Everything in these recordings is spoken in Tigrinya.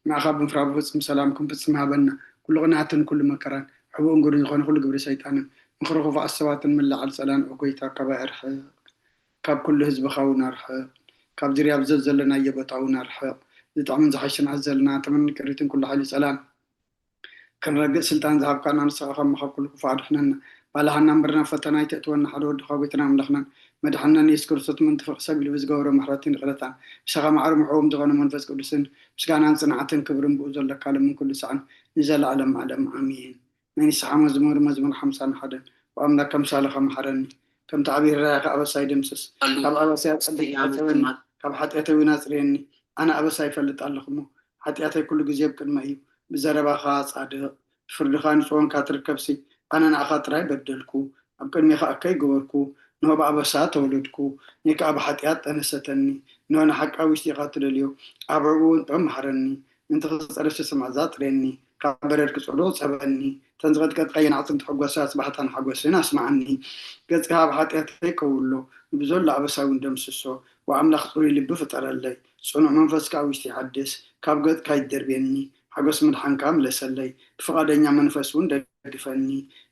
ንኣኻ ብምፍራህ ብፍጹም ሰላም ክንፍጽም ሃበና። ኩሉ ቅንኣትን ኩሉ መከራን፣ ሕቡእን ግሩን ዝኾነ ኩሉ ግብሪ ሰይጣንን፣ ምኽሪ ክፉኣት ሰባትን ምልዓል ጸላንኡ ጎይታ ካባይ ኣርሕቕ። ካብ ኩሉ ህዝብኻ እውን ኣርሕቕ። ካብ ዝርያ ብዘት ዘለናዮ ቦታ እውን ኣርሕቕ። ዝጥዕምን ዝሓሽን ኣዘልና ተመን ቅሪትን ኩሉ ሓይሊ ጸላም ክንረግእ ስልጣን ዝሃብካና ንስኻ ከም መኻኩል ክፉእ ኣድሕነና። ባልሃና እምበርና ፈተና ኣይተእትወና ሓደ ወድኻ ጎይታና ኣምላኽናን መድሓንናን የሱስ ክርስቶስ ምእንቲ ፍቕሪ ሰብ ኢሉ ብዝገበሮ ምሕረትን ይቕረታን ምሳኻ ማዕረ ምሕዎም ዝኾነ መንፈስ ቅዱስን ምስጋናን ጽንዓትን ክብርን ብኡ ዘለካ ሎምን ኩሉ ሰዓን ንዘለኣለም ዓለም ኣሜን። ናይ ንስሓ መዝሙር መዝሙር ሓምሳን ሓደን ብኣምላክ ከምሳልኻ መሓረኒ ከምቲ ዓብዪ ርራይኻ ኣበሳይ ደምስስ ካብ ኣበሳይ ኣጸብቕ ካብ ሓጢኣተይ እውን ኣጽርየኒ። ኣነ ኣበሳ ይፈልጥ ኣለኹ እሞ ሓጢኣተይ ኩሉ ግዜ ኣብ ቅድመ እዩ። ብዘረባኻ ጻድቕ ብፍርድኻ ንጽወንካ ትርከብሲ። ኣነ ንኣኻ ጥራይ በደልኩ ኣብ ቅድሜኻ እከይ ገበርኩ። ንሆ ብኣበሳ ተወለድኩ። ንይ ከኣ ብሓጢኣት ጠነሰተኒ። ንሆ ንሓቂ ኣብ ውሽጢኻ ትደልዮ ኣብ ዕኡ እውን ጥዑም መሓረኒ። ምእንቲ ክጸርፍ ስስማዕ ዛጥርየኒ ካብ በረድ ክጸሉ ጸበኒ። ተን ዝቐጥቀጥካየን ኣዕጽምቲ ሕጎሳ ጽባሕታን ሓጎስን ኣስማዓኒ። ገጽካ ኣብ ሓጢኣተይ ከውሎ ንብዘሎ ኣበሳይ እውን ደምስሶ። ወኣምላኽ ጽሩይ ልቢ ፍጠረለይ ጽኑዕ መንፈስ ከኣ ውሽጢ ሓድስ። ካብ ገጽካ ይደርብየኒ ሓጎስ ምድሓንካ ምለሰለይ። ብፍቓደኛ መንፈስ እውን ደግፈኒ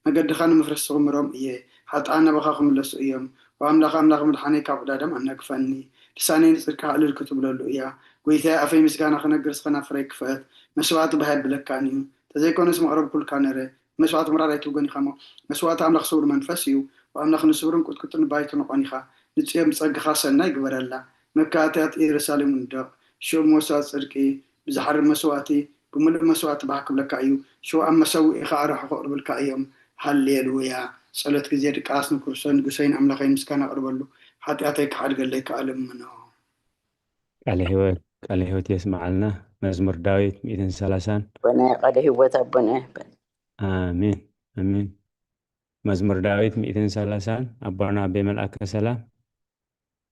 መገድኻ ንምፍርስ ክምሮም እየ። ሓጥኣን ናባኻ ክምለሱ እዮም። ወኣምላኽ ኣምላኽ ምድሓነይ ካብ ዕዳዳም ኣናግፈኒ። ልሳነይ ንጽድቅኻ ዕልል ክትብለሉ እያ። ጎይታየ ኣፈይ ምስጋና ክነግር እስኸ ናፍረይ ክፈት። መስዋእቲ ባህ የብለካን እዩ። ተዘይኮነስ መቕረብኩልካ ነረ። መስዋእቲ ምራር ኣይትብጎን ኢኻ እሞ መስዋእቲ ኣምላኽ ስውር መንፈስ እዩ። ወኣምላኽ ንስውርን ቁጥቁጥን ባይትንቖን ኢኻ። ንጽዮን ብጸግኻ ሰናይ ግበረላ። መካእትያት ኢየሩሳሌም ንደቕ። ሽዑ መስዋእቲ ጽድቂ ብዝሓርም መስዋእቲ ብምሉእ መስዋእቲ ባህ ክብለካ እዩ። ሽዑ ኣብ መሰውኢኻ ኣርሑ ከቕርብልካ እዮም። ሃሌሉያ። ጸሎት ግዜ ድቃስ ንክርስቶስ ንጉሰይን ኣምላኸይን ምስጋና ኣቕርበሉ። ሓጢኣተይ ክሓድገለይ ከኣ ልምኖ። ቃለ ህይወት ቃለ ህይወት የስምዓልና። መዝሙር ዳዊት ሚእትን ሰላሳን ኣቦና ቃለ ህይወት ኣቦና። ኣሜን ኣሜን። መዝሙር ዳዊት ሚእትን ሰላሳን ኣቦና ኣቤ መልኣከ ሰላም።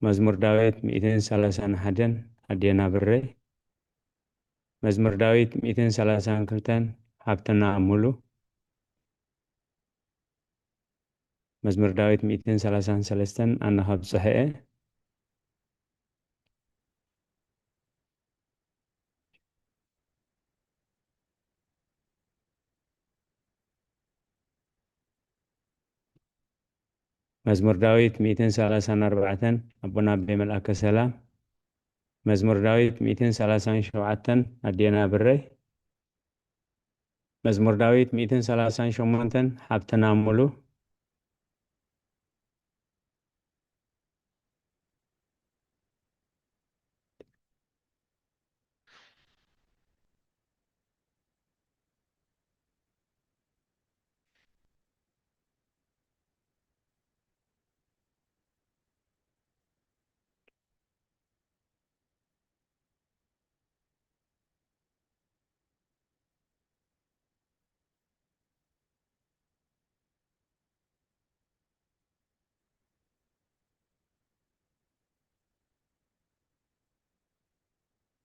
መዝሙር ዳዊት ሚእትን ሰላሳን ሓደን ኣዴና ብረይ። መዝሙር ዳዊት ሚእትን ሰላሳን ክልተን ሓብትና ሙሉ። መዝሙር ዳዊት ሚእትን ሰላሳን ሰለስተን ኣነ ከብጽሖ እየ። መዝሙር ዳዊት ሚእትን ሰላሳን ኣርባዕተን ኣቦና ኣቤ መልኣከ ሰላም። መዝሙር ዳዊት ሚእትን ሰላሳን ሸውዓተን ኣዴና ብረይ። መዝሙር ዳዊት ሚእትን ሰላሳን ሸሞንተን ሓብትና ሙሉ።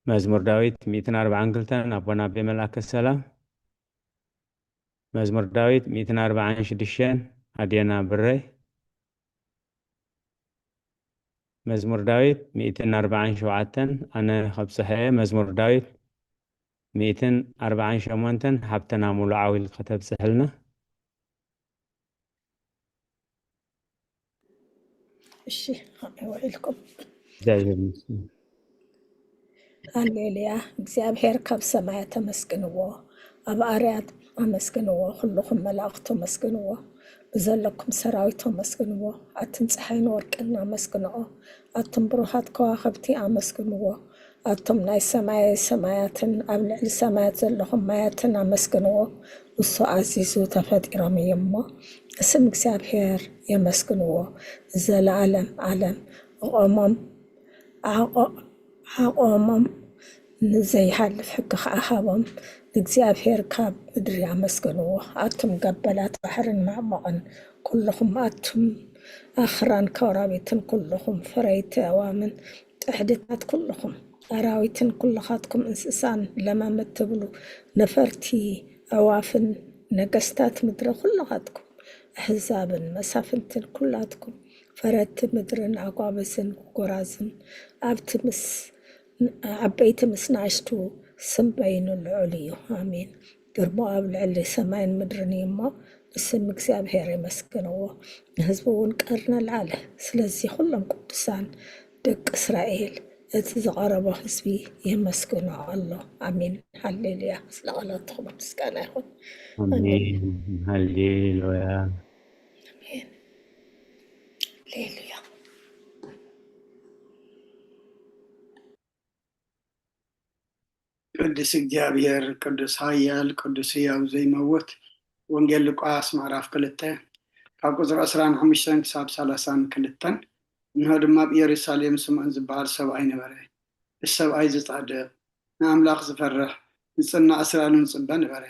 መዝሙር ዳዊት ሚእትን ኣርባዓን ክልተን ኣቦና ኣቤ መልኣከ ሰላም። መዝሙር ዳዊት ሚእትን ኣርባዓን ሽዱሽተን ኣዴና ብረይ። መዝሙር ዳዊት ሚእትን ኣርባዓን ሸውዓተን ኣነ ከብጽሐ እየ። መዝሙር ዳዊት ሚእትን ኣርባዓን ሸሞንተን ሓብተና ሙሉ ዓው ኢልካ ከተብጽሕልና። እሺ፣ ከመይ ውዒልኩም? እግዚኣብሔር ይመስገን። ሃሌሉያ። እግዚኣብሔር ካብ ሰማያት ኣመስግንዎ፣ ኣብ ኣርያት ኣመስግንዎ፣ ኩልኹም መላእኽቱ ኣመስግንዎ፣ ብዘለኩም ሰራዊት ኣመስግንዎ። ኣትን ጸሓይን ወርቅን ኣመስግንኦ፣ ኣቱም ብሩሃት ከዋኽብቲ ኣመስግንዎ። ኣቱም ናይ ሰማይ ሰማያትን ኣብ ልዕሊ ሰማያት ዘለኹም ማያትን ኣመስግንዎ። ንሱ ኣዚዙ ተፈጢሮም እዮም እሞ፣ ስም እግዚኣብሔር የመስግንዎ። ንዘለኣለም ዓለም ኣቖሞም፣ ዓቖ-፣ ዓቖሞም ንዘይሃልፍ ሕጊ ኸዓ ሃቦም። ንእግዚኣብሔር ካብ ምድሪ ኣመስግንዎ። ኣቱም ገበላት ባሕርን መዕሙቕን፣ ኩልኹም ኣቱም ኣኽራን ከውራቢትን፣ ኩልኹም ፈረይቲ ኣእዋምን ጥሕድታት፣ ኩልኹም ኣራዊትን፣ ኩልኻትኩም እንስሳን ለመምት ትብሉ ነፈርቲ ኣዕዋፍን፣ ነገስታት ምድሪ ኩልኻትኩም፣ ኣህዛብን መሳፍንትን፣ ኩላትኩም ፈረድቲ ምድርን ኣጓብዝን ጎራዝን፣ ኣብቲ ምስ ዓበይቲ ምስ ንኣሽቱ፣ ስም በይኑ ልዑል እዩ። ኣሜን። ግርሞ ኣብ ልዕሊ ሰማይን ምድርን እዩ እሞ፣ ንስም እግዚኣብሔር የመስግንዎ። ንህዝቡ እውን ቀርኒ ኣልዓለ። ስለዚ ኩሎም ቅዱሳን ደቂ እስራኤል፣ እቲ ዝቐረቦ ህዝቢ የመስግኖ ኣሎ። ኣሜን። ሃሌሉያ። ስለ ቃላትኩም ምስጋና ይኹን። ኣሜን። ሃሌሉያ። ኣሜን። ሃሌሉያ። ቅዱስ እግዚኣብሔር፣ ቅዱስ ኃያል፣ ቅዱስ ሕያው ዘይመውት። ወንጌል ሉቃስ ምዕራፍ ክልተ ካብ ቁጽሪ ዕስራን ሓሙሽተን ክሳብ ሰላሳን ክልተን። እንሆ ድማ ኣብ ኢየሩሳሌም ስምዖን ዝበሃል ሰብኣይ ነበረ። እዚ ሰብኣይ ዝጻድቕ፣ ንኣምላኽ ዝፈርሕ፣ ዝጽናዕ እስራኤልን ዝጽበ ነበረ።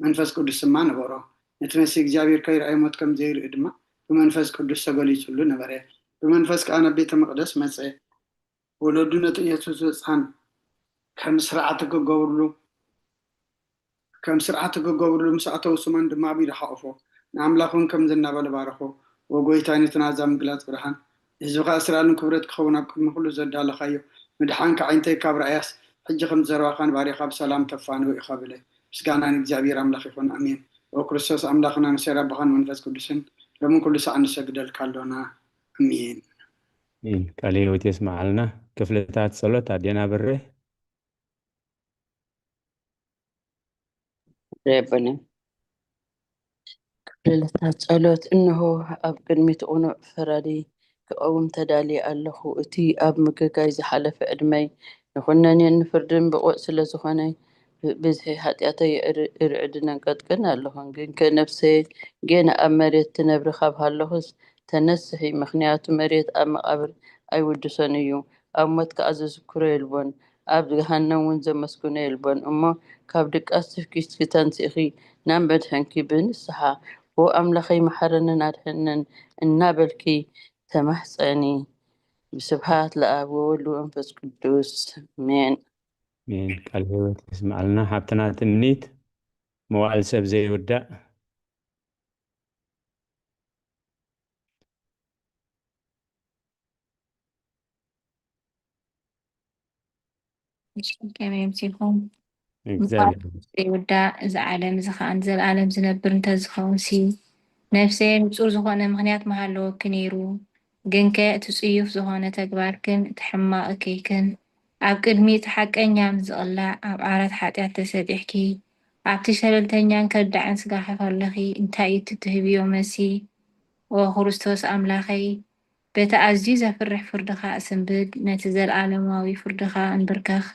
መንፈስ ቅዱስ ድማ ነበሮ። ነቲ መሲህ እግዚኣብሔር ከይርኣየ ሞት ከም ዘይርኢ ድማ ብመንፈስ ቅዱስ ተገሊጹሉ ነበረ። ብመንፈስ ከኣ ናብ ቤተ መቕደስ መጸ። ወለዱ ነቲ ኢየሱስ ህጻን ከም ስርዓት ክገብርሉ ከም ስርዓት ክገብርሉ ምስ ኣተው ስሞን ድማ ኣብ ኢዱ ሓቑፎ ንኣምላኽ እውን ከምዚ እናበለ ባረኾ። ወጎይታይ ነቲ ናዛ ምግላጽ ብርሃን ህዝብኻ እስራኤልን ክብረት ክኸውን ኣብ ቅድሚ ኩሉ ዘዳለኻዮ ምድሓንካ ኣዒንተይ ካብ ረኣያስ ሕጂ ከም ዘረባኻን ባሪኻ ብሰላም ተፋንዎ ኢኻ በለ። ምስጋና ንእግዚኣብሔር ኣምላኽ ይኹን፣ ኣሜን። ኦ ክርስቶስ ኣምላኽና ምሴር ኣቦኻን መንፈስ ቅዱስን ሎምን ኩሉ ሰዓት ንሰግደልካ ኣሎና፣ ኣሜን። ኣሜን። ቃለ ህይወት የስምዓልና። ክፍልታት ጸሎት ኣዴና ብሬ። የብልን። ክፍልታት ጸሎት። እንሆ ኣብ ቅድሚት ቅኑዕ ፈራዲ ክቐውም ተዳልየ ኣለኹ። እቲ ኣብ ምግጋይ ዝሓለፈ ዕድመይ ንኹነኔን ንፍርድን ብቑዕ ስለ ዝኾነ፣ ብ-፣ ብዝሒ ሓጢኣተይ እር-፣ እርዕድን ኣንቀጥቅን ኣለኹ። ግንከ ነፍሰየ ጌና ኣብ መሬት ትነብሪ ካብ ሃለኹስ፣ ተነስሒ፣ ምኽንያቱ መሬት ኣብ መቓብር ኣይውድሶን እዩ፣ ኣብ ሞት ከኣ ዝዝክሮ የልቦን፣ ኣብ ገሃነም እውን ዘመስግኖ የልቦን። እሞ ካብ ድቃስ ትፍኪስኪ ተንሲእኺ ናብ መድሕንኪ ብንስሓ፣ ኦ ኣምላኸይ፣ መሓረንን ኣድሕነን እናበልኪ ተማሕጸኒ። ብስብሃት ለኣብ ወወልድ ወመንፈስ ቅዱስ፣ ኣሜን። ኣሜን። ቃል ህይወት የስምዓልና። ሓብትና ትምኒት፣ መዋዕል ሰብ ዘይውዳእ። እሺ፣ ከመይ ኣምሲኹም? እግዚኣብሔር። ዘይውዳእ፣ እዚ ዓለም እዚ ኸኣ ንዘለኣለም ዝነብር እንተዝኸውንሲ፣ ነፍሰየ ንጹር ዝኾነ ምኽንያት ምሃለወኪ ነይሩ። ግንከ እቲ ጽዩፍ ዝኾነ ተግባርክን እቲ ሕማቕ እከይክን ኣብ ቅድሚ እቲ ሓቀኛ ምስ ዝቕላዕ ኣብ ዓራት ሓጢኣት ተሰጢሕኪ፣ ኣብቲ ሸለልተኛን ከዳዕን ስጋኺ ከለኺ እንታይ እዩ እቲ ትህብዮ መልሲ? ኦ ክርስቶስ ኣምላኸይ፣ በቲ ኣዝዩ ዘፍርሕ ፍርድኻ እስንብድ፣ ነቲ ዘለኣለማዊ ፍርድኻ እንብርከኽ፣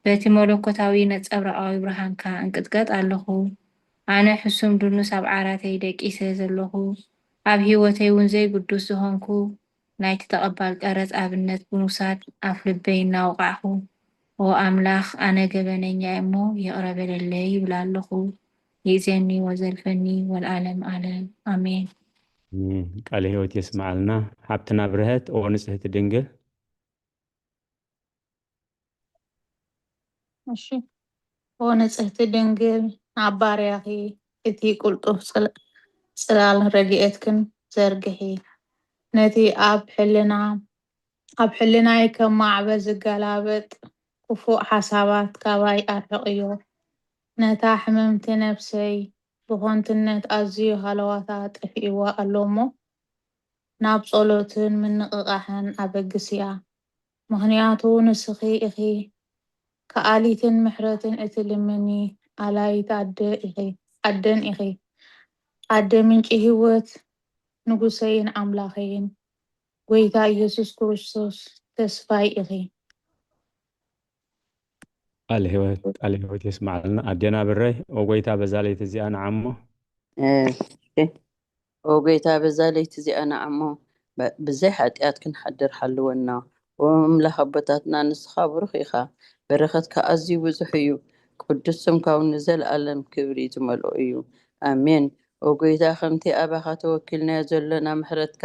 በቲ መለኮታዊ ነጸብራቓዊ ብርሃንካ እንቅጥቀጥ ኣለኹ። ኣነ ሕሱም ድኑስ ኣብ ዓራተይ ደቂሰ ዘለኹ፣ ኣብ ህይወተይ እውን ዘይግዱስ ዝኾንኩ፣ ናይቲ ተቐባል ቀረጽ ኣብነት ብምውሳድ ኣፍ ልበይ እናወቓዕኹ፣ ኦ ኣምላኽ፣ ኣነ ገበነኛ እየ እሞ ይቕረ በለለይ ይብል ኣለኹ። ይእዜኒ ወዘልፈኒ ወለዓለም ዓለም። ኣሜን። ኣሜን። ቃለ ሕይወት የስምዓልና። ሓብትና ብርሀት፣ ኦ ንጽህቲ ድንግል። እሺ። ኦ ንጽህቲ ድንግል፣ ናብ ባርያኺ እቲ ቅልጡፍ ጽል-፣ ጽላል ረድኤትክን ዘርግሒ። ነቲ ኣብ ሕልና-፣ ኣብ ሕልናይ ከም ማዕበል ዝገላበጥ ክፉእ ሓሳባት ካባይ ኣርሕቕዮ። ነታ ሕምምቲ ነፍሰይ ብኾንትነት ኣዝዩ ሃለዋታ ጠፊእዋ ኣሎ እሞ፣ ናብ ጸሎትን ምንቕቓሕን ኣበግስያ። ምኽንያቱ ንስኺ ኢኺ ከኣሊትን ምሕረትን እትልምኒ ኣላይት ኣደ ኢኺ፣ ኣደን ኢኺ። ኣደ ምንጪ ህይወት፣ ንጉሰይን ኣምላኸይን፣ ጐይታ ኢየሱስ ክርስቶስ ተስፋይ ኢኺ። ቃለ ሕይወት፣ ቃለ ሕይወት የስምዓልና። ኣዴና ብረይ፣ ኦ ጐይታ በዛ ለይቲ እዚኣ ንዓሞ። እሺ። ኦ ጐይታ በዛ ለይቲ እዚኣ ንዓሞ፣ ብ-፣ ብዘይ ሓጢኣት ክንሓድር ሓልወና። ኦ ኣምላኽ ኣቦታትና፣ ንስኻ ብሩኽ ኢኻ፣ በረኸትካ ኣዝዩ ብዙሕ እዩ፣ ቅዱስ ስምካ እውን ንዘለኣለም ክብሪ ዝመልኦ እዩ። ኣሜን። ኦ ጐይታ፣ ከምቲ ኣባኻ ተወኪልናዮ ዘሎና ምሕረትካ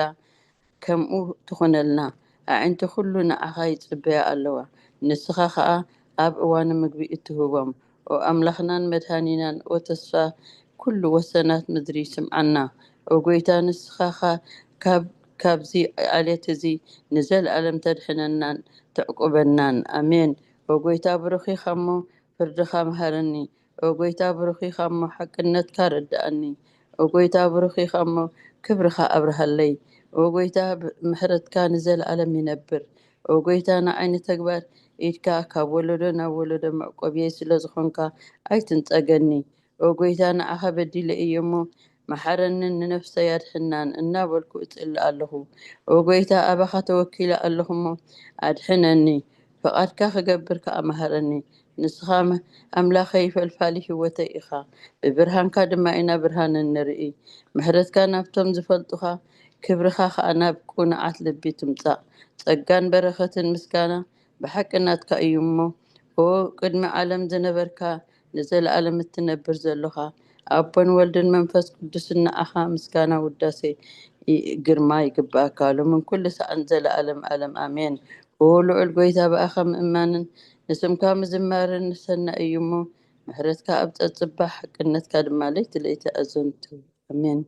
ከምኡ ትኹነልና። ኣዒንቲ ኩሉ ንዓኻ ይጽበያ ኣለዋ፣ ንስኻ ኸኣ ኣብ እዋኑ ምግቢ እትህቦም። ኦ ኣምላኽናን መድሃኒናን፣ ኦ ተስፋ ኩሉ ወሰናት ምድሪ፣ ስምዓና። ኦ ጐይታ፣ ንስኻ ኸኣ ካብ፣ ካብዚ ዓሌት እዚ ንዘለኣለም ተድሕነናን ተዕቁበናን። ኣሜን። ኦ ጐይታ፣ ብሩኽ ኢኻ እሞ፣ ፍርድኻ መሃረኒ። ኦ ጎይታ ብሩኽ ኢኻ እሞ ሓቅነትካ ረድኣኒ። ኦ ጎይታ ብሩኽ ኢኻ እሞ ክብርኻ ኣብርሃለይ። ኦ ጎይታ ብ- ምሕረትካ ንዘለኣለም ይነብር። ኦ ጎይታ ንዓይ ንተግባር ኢድካ ካብ ወለዶ ናብ ወለዶ መዕቆብየይ ስለ ዝኾንካ ኣይትንጸገኒ። ኦ ጎይታ ንዓኻ በዲለ እየ እሞ መሓረንን ንነፍሰይ ኣድሕናን እናበልኩ እጽሊ ኣለኹ። ኦ ጎይታ ኣባኻ ተወኪለ ኣለኹ እሞ ኣድሕነኒ። ፍቓድካ ክገብር ከኣ መሃረኒ። ንስኻ ኣምላኸይ ፈልፋሊ ህይወተይ ኢኻ። ብብርሃንካ ድማ ኢና ብርሃን እንርኢ። ምሕረትካ ናብቶም ዝፈልጡኻ ክብርኻ ከኣ ናብ ቅኑዓት ልቢ ትምጻእ። ጸጋን በረኸትን ምስጋና ብሓቂ ናትካ እዩ እሞ ኦ ቅድሚ ዓለም ዝነበርካ ንዘለኣለም እትነብር ዘሎኻ ኣቦን ወልድን መንፈስ ቅዱስን ንዓኻ ምስጋና ውዳሴ ግርማ ይግባእካ ሎምን ኩሉ ሰዓን ዘለኣለም ኣለም ኣሜን። ኦ ልዑል ጎይታ ብኣኻ ምእማንን ንስምካ ምዝማርን ንሰና እዩ እሞ ምሕረትካ ኣብ ጸጽባ ሓቅነትካ ድማ ለይቲ ለይቲ ኣዘንቱ። ኣሜን።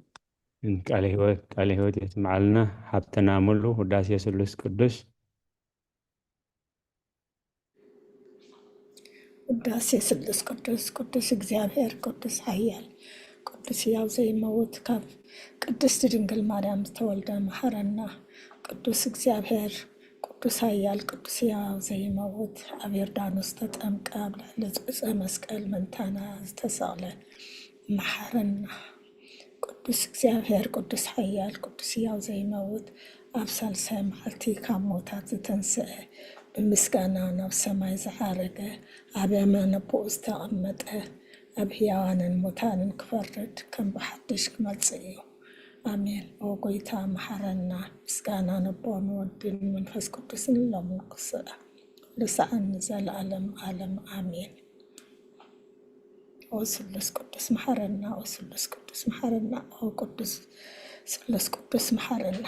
ቃለ ህይወት ቃለ ህይወት የስምዓልና። ሓብትና ሙሉ ውዳሴ ስሉስ ቅዱስ። ውዳሴ ስሉስ ቅዱስ። ቅዱስ እግዚኣብሔር ቅዱስ ሓያል ቅዱስ ሕያው ዘይመውት ካብ ቅድስቲ ድንግል ማርያም ዝተወልደ መሓረና። ቅዱስ እግዚኣብሔር ቅዱስ ሓያል ቅዱስ ሕያው ዘይመውት ኣብ ዮርዳኖስ ተጠምቀ ኣብ ልዕሊ ዕፀ መስቀል ምእንታና ዝተሰቕለ መሓረና። ቅዱስ እግዚኣብሔር ቅዱስ ሓያል ቅዱስ ሕያው ዘይመውት ኣብ ሳልሳይ መዓልቲ ካብ ሞታት ዝተንስአ ብምስጋና ናብ ሰማይ ዝዓረገ ኣብ የማነ ኣቦኡ ዝተቐመጠ ኣብ ሕያዋንን ሙታንን ክፈርድ ከም ብሓድሽ ክመጽእ እዩ። ኣሜን። ኦ ጎይታ መሓረና። ምስጋና ነቦን ወድን መንፈስ ቅዱስን ሎምን ክስእ ኩሉ ሰዓን ንዘለኣለም ኣለም ኣሜን። ኦ ስሉስ ቅዱስ መሓረና፣ ኦ ስሉስ ቅዱስ መሓረና፣ ኦ ቅዱስ ስሉስ ቅዱስ መሓረና።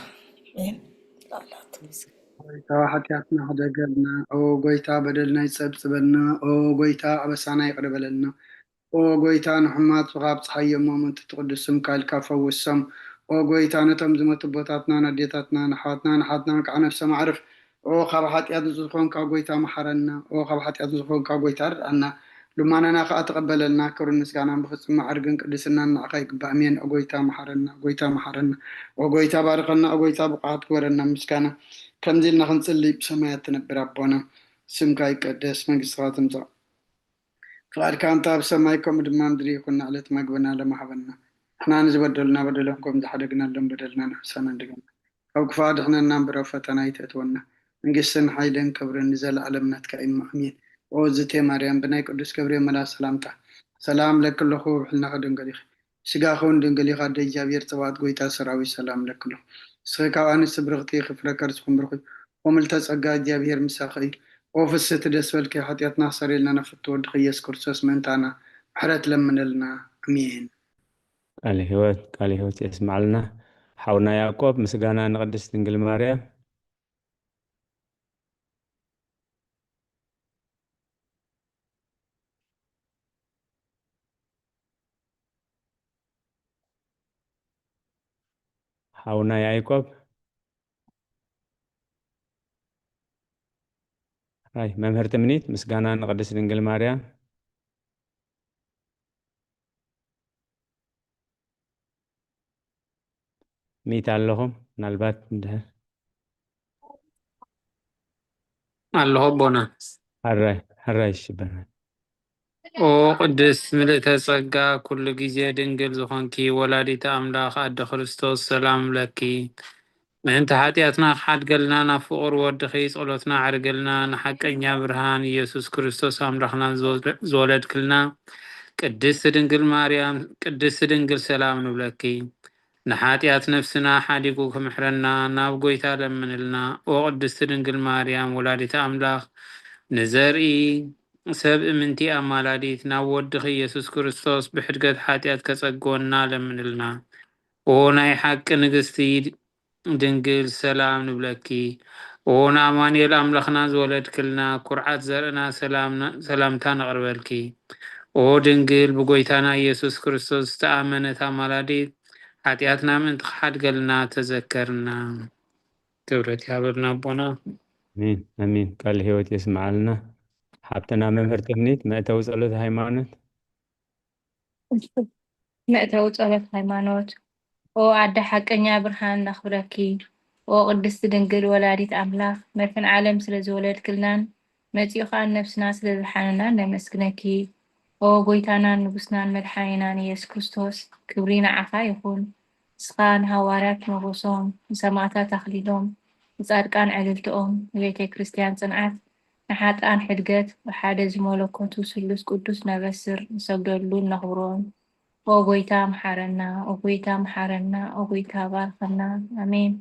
ኣሜን። ላላት ጎይታ ሓጢኣትና ሕደገልና፣ ኦ ጎይታ በደልና ይጸብጽበልና፣ ኦ ጎይታ ኣበሳና ይቕረ በለልና፣ ኦ ጎይታ ንሕማት ካብ ጸሓይ የሞ ምንቲ ትቕዱስ ስምካ ኢልካ ፈውሶም፣ ኦ ጎይታ ነቶም ዝመቱ ኣቦታትናን ኣዴታትናን ኣሕዋትናን ኣሓትናን ከዓ ነፍሶም ኣዕርፍ፣ ኦ ካብ ሓጢኣት ንጹህ ዝኾንካ ጎይታ መሓረና። ኦ ካብ ሓጢኣት ንጹህ ዝኾንካ ጎይታ ርድኣና። ልማናና ከኣ ተቐበለልና። ክብርን ምስጋናን ብፍጹም መዓርግን ቅድስናን ንዓኻ ይግባእ። ኣሜን። ኦ ጎይታ መሓረና። ኦ ጎይታ መሓረና። ኦ ጎይታ ባርኸና። ኦ ጎይታ ብቑዓት ግበረና። ምስጋና ከምዚ ኢልና ክንጽሊ። ብሰማያት ትነብር ኣቦና ስምካ ይቀደስ፣ መንግስትኻ ትምጻእ፣ ፍቓድካ እንተ ኣብ ሰማይ ከምኡ ድማ ምድሪ ይኹን። ንዕለት መግብና ሎሚ ሃበና። ንሕና ንዝበደሉና በደሎም ከም ዝሓደግናሎም በደልና ንሕሰና፣ እንደገና ካብ ክፉእ ኣድሕነና እምበር ኣብ ፈተና ኣይተእትወና። መንግስትን ሓይልን ክብርን ንዘለኣለም ናትካ እዩ እሞ ኣሜን። ኦ ዝቴ ማርያም ብናይ ቅዱስ ገብርኤል መልኣክ ሰላምታ ሰላም እለኪ ኣለኹ፣ ብሕልናኺ ድንግል ኢኺ፣ ብስጋኺ እውን ድንግል ኢኺ፣ ኣደ እግዚኣብሔር ጸባኦት ጎይታ ሰራዊት ሰላም እለኪ ኣለኹ። ንስኺ ካብ ኣንስቲ ብርኽቲ ኢኺ፣ ፍረ ከርስኺ እውን ብሩኽ እዩ። ኦ ምልዕተ ጸጋ እግዚኣብሔር ምሳኺ እዩ። ኦ ፍስህቲ ደስ በልኪ፣ ሓጢኣትና ክሰርየልና ናብ ፍትው ወድኺ ኢየሱስ ክርስቶስ ምእንታና ምሕረት ለምነልና። ኣሜን። ቃለ ህይወት ቃለ ህይወት የስምዓልና። ሓውና ያዕቆብ ምስጋና ንቅድስት ድንግል ማርያም። ሓውና ያዕቆብ ራይ መምህር ትምኒት ምስጋና ንቅድስት ድንግል ማርያም። ሚት ኣለኹም ምናልባት እንድሕር ኣለኹ ኣቦና። ሕራይ ሕራይ ሽበና። ኦ ቅድስት ምልእተ ጸጋ ኩሉ ግዜ ድንግል ዝኾንኪ ወላዲተ ኣምላኽ ኣደ ክርስቶስ ሰላም ለኪ። ምእንቲ ሓጢኣትና ክሓድገልና ናብ ፍቑር ወድኺ ጸሎትና ኣዕርግልና። ንሓቀኛ ብርሃን ኢየሱስ ክርስቶስ ኣምላኽና ዝወለድክልና ቅድስቲ ድንግል ማርያም ቅድስቲ ድንግል ሰላም ንብለኪ። ንሓጢኣት ነፍስና ሓዲጉ ክምሕረና ናብ ጎይታ ለምንልና። ኦ ቅድስቲ ድንግል ማርያም ወላዲተ ኣምላኽ ንዘርኢ ሰብ እምንቲ ኣማላዲት ናብ ወድኺ ኢየሱስ ክርስቶስ ብሕድገት ሓጢኣት ከጸግወና ለምንልና። ኦ ናይ ሓቂ ንግስቲ ድንግል ሰላም ንብለኪ። ኦ ንኣማኑኤል ኣምላኽና ዝወለድክልና ኩርዓት ዘርእና ሰላምታ ነቕርበልኪ። ኦ ድንግል ብጎይታና ኢየሱስ ክርስቶስ ዝተኣመነት ኣማላዲት ሓጢኣትና ምእንቲ ክሓድገልና ተዘከርና። ክብረት ይሃበልና ኣቦና። ኣሜን ኣሜን። ቃል ህይወት የስምዓልና። ሓብትና መምህር ትምኒት፣ መእተዊ ጸሎት ሃይማኖት። መእተዊ ጸሎት ሃይማኖት። ኦ ኣደ ሓቀኛ ብርሃን ነኽብረኪ። ኦ ቅድስቲ ድንግል ወላዲት ኣምላኽ፣ መድሕን ዓለም ስለ ዝወለድክልናን መጺኡ ኸኣ ነብስና ስለ ዝሓነናን ነመስግነኪ። ኦ ጎይታናን ንጉስናን መድሓኒናን ኢየሱስ ክርስቶስ፣ ክብሪ ንዓኻ ይኹን። ንስኻ ንሃዋርያት ሞጎሶም፣ ንሰማእታት ኣኽሊሎም፣ ንጻድቃን ዕልልትኦም፣ ንቤተ ክርስቲያን ጽንዓት፣ ንሓጥኣን ሕድገት፣ ብሓደ ዝመለኮቱ ስሉስ ቅዱስ ነበስር ንሰግደሉን ነኽብሮን። ኦ ጎይታ መሓረና፣ ኦ ጎይታ መሓረና፣ ኦ ጎይታ ባርኸና። ኣሜን።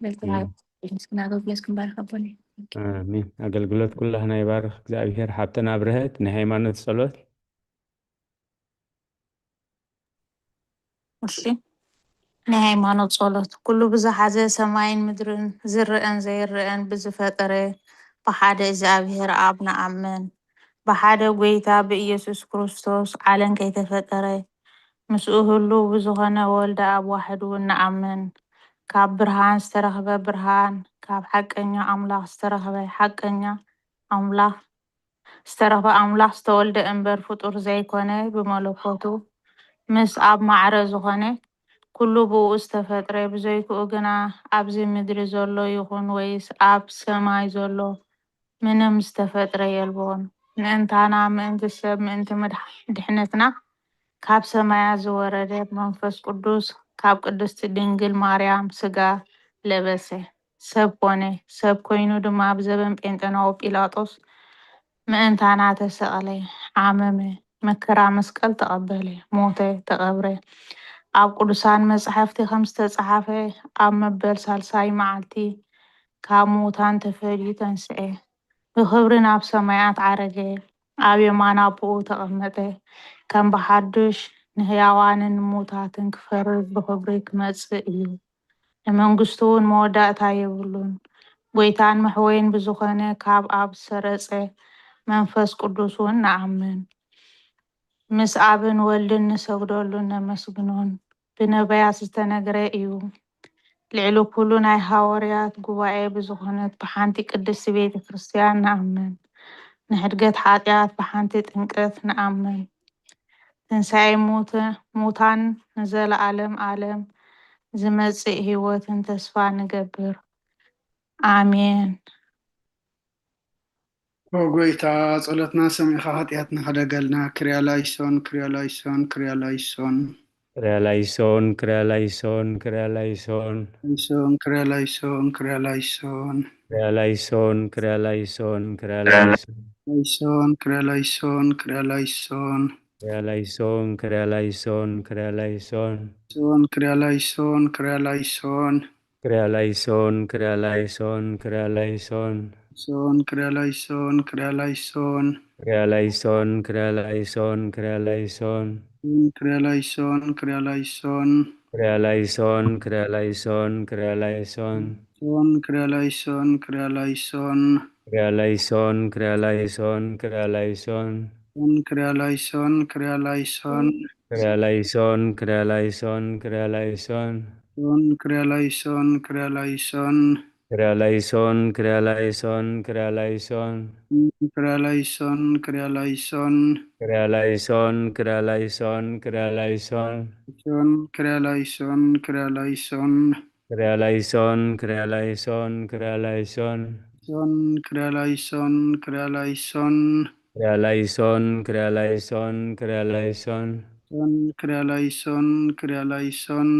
በልቲ ኣሜን። ምስጋና ኣገልግሎት ክንባርኽ ኣቦና። ኣሜን። ኣገልግሎት ኩላህና ይባርኽ እግዚኣብሔር። ሓብተና ብርሀት ናይ ሃይማኖት ጸሎት። እሺ፣ ናይ ሃይማኖት ጸሎት። ኩሉ ብዝሓዘ ሰማይን ምድርን ዝረአን ዘይረአን ብዝፈጠረ ብሓደ እግዚኣብሔር ኣብ ንኣምን። ብሓደ ጎይታ ብኢየሱስ ክርስቶስ ዓለም ከይተፈጠረ ምስኡ ህሉው ብዝኾነ ወልደ ኣብ ዋሕድ እውን ንኣምን። ካብ ብርሃን ዝተረኽበ ብርሃን፣ ካብ ሓቀኛ ኣምላኽ ዝተረኽበ ሓቀኛ ኣምላኽ ዝተረኽበ ኣምላኽ ዝተወልደ እምበር ፍጡር ዘይኮነ፣ ብመለኮቱ ምስ ኣብ ማዕረ ዝኾነ፣ ኩሉ ብኡ ዝተፈጥረ፣ ብዘይክኡ ግና ኣብዚ ምድሪ ዘሎ ይኹን ወይስ ኣብ ሰማይ ዘሎ ምንም ዝተፈጥረ የልቦን። ምእንታና፣ ምእንቲ ሰብ፣ ምእንቲ ምድሕ-፣ ድሕነትና ካብ ሰማያት ዝወረደ መንፈስ ቅዱስ ካብ ቅድስቲ ድንግል ማርያም ስጋ ለበሰ፣ ሰብ ኮነ። ሰብ ኮይኑ ድማ ኣብ ዘበን ጴንጠናዊ ጲላጦስ ምእንታና ተሰቕለ፣ ሓመመ፣ መከራ መስቀል ተቐበለ፣ ሞተ፣ ተቐብረ። ኣብ ቅዱሳን መጻሕፍቲ ከም ዝተጻሓፈ ኣብ መበል ሳልሳይ መዓልቲ ካብ ምዉታን ተፈልዩ ተንስኤ፣ ብኽብሪ ናብ ሰማያት ዓረገ፣ ኣብ የማን ኣቦኡ ተቐመጠ። ከም ብሓድሽ ንህያዋንን ንሙታትን ክፈርድ ብኽብሪ ክመጽእ እዩ። ንመንግስቱ እውን መወዳእታ የብሉን። ጎይታን መሕወይን ብዝኾነ ካብ ኣብ ዝሰረጸ መንፈስ ቅዱስ እውን ንኣምን። ምስ ኣብን ወልድን ንሰግደሉን ነመስግኖን። ብነቢያት ዝተነግረ እዩ። ልዕሊ ኩሉ ናይ ሃዋርያት ጉባኤ ብዝኾነት ብሓንቲ ቅድስቲ ቤተ ክርስቲያን ንኣምን። ንሕድገት ሓጢኣት ብሓንቲ ጥምቀት ንኣምን። ትንሳኤ ሙተ-፣ ሙታን ንዘለዓለም ዓለም ዝመጽእ ህይወትን ተስፋ ንገብር። ኣሜን። ኦ ጎይታ፣ ጸሎትና ሰሚዕኻ ሓጢኣትና ሕደገልና። ክርያ ላይሶን፣ ክርያ ላይሶን፣ ክርያ ላይሶን። ክርያ ላይሶን፣ ክርያ ላይሶን፣ ክርያ ላይሶን። ላይሶን፣ ክርያ ላይሶን፣ ክርያ ላይሶን። ክርያ ላይሶን፣ ክርያ ላይሶን፣ ክርያ ላይሶን። ላይሶን፣ ክርያ ላይሶን፣ ክርያ ላይሶን። ክርያ ላይሶን፣ ክርያ ላይሶን፣ ክርያ ላይሶን። ሶን፣ ክርያ ላይሶን፣ ክርያ ላይሶን። ክርያ ላይሶን፣ ክርያ ላይሶን፣ ክርያ ላይሶን። ሶን፣ ክርያ ላይሶን፣ ክርያ ላይሶን። ክርያ ላይሶን፣ ክርያ ላይሶን፣ ክርያ ላይሶን። ሶን፣ ክርያ ላይሶን፣ ክርያ ላይሶን። ክርያ ላይሶን፣ ክርያ ላይሶን፣ ክርያ ላይሶን። ሶን፣ ክርያ ላይሶን፣ ክርያ ላይሶን። ክርያ ላይሶን፣ ክርያ ላይሶን፣ ክርያ ላይሶን። ሶን፣ ክርያ ላይሶን፣ ክርያ ላይሶን። ክርያ ላይሶን፣ ክርያ ላይሶን፣ ክርያ ላይሶን። ሶን፣ ክርያ ላይሶን፣ ክርያ ላይሶን። ክርያ ላይሶን፣ ክርያ ላይሶን፣ ክርያ ላይሶን። ሶን፣ ክርያ ላይሶን፣ ክርያ ላይሶን። ክርያ ላይሶን፣ ክርያ ላይሶን፣ ክርያ ላይሶን። ሶን፣ ክርያ ላይሶን፣ ክርያ ላይሶን። ክርያ ላይሶን፣ ክርያ ላይሶን፣ ክርያ ላይሶን። ሶን፣ ክርያ ላይሶን፣ ክርያ ላይሶን። ክርያ ላይሶን፣ ክርያ ላይሶን፣ ክርያ ላይሶን። ሶን፣ ክርያ ላይሶን፣ ክርያ ላይሶን።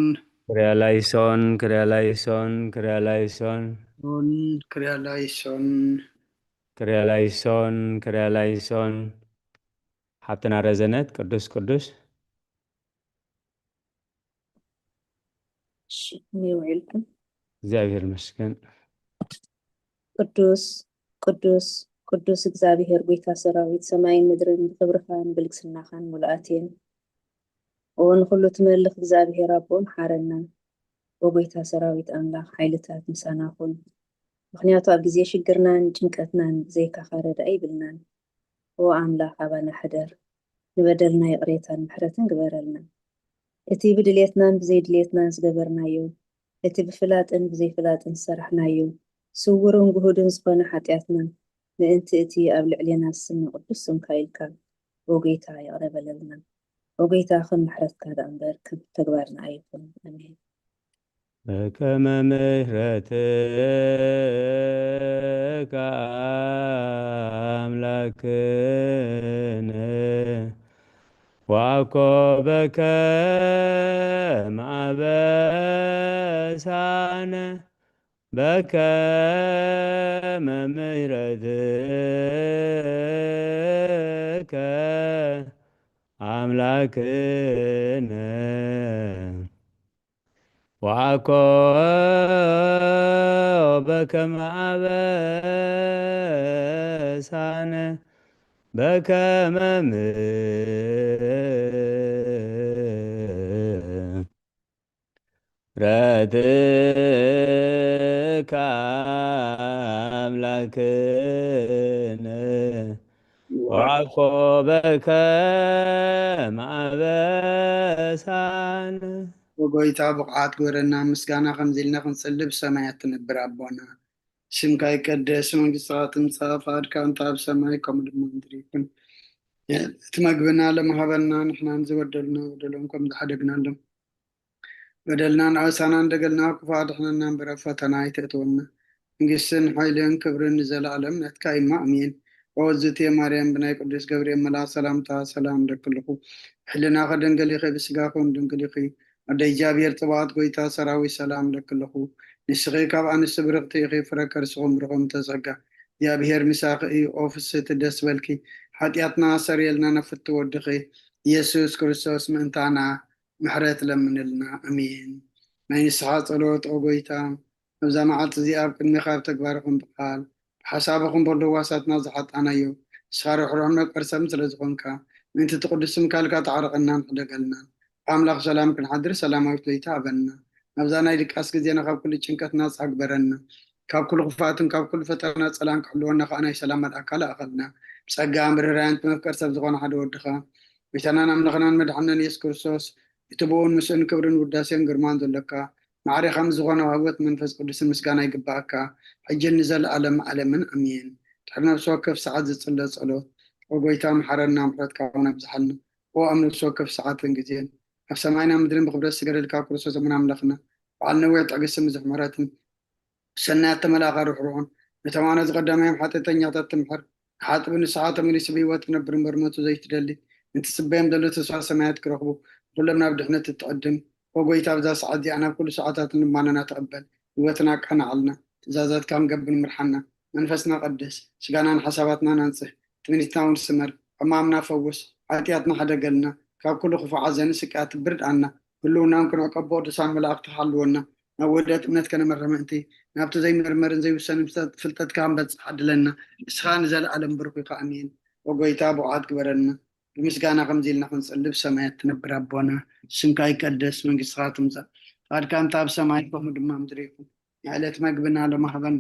ክርያ ላይሶን፣ ክርያ ላይሶን፣ ክርያ ላይሶን። ሶን፣ ክርያ ላይሶን። ክርያ ላይሶን፣ ክርያ ላይሶን። ሓብትና ረዘነት፣ ቅዱስ፣ ቅዱስ። እሺ፣ ከመይ ውዒልኩም? እግዚኣብሔር ይመስገን። ቅዱስ፣ ቅዱስ፣ ቅዱስ እግዚኣብሔር ጎይታ ሰራዊት፣ ሰማይን ምድርን ብኽብርኻን ብልግስናኻን ምሉኣት እየን። ኦ ንኹሉ ትመልኽ እግዚኣብሔር ኣቦ፣ መሓረና። ኦ ጎይታ ሰራዊት ኣምላኽ፣ ሓይልታት ምሳና ኩን። ምኽንያቱ ኣብ ግዜ ሽግርናን ጭንቀትናን ብዘይካኻ ረዳኢ ይብልናን። ኦ ኣምላኽ፣ ኣባና ሕደር። ንበደልና ይቕሬታን ምሕረትን ግበረልና። እቲ ብድሌትናን ብዘይድሌትናን ዝገበርናዮ፣ እቲ ብፍላጥን ብዘይፍላጥን ዝሰራሕናዮ፣ ስውርን ግሁድን ዝኾነ ሓጢኣትና፣ ምእንቲ እቲ ኣብ ልዕሌና ዝስመ ቅዱስ ስምካ ኢልካ፣ ኦ ጎይታ፣ ይቕረ በለልና። ኦ ጎይታ፣ ከም ምሕረትካ ደኣ እምበር ከም ተግባርና ኣይኹን። ኣሜን። በከመ ምሕረትከ ኣምላክነ ወአኮ በከመ አበሳነ በከመ ምሕረትከ አምላክነ ወአኮ በከመ አበሳነ በከመ ምሕረትከ አምላክነ ወአኮ በከመ አበሳነ። ወጎይታ ብቕዓት ግበረና፣ ምስጋና ከምዚ ኢልና ክንጽሊ ብሰማያት ትነብር ኣቦና። ስምካ ይቀደስ፣ መንግስትኻ ትምጻእ፣ ፍቓድካ እንተ ኣብ ሰማይ ከምኡ ድማ ምድሪ ይኩን። እቲ መግብና ሎም ሃበና፣ ንሕናን ዝበደሉና በደሎም ከም ዝሓደግናሎም በደልና ንኣሳና እንደገልና ክፉእ ኣድሕነና እምበር ኣብ ፈተና ኣይተእትወና። መንግስትን ሓይልን ክብርን ንዘለኣለም ናትካ እዩ። ኣሜን። ኦ ዝትየ ማርያም ብናይ ቅዱስ ገብርኤል መልኣኽ ሰላምታ ሰላም እለኪ ኣለኹ። ብሕልናኺ ድንግል ኢኺ፣ ብስጋኺ እውን ድንግል ኢኺ። ኣደ እግዚኣብሔር ጽባኦት ጎይታ ሰራዊት ሰላም እለኪ ኣለኹ። ንስኺ ካብ ኣንስቲ ብርኽቲ ኢኺ፣ ፍረ ከርስኺ እውን ብሩኽ እዩ። እምተ ጸጋ እግዚኣብሔር ምሳኺ እዩ። ኦ ፍስህቲ ደስ በልኪ፣ ሓጢኣትና ኣሰርየልና ነፍቲ ወድኺ ኢየሱስ ክርስቶስ ምእንታና ምሕረት ለምንልና። ኣሜን። ናይ ንስሓ ጸሎት ኦ ጎይታ፣ ኣብዛ መዓልቲ እዚኣ ኣብ ቅድሜኻ ኣብ ተግባርኹም ብቃል ብሓሳብኹም በሎ ዋሳትና ዝሓጣናዮ ንስኻ ርሕሩሕን መቅርሰብን ስለ ዝኾንካ ምእንቲ እቲ ቅዱስ ስምካ ኢልካ ተዓረቐናን ሕደገልናን። ኣምላኽ ሰላም ክንሓድር ሰላማዊት ለይቲ ሃበና። ናብዛ ናይ ድቃስ ግዜና ካብ ኩሉ ጭንቀት ናጻ ግበረና። ካብ ኩሉ ክፋትን ካብ ኩሉ ፈተና ጸላን ክሕልወና ከኣ ናይ ሰላም መልኣካ ለኣኸልና። ብጸጋ ምርራያን መፍቀር ሰብ ዝኾነ ሓደ ወድኻ ጎይታናን ኣምላኽናን መድሓናን የሱስ ክርስቶስ እቲ ብኡን ምስኡን ክብርን ውዳሴን ግርማን ዘሎካ ማዕረ ከም ዝኾነ ህይወት መንፈስ ቅዱስን ምስጋና ይግባኣካ ሕጅን ንዘለኣለም ዓለምን ኣሜን። ድሕሪ ነፍሲ ወከፍ ሰዓት ዝጽለ ጸሎት ኦ ጎይታ መሓረና ምሕረትካ እውን ኣብዝሓልና። ኦ ኣብ ነፍሲ ወከፍ ሰዓትን ግዜን ኣብ ሰማይና ምድርን ብክብረት ዝገደልካ ክርስቶስ እሙን ኣምላኽና በዓል ነዊሕ ትዕግስትን ብዙሕ ምሕረትን ብሰናያት ተመላእካ ርሕሩሕን ነቶም ኣነ ዝቐዳማዮም ሓጢኣተኛታት ትምሕር ንሓጥቢ ንስሓ ተመሊሱ ብህይወት ክነብር እምበር ሞቱ ዘይትደሊ ንትጽበዮም ዘሎ ተስፋ ሰማያት ክረኽቡ ንኹሎም ናብ ድሕነት እትዕድም ኦ ጎይታ ኣብዛ ሰዓት እዚኣ ናብ ኩሉ ሰዓታት ልማናና ተቐበል ህይወትና ኣቃናዓልና ትእዛዛትካ ክንገብር ምርሓና መንፈስና ቀድስ ስጋናን ሓሳባትናን ኣንጽህ ትምኒትና እውን ስመር ሕማምና ፈውስ ሓጢኣትና ሕደገልና ካብ ኩሉ ክፉእ ሓዘንን ስቅያትን ብርድኣና ህልውናን ክንዕቀቦ ቅዱሳን መላእኽቲ ሓልወና ናብ ውህደት እምነት ከነምርሕ ምእንቲ ናብቲ ዘይምርመርን ዘይውሰንን ፍልጠትካ ክንበጽሕ ዓድለና። ንስኻ ንዘለኣለም ብሩኽ ኢኻ። ኣሜን። ኦ ጎይታ ብቑዓት ግበረና። ብምስጋና ከምዚ ኢልና ክንጽሊ ብሰማያት ትነብር ኣቦና ስምካ ይቀደስ መንግስትኻ ትምጻእ ፍቓድካ እንተ ኣብ ሰማይ ከምኡ ድማ ምድሪ ይኹን። ናይ ዕለት መግብና ሎሚ ሃበና።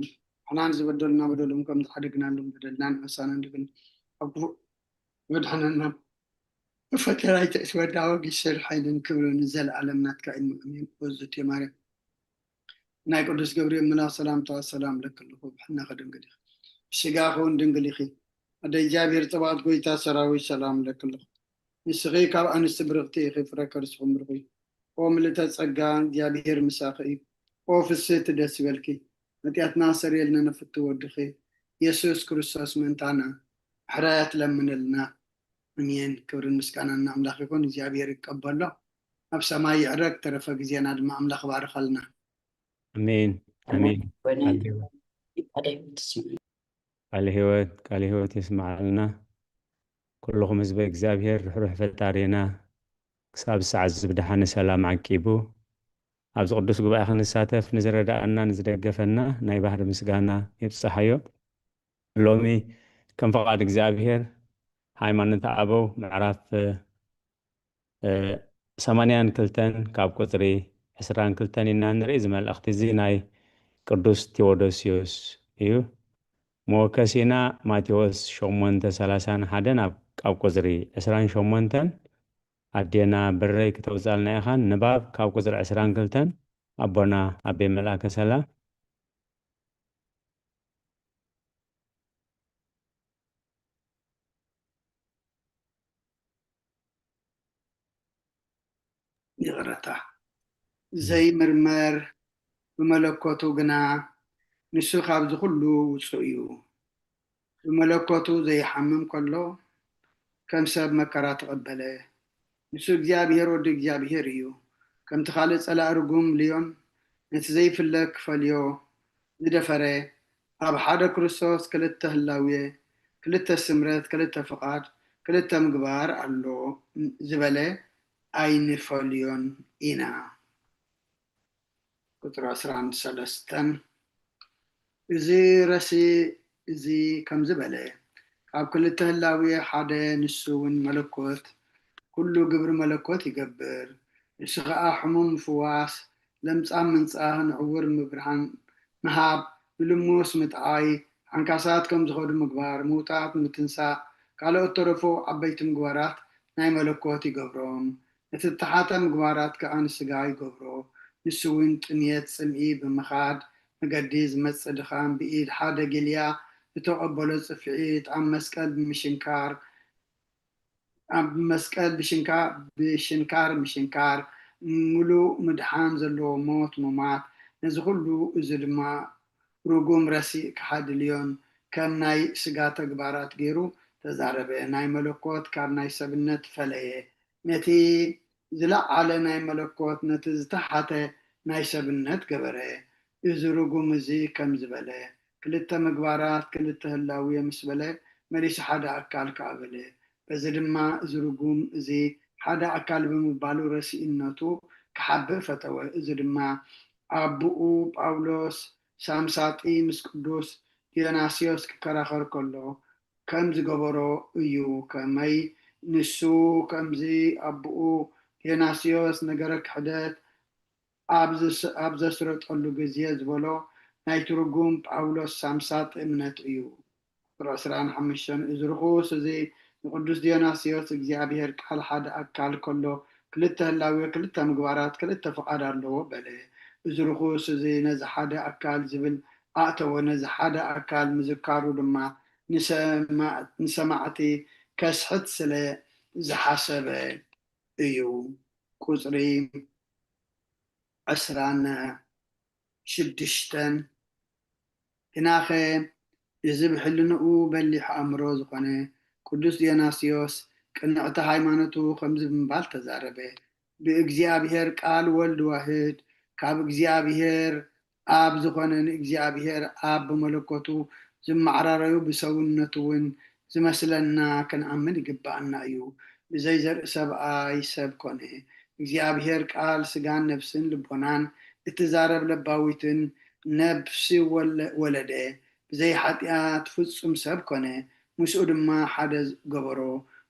ንሕና ንዝበደሉና በደሎም ከም ዝሓደግናሎም በደልና ንኣሳና ንብል ኣብ ክፉእ ወድሓነና ፈተና ኣይተእትወና ወጊሰን ሓይልን ክብርን ንዘለኣለም ናትካ እዩ። ኣሜን። ኦዝት ማርያም ናይ ቅዱስ ገብርኤል መልኣኽ ሰላምታ ሰላም ለክልኹ ብሕና ከደንግል ኢኺ ብስጋ ኸውን ድንግል ኢኺ ኣደ እግዚኣብሔር ጽባኦት ጎይታ ሰራዊት ሰላም ለክልኹ ንስኺ ካብ ኣንስቲ ብርኽቲ ኢኺ ፍረ ከርስኹም ብርኹ ኦ ምልእተ ጸጋ እግዚኣብሔር ምሳኺ እዩ። ኦ ፍስህቲ ደስ ይበልኪ ኃጢኣትና ሰርየልና ነፍቲ ወድኺ ኢየሱስ ክርስቶስ ምእንታና ምሕረት ለምንልና። ኣሜን። ክብርን ምስጋናን ንኣምላኽ ይኹን። እግዚኣብሔር ይቀበሎ። ኣብ ሰማይ ይዕረግ። ተረፈ ግዜና ድማ ኣምላኽ ባርኸልና። ኣሜን። ኣሜን። ቃለ ህይወት ቃለ ህይወት የስምዓልና። ኩልኹም ህዝበ እግዚኣብሔር ርሕሩሕ ፈጣሪና ክሳብ ሰዓት ዝብድሓነ ሰላም ዓቂቡ ኣብዚ ቅዱስ ጉባኤ ክንሳተፍ ንዝረዳኣና ንዝደገፈና ናይ ባህሪ ምስጋና ይብጽሓዮ። ሎሚ ከም ፈቓድ እግዚኣብሔር ሃይማኖት ኣበው ምዕራፍ ሰማንያን ክልተን ካብ ቁፅሪ ዕስራን ክልተን ኢና ንርኢ። እዚ መልእኽቲ እዚ ናይ ቅዱስ ቴዎዶስዮስ እዩ። መወከሲና ማቴዎስ ሸሞንተ ሰላሳን ሓደን ኣብ ቁፅሪ ዕስራን ሸሞንተን ኣዴና ብረይ ክተውፃልና ኢኻን ንባብ ካብ ቁፅሪ ዕስራን ክልተን ኣቦና ኣቤ መልኣከ ሰላም ይቕረታ፣ ዘይምርመር፣ ብመለኮቱ ግና ንሱ ካብዚ ኩሉ ውጹእ እዩ። ብመለኮቱ ዘይሓምም ከሎ፣ ከም ሰብ መከራ ተቐበለ። ንሱ እግዚኣብሔር ወዲ እግዚኣብሔር እዩ። ከምቲ ካልእ ጸላኢ ርጉም ልዮን ነቲ ዘይፍለ ክፈልዮ ዝደፈረ፣ ኣብ ሓደ ክርስቶስ ክልተ ህላዌ፣ ክልተ ስምረት፣ ክልተ ፍቓድ፣ ክልተ ምግባር ኣሎ ዝበለ ኣይንፈልዮን ኢና። ቁጽሪ ዕስራን ሰለስተን፣ እዚ ረሲእ እዚ ከምዚ በለ፣ ካብ ክልተ ህላዌ ሓደ፣ ንሱ እውን መለኮት፣ ኩሉ ግብሪ መለኮት ይገብር። ንሱ ኸኣ ሕሙም ምፍዋስ፣ ለምጻም ምንጻህ፣ ንዕውር ምብርሃን ምሃብ፣ ንልሙስ ምጥዓይ፣ ሓንካሳት ከም ዝኸዱ ምግባር፣ ምውታት ምትንሳእ፣ ካልኦት ተረፉ ዓበይቲ ምግባራት ናይ መለኮት ይገብሮም። እቲ እተሓተ ምግባራት ከኣ ንስጋ ይገብሮ። ንሱ እውን ጥምየት ጽምኢ ብምኻድ፣ መገዲ ዝመጽእ ድኻም፣ ብኢድ ሓደ ጊልያ ዝተቐበሎ ጽፍዒት፣ ኣብ መስቀል ብምሽንካር፣ ኣብ መስቀል ብሽንካ-፣ ብሽንካር ምሽንካር፣ ምሉእ ምድሓን ዘለዎ ሞት ምሟት፣ ነዚ ኩሉ፣ እዚ ድማ ርጉም ረሲእ ከሓዲ ልዮን ከም ናይ ስጋ ተግባራት ገይሩ ተዛረበ። ናይ መለኮት ካብ ናይ ሰብነት ፈለየ። ነቲ ዝለዓለ ናይ መለኮት ነቲ ዝተሓተ ናይ ሰብነት ገበረ። እዚ ርጉም እዚ ከምዚ በለ፣ ክልተ ምግባራት ክልተ ህላዌ ምስ በለ፣ መሊሱ ሓደ ኣካል ከኣ በለ። በዚ ድማ እዚ ርጉም እዚ ሓደ ኣካል ብምባሉ ረሲእነቱ ክሓብእ ፈተወ። እዚ ድማ ኣቦኡ ጳውሎስ ሳምሳጢ ምስ ቅዱስ ዲዮናስዮስ ክከራኸር ከሎ ከም ዝገበሮ እዩ። ከመይ ንሱ ከምዚ ኣቦኡ ዲዮናስዮስ ነገረ ክሕደት ኣብ ዝስ-፣ ኣብ ዘስረጠሉ ግዜ ዝበሎ ናይ ትርጉም ጳውሎስ ሳምሳጢ እምነት እዩ። ቁጽሪ ዕስራን ሓሙሽተን፣ እዚ ርኹስ እዚ ንቅዱስ ዲዮናስዮስ እግዚኣብሔር ቃል ሓደ ኣካል ከሎ ክልተ ህላዌ፣ ክልተ ምግባራት፣ ክልተ ፍቓድ ኣለዎ በለ። እዚ ርኹስ እዚ ነዚ ሓደ ኣካል ዝብል ኣእተወ፣ ነዚ ሓደ ኣካል ምዝካሩ ድማ ንሰማ-፣ ንሰማዕቲ ከስሕት ስለ ዝሓሰበ እዩ። ቁጽሪ ዕስራን ሽዱሽተን፣ ግናኸ እዚ ብሕልንኡ በሊሕ ኣእምሮ ዝኾነ ቅዱስ ዲዮናስዮስ ቅንዕቲ ሃይማኖቱ ከምዚ ብምባል ተዛረበ፣ ብእግዚኣብሔር ቃል ወልድ ዋህድ፣ ካብ እግዚኣብሔር ኣብ ዝኾነ ንእግዚኣብሔር ኣብ ብመለኮቱ ዝመዓራረዩ ብሰውነቱ እውን ዝመስለና ክንኣምን ይግብኣና እዩ። ብዘይ ዘርኢ ሰብኣይ ሰብ ኮነ። እግዚኣብሔር ቃል ስጋን ነፍስን ልቦናን እትዛረብ ለባዊትን ነፍሲ ወለ-፣ ወለደ። ብዘይ ሓጢኣት ፍጹም ሰብ ኮነ። ምስኡ ድማ ሓደ ገበሮ።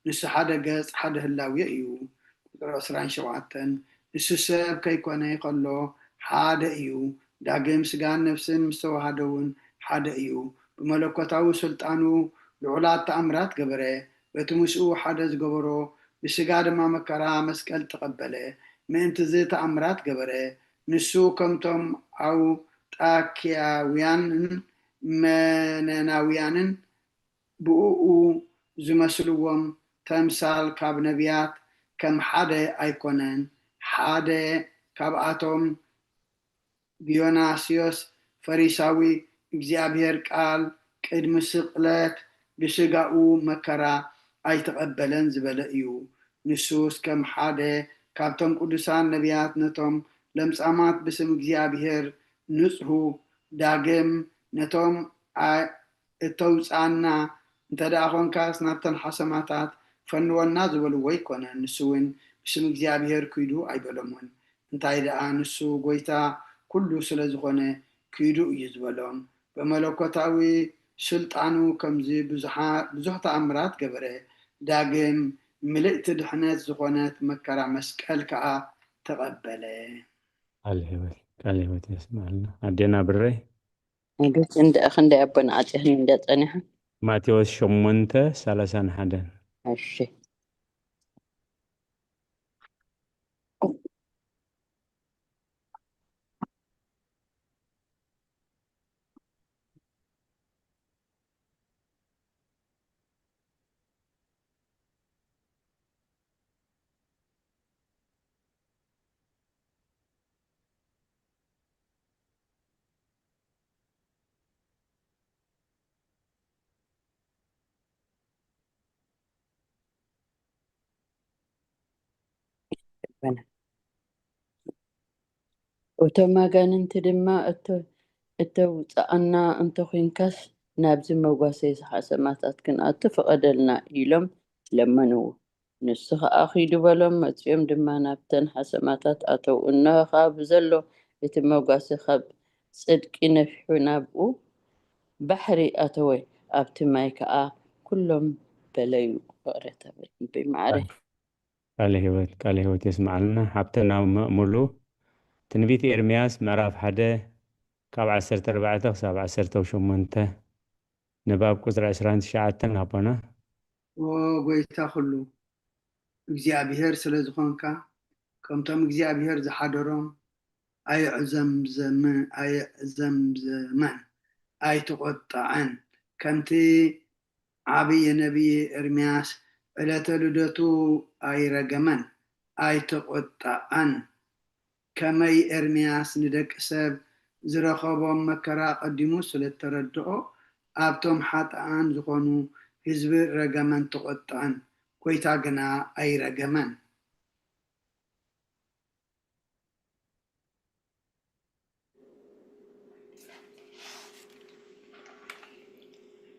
ንሱ ሓደ ገጽ ሓደ ህላዌ እዩ። ቁጽሪ ዕስራን ሸውዓተን፣ ንሱ ሰብ ከይኮነ ከሎ ሓደ እዩ። ዳግም ስጋን ነፍስን ምስ ተዋሃደ እውን ሓደ እዩ። ብመለኮታዊ ስልጣኑ ልዑላት ተኣምራት ገበረ። በቲ ምስኡ ሓደ ዝገበሮ ብስጋ ድማ መከራ መስቀል ተቐበለ። ምእንቲ እዚ ተኣምራት ገበረ። ንሱ ከምቶም ኣውጣኪያውያንን መነናውያንን ብእኡ ዝመስልዎም ተምሳል ካብ ነቢያት ከም ሓደ ኣይኮነን። ሓደ ካብኣቶም ዲዮናስዮስ ፈሪሳዊ እግዚኣብሔር ቃል ቅድሚ ስቕለት ብስጋኡ መከራ ኣይተቐበለን ዝበለ እዩ። ንሱስ ከም ሓደ ካብቶም ቅዱሳን ነቢያት ነቶም ለምጻማት ብስም እግዚኣብሔር ንጽሁ፣ ዳግም ነቶም ኣ-፣ እተውጽኣና እንተ ደኣ ኾንካስ ናብተን ሓሰማታት ፈንወና ዝበልዎ ኣይኮነን። ንሱ እውን ብስም እግዚኣብሔር ኪዱ ኣይበሎምን። እንታይ ደኣ ንሱ ጐይታ ኩሉ ስለ ዝኾነ ኪዱ እዩ ዝበሎም። ብመለኮታዊ ስልጣኑ ከምዚ ብዙሓ-፣ ብዙሕ ተኣምራት ገበረ። ዳግም ምልእቲ ድሕነት ዝኾነት መከራ መስቀል ከኣ ተቐበለ። ቃል ህይወት፣ ቃል ህይወት የስምዓልና። ኣዴና ብረይ። እንግዲህ እንደ፣ ክንደይ ኣቦና ኣጽሕኒ እንደ ጸኒሐ። ማቴዎስ ሸሞንተ ሰላሳን ሓደን። እሺ። እቶም ኣጋንንቲ ድማ፣ "እተ-፣ እተውፅኣና እንተኾይንካስ፣ ናብዚ መጓሰ ሓሰማታት ክንኣቱ ፍቐደልና" ኢሎም ለመንዎ። ንሱ ኸኣ ኺዱ በሎም። መጺኦም ድማ ናብተን ሓሰማታት ኣተው። እንሆ ኸኣ ብዘሎ እቲ መጓሰ ኻብ ጽድቂ ነፊሑ ናብኡ ባሕሪ ኣተወ። ኣብቲ ማይ ከኣ ኩሎም በለዩ። ፍቕረተ በይ ማዕረ። ቃለ ህይወት፣ ቃለ ህይወት የስምዓልና። ሓብትና መእሙሉ ትንቢት ኤርምያስ ምዕራፍ ሓደ ካብ ዓሰርተ ኣርባዕተ ክሳብ ዓሰርተ ሸሞንተ ንባብ ቁጽሪ ዕስራን ትሽዓተን ኣቦና። ኦ ጎይታ ኩሉ፣ እግዚኣብሔር ስለ ዝኾንካ፣ ከምቶም እግዚኣብሔር ዝሓደሮም ኣየዕዘምዘመ-፣ ኣየዕዘምዘመን፣ ኣይተቖጠዐን። ከምቲ ዓብዪ ነቢይ ኤርምያስ ዕለተ ልደቱ ኣይረገመን፣ ኣይተቖጠዐን። ከመይ ኤርምያስ ንደቂ ሰብ ዝረኸቦም መከራ ኣቐዲሙ ስለ እተረድኦ፣ ኣብቶም ሓጥኣን ዝኾኑ ህዝቢ ረገመን ተቖጥዐን፣ ጐይታ ግና ኣይረገመን።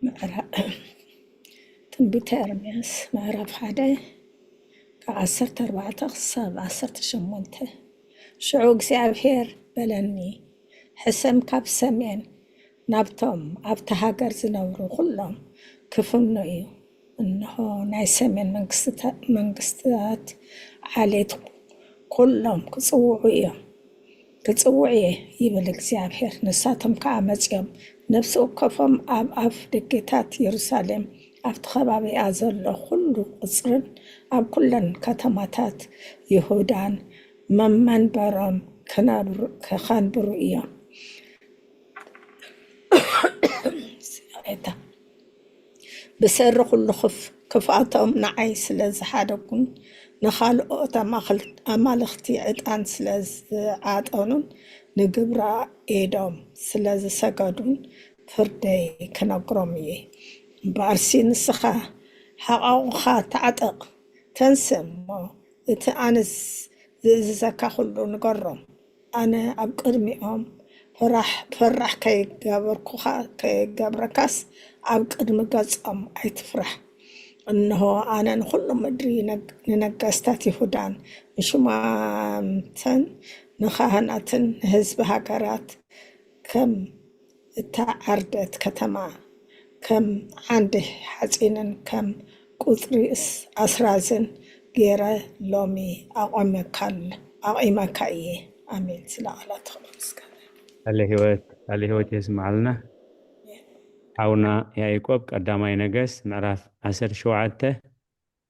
ምዕራ-፣ ትንቢተ ኤርምያስ ምዕራፍ ሓደ ካብ ዓሰርተ ኣርባዕተ ክሳብ ዓሰርተ ሸሞንተ። ሽዑ እግዚኣብሔር በለኒ፣ ሕሰም ካብ ሰሜን ናብቶም ኣብታ ሃገር ዝነብሩ ኵሎም ክፍኖ እዩ። እንሆ፣ ናይ ሰሜን መንግስትታ-፣ መንግስትታት ዓሌት ኵሎም ክጽውዑ እዮም፣ ክጽውዕ እየ፣ ይብል እግዚኣብሔር። ንሳቶም ከኣ መጺኦም ነፍሲ ወከፎም ኣብ ኣፍ ደጌታት የሩሳሌም፣ ኣብቲ ከባቢኣ ዘሎ ኵሉ ቕጽርን ኣብ ኵለን ከተማታት ይሁዳን መመንበሮም ክነብሩ-፣ ከንብሩ እዮም። ይቕሬታ። ብሰሪ ኹሉ ክፍ-፣ ክፍኣቶም ንዓይ ስለ ዝሓደጉን ንኻልኦት ኣማኽል-፣ ኣማልኽቲ ዕጣን ስለ ዝዓጠኑን ንግብረ ኤዶም ስለ ዝሰገዱን ፍርደይ ክነግሮም እየ። እምበኣርሲ ንስኻ ሕቓቑኻ ተዓጠቕ፣ ተንስእ እሞ እቲ ኣነ ዝእዝዘካ ኹሉ ንገሮም። ኣነ ኣብ ቅድሚኦም ፈራሕ-፣ ፈራሕ ከይገበርኩኻ፣ ከይገብረካስ ኣብ ቅድሚ ገጾም ኣይትፍራሕ። እንሆ፣ ኣነ ንኹሉ ምድሪ ነግ-፣ ንነገስታት ይሁዳን ንሹማምተን ንኻህናትን ንህዝቢ ሃገራት ከም እታ ዓርደት ከተማ ከም ዓንዲ ሓጺንን ከም ቁጽሪ እስ-፣ ኣስራዝን ገይረ ሎሚ ኣቑመካል-፣ ኣቑመካ እየ። ኣሜን። ስለ ቃላት ተመስገን። ቃለ ህይወት፣ ቃለ ህይወት የስምዓልና። ሓውና ያዕቆብ ቀዳማይ ነገስት ምዕራፍ ዓሰርተ ሸውዓተ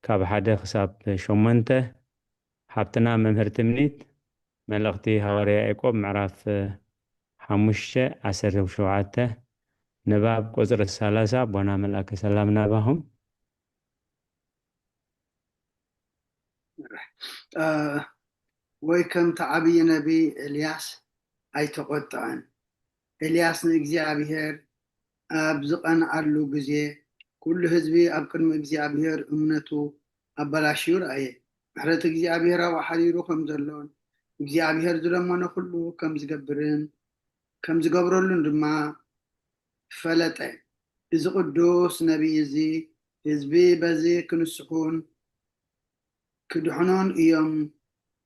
ካብ ሓደ ክሳብ ሸሞንተ። ሓብትና መምህር ትምኒት፣ መልእኽቲ ሃዋርያ ያዕቆብ ምዕራፍ ሓሙሽተ ዓሰርተ ሸውዓተ ንባብ ቁጽሪ ሰላሳ። ኣቦና መልኣከ ሰላም ናባኹም። እ፣ ወይ ከምቲ ዓብዪ ነቢይ ኤልያስ ኣይተቖጥዐን። ኤልያስ ንእግዚኣብሔር ኣብ ዝቐንዓሉ ግዜ፣ ኩሉ ህዝቢ ኣብ ቅድሚ እግዚኣብሔር እምነቱ ኣበላሽዩ ረኣየ። ምሕረት እግዚኣብሔር ኣብኡ ሓዲሩ ከም ዘሎን፣ እግዚኣብሔር ዝለመኖ ኩሉ ከም ዝገብርን፣ ከም ዝገብረሉን ድማ ፈለጠ። እዚ ቅዱስ ነቢይ እዚ፣ ህዝቢ በዚ ክንስሑን ክድሕኑን እዮም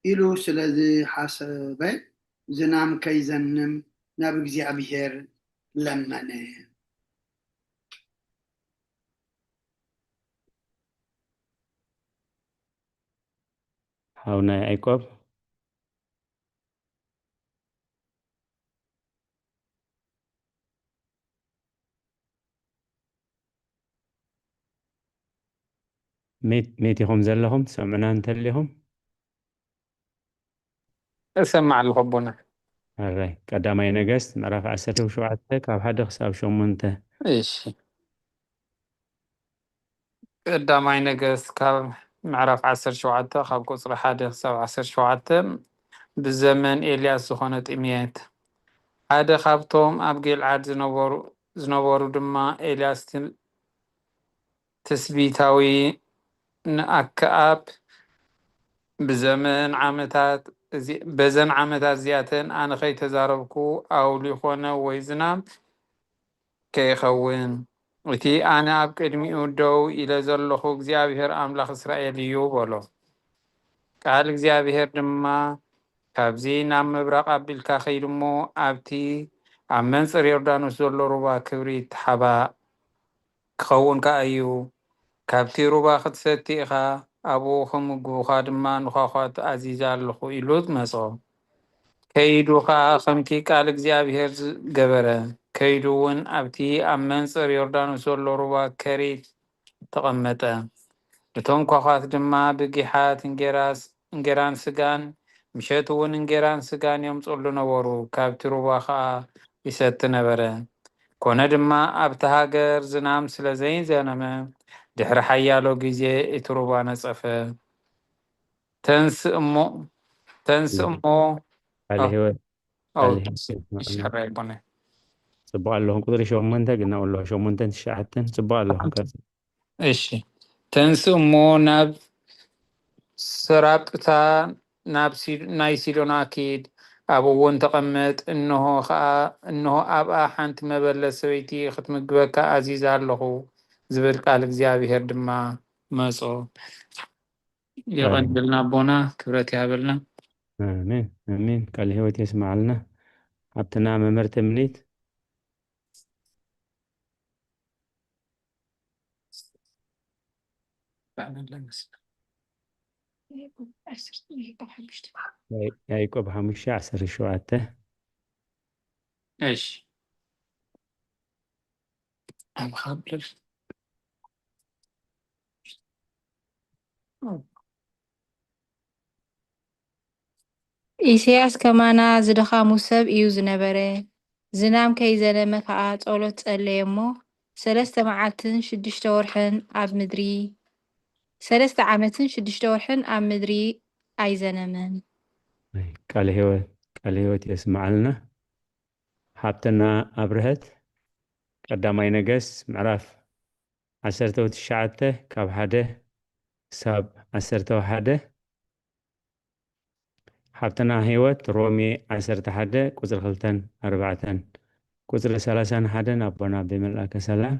ኢሉ ስለ ዝሓሰበ፣ ዝናም ከይዘንም ናብ እግዚኣብሔር ለመነ። ሓውና ያዕቆብ። ሜት-፣ ሜት ኢኹም ዘለኹም፣ ትሰምዑና እንተሊኹም? እሰማዕ ኣለኹ ኣቦና። ኣራይ፣ ቀዳማይ ነገስት ምዕራፍ ዓሰርተ ሸውዓተ ካብ ሓደ ክሳብ ሸሞንተ። እሺ። ቀዳማይ ነገስት ካብ ምዕራፍ ዓሰርተ ሸውዓተ ካብ ቁጽሪ ሓደ ክሳብ ዓሰርተ ሸውዓተ። ብዘመን ኤልያስ ዝኾነ ጥሜት። ሓደ ካብቶም ኣብ ጊልዓድ ዝነበሩ፣ ዝነበሩ ድማ ኤልያስ ትን-፣ ትስቢታዊ ንኣክኣብ ብዘመን ዓመታት እዚ-፣ በዘን ዓመታት እዚኣተን ኣነ ከይተዛረብኩ ኣውሊ ኾነ ወይ ዝናም ከይኸውን፣ እቲ ኣነ ኣብ ቅድሚኡ ደው ኢለ ዘለኹ እግዚኣብሔር ኣምላኽ እስራኤል እዩ በሎ። ቃል እግዚኣብሔር ድማ፣ ካብዚ ናብ ምብራቕ ኣቢልካ ኸይድ እሞ፣ ኣብቲ ኣብ መንጽር ዮርዳኖስ ዘሎ ሩባ ክብሪት ሓባእ ክኸውን ከኣ እዩ። ካብቲ ሩባ ክትሰቲ ኢኻ፣ ኣብኡ ክምግቡኻ ድማ ንኳዃት ኣዚዘ ኣለኹ ኢሉ መጾ። ከይዱ ኸኣ ከምቲ ቃል እግዚኣብሔር ዝ-፣ ገበረ። ከይዱ እውን ኣብቲ ኣብ መንጽር ዮርዳኖስ ዘሎ ሩባ ከሪት ተቐመጠ። እቶም ኳዃት ድማ ብጊሓት እንጌራስ-፣ እንጌራን ስጋን፣ ምሸት እውን እንጌራን ስጋን የምጽሉ ነበሩ። ካብቲ ሩባ ኸኣ ይሰቲ ነበረ። ኮነ ድማ ኣብቲ ሃገር ዝናም ስለ ዘይዘነመ፣ ድሕሪ ሓያሎ ግዜ እቲ ሩባ ነጸፈ። ተንስ እሞ፣ ተንስ እሞ፣ ቃለ ኣው-፣ ህይወት፣ ኣው-፣ ቃለ ህይወት ይስማዕና። ይሻራ ይቦነ። ጽቡቕ ኣለኹም። ቁጽሪ ሸሞንተ ግን ኣብኡ ኣለኹ። ሸሞንተን ትሽዓተን ጽቡቕ ኣለኹም። ቀጽል። እሺ። ተንስ እሞ ናብ ሰራጵታ፣ ናብ ሲ-፣ ናይ ሲዶና ኪድ፣ ኣብኡ እውን ተቐመጥ። እንሆ ኸኣ፣ እንሆ ኣብኣ ሓንቲ መበለት ሰበይቲ ክትምግበካ ኣዚዘ ኣለኹ፣ ዝብል ቃል እግዚኣብሔር ድማ መጾ። የቐንየልና ኣቦና፣ ክብረት ይሃበልና። ኣሜን፣ ኣሜን። ቃለ ህይወት የስምዓልና። ሓብትና መምህር ተምኒት። ያዕቆብ ሓሙሽተ ዓሰርተ ሸውዓተ። እሺ። ኣብ ኻብል ኢሳያስ ከማና ዝደኻሙ ሰብ እዩ ዝነበረ። ዝናም ከይዘነመ ከኣ ጸሎት ጸለየ እሞ፣ ሰለስተ መዓልትን ሽዱሽተ ወርሕን ኣብ ምድሪ፣ ሰለስተ ዓመትን ሽዱሽተ ወርሕን ኣብ ምድሪ ኣይዘነመን። ኣይ፣ ቃለ ህይወት፣ ቃለ ህይወት የስምዓልና። ሓብትና ኣብርሀት፣ ቀዳማይ ነገስት ምዕራፍ ዓሰርተ ትሽዓተ ካብ ሓደ ክሳብ ዓሰርተ ሓደ። ሓብትና ህይወት ሮሜ ዓሰርተ ሓደ ቁጽሪ ክልተን ኣርባዕተን። ቁጽሪ ሰላሳን ሓደን ኣቦና ብመልኣከ ሰላም።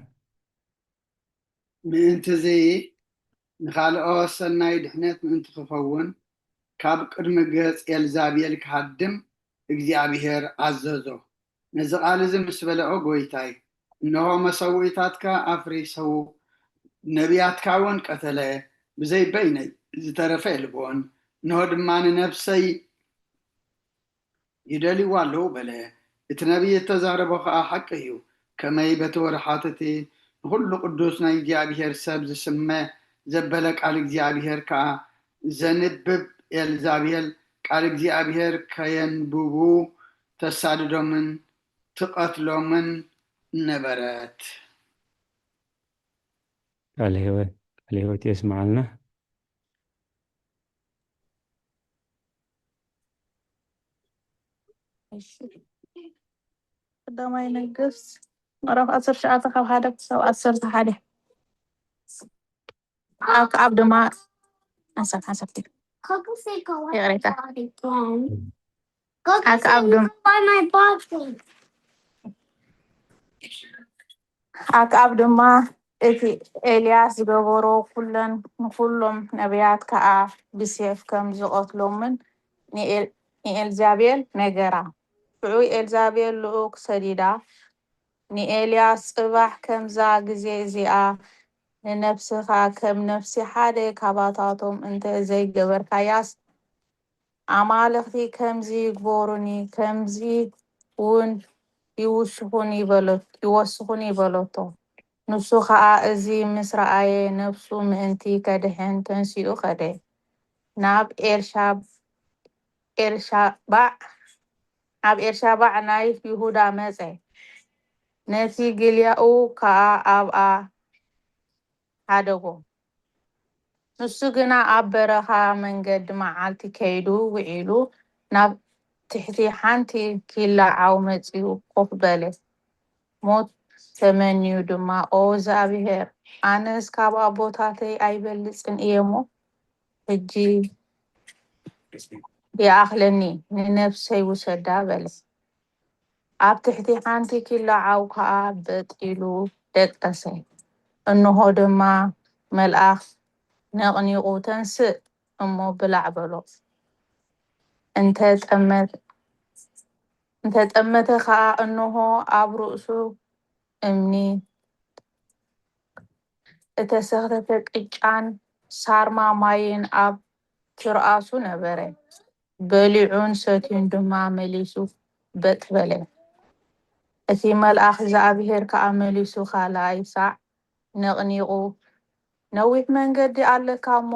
ምእንትዚ ንኻልኦት ሰናይ ድሕነት ምእንቲ ክኸውን ካብ ቅድሚ ገጽ ኤልዛቤል ክሃድም እግዚኣብሔር ኣዘዞ። ነዚ ቃል እዚ ምስ በልዖ፣ ጐይታይ፣ እንሆ፣ መሰውኢታትካ ኣፍሪሱ፣ ነቢያትካ እውን ቀተለ፣ ብዘይ በይነይ ዝተረፈ የልቦን። እንሆ ድማ፣ ንነፍሰይ ይደልይዋ ኣለዉ፣ በለ። እቲ ነቢይ እተዛረቦ ኸኣ ሓቂ እዩ። ከመይ በቲ ወርሓት እቲ ንኹሉ ቅዱስ ናይ እግዚኣብሔር ሰብ ዝስመ ዘበለ ቃል እግዚኣብሔር ከኣ ዘንብብ ኤልዛቤል ቃል እግዚኣብሔር ከየንብቡ ተሳድዶምን ትቐትሎምን ነበረት። ቃለ ህይወት፣ ቃለ ህይወት የስምዓልና። እሺ። ቀዳማይ ነገስት ምዕራፍ ዓሰርተ ትሽዓተ ካብ ሓደ ክሳብ ዓሰርተ ሓደ። ኣክኣብ ድማ ሓንሳብ፣ ሓንሳብ፣ ይቕሬታ። ኣክኣብ ድማ ኣክኣብ ድማ እቲ ኤልያስ ዝገበሮ ኩለን ንኹሎም ነቢያት ከኣ ብሴፍ ከም ዝቐትሎምን ንኤል-፣ ንኤልዛቤል ነገራ። ሽዑ ኤልዛቤል ልኡኽ ሰዲዳ ንኤልያስ፣ ጽባሕ ከምዛ ግዜ እዚኣ ንነብስኻ ከም ነፍሲ ሓደ ካባታቶም እንተ ዘይገበርካያስ፣ ኣማልኽቲ ከምዚ ይግበሩኒ፣ ከምዚ እውን ይውስኹኒ በሎ-፣ ይወስኹኒ በለቶ። ንሱ ኸኣ እዚ ምስ ረኣየ፣ ነፍሱ ምእንቲ ከድሕን ተንሲኡ ኸደ። ናብ ኤልሻ-፣ ኤልሻባዕ፣ ናብ ኤልሻባዕ ናይ ይሁዳ መጸ። ነቲ ግልያኡ ከኣ ኣብኣ ሓደጎ። ንሱ ግና ኣብ በረኻ መንገዲ መዓልቲ ከይዱ ውዒሉ፣ ናብ ትሕቲ ሓንቲ ኪላ ዓው መጺኡ ኮፍ በለ። ሞት ተመንዩ ድማ፣ "ኦ እግዚኣብሔር፣ ኣነስ ካብ ኣቦታተይ ኣይበልጽን እየ እሞ፣ ሕጂ ይኣኽለኒ፣ ንነፍሰይ ውሰዳ በለ። ኣብ ትሕቲ ሓንቲ ኪሎ ዓው ከኣ በጥ ኢሉ ደቀሰ። እንሆ ድማ መልኣኽ ነቕኒቑ፣ "ተንስእ እሞ ብላዕ" በሎ። እንተ ጠመተ፣ እንተ ጠመተ ከኣ እንሆ ኣብ ርእሱ እምኒ እተሰኽተተ ቅጫን ሳርማ ማይን ኣብ ትርኣሱ ነበረ። በሊዑን ሰትዩን ድማ መሊሱ በጥ በለ። እቲ መልኣኽ እግዚኣብሄር ከኣ መሊሱ ካልኣይ ሳዕ ነቕኒቑ፣ "ነዊሕ መንገዲ ኣለካ እሞ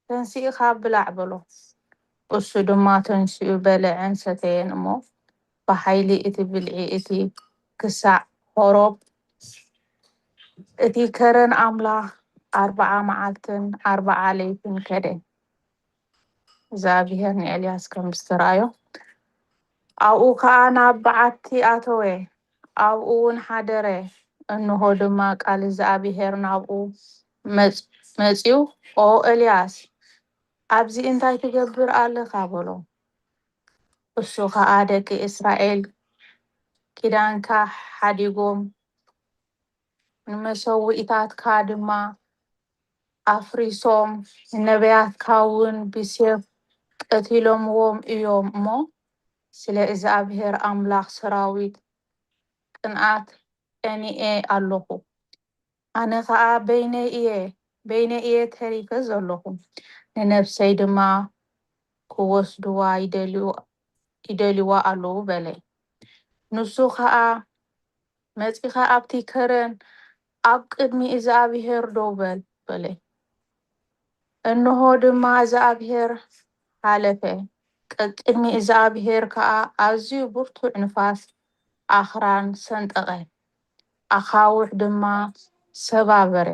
ተንሲእኻ ብላዕ" በሎ። እሱ ድማ ተንሲኡ በልዐን ሰተየን እሞ፣ ብሓይሊ እቲ ብልዒ እቲ ክሳዕ ሖሮብ፣ እቲ ከረን ኣምላኽ፣ ኣርብዓ መዓልትን ኣርብዓ ለይትን ከደ። እግዚኣብሄር ንኤልያስ ከም ዝተራእዮ፣ ኣብኡ ከኣ ናብ በዓቲ ኣተወ፣ ኣብኡ እውን ሓደረ። እንሆ ድማ ቃል እግዚኣብሄር ናብኡ መጽ-፣ መጺኡ፣ "ኦ ኤልያስ፣ ኣብዚ እንታይ ትገብር ኣለኻ?" በሎ። እሱ ኸኣ፣ "ደቂ እስራኤል ኪዳንካ ሓዲጎም፣ ንመሰውኢታትካ ድማ ኣፍሪሶም፣ ንነብያትካ እውን ብሴፍ ቀቲሎምዎም እዮም እሞ፣ ስለ እግዚኣብሄር ኣምላኽ ሰራዊት ቅንኣት ቀኒኤ ኣለኹ። ኣነ ኸኣ በይነይ እየ፣ በይነይ እየ ተሪፈ ዘለኹ። ንነፍሰይ ድማ ክወስድዋ ይደልዩ-፣ ይደልይዋ ኣለዉ" በለ። ንሱ ኸኣ፣ "መጺኻ ኣብቲ ከረን ኣብ ቅድሚ እግዚኣብሄር ደው በል" በለ። እንሆ ድማ እግዚኣብሄር ሓለፈ። ቀቅድሚ እግዚኣብሄር ከኣ ኣዝዩ ብርቱዕ ንፋስ ኣኽራን ሰንጠቐ፣ ኣኻውሕ ድማ ሰባበረ።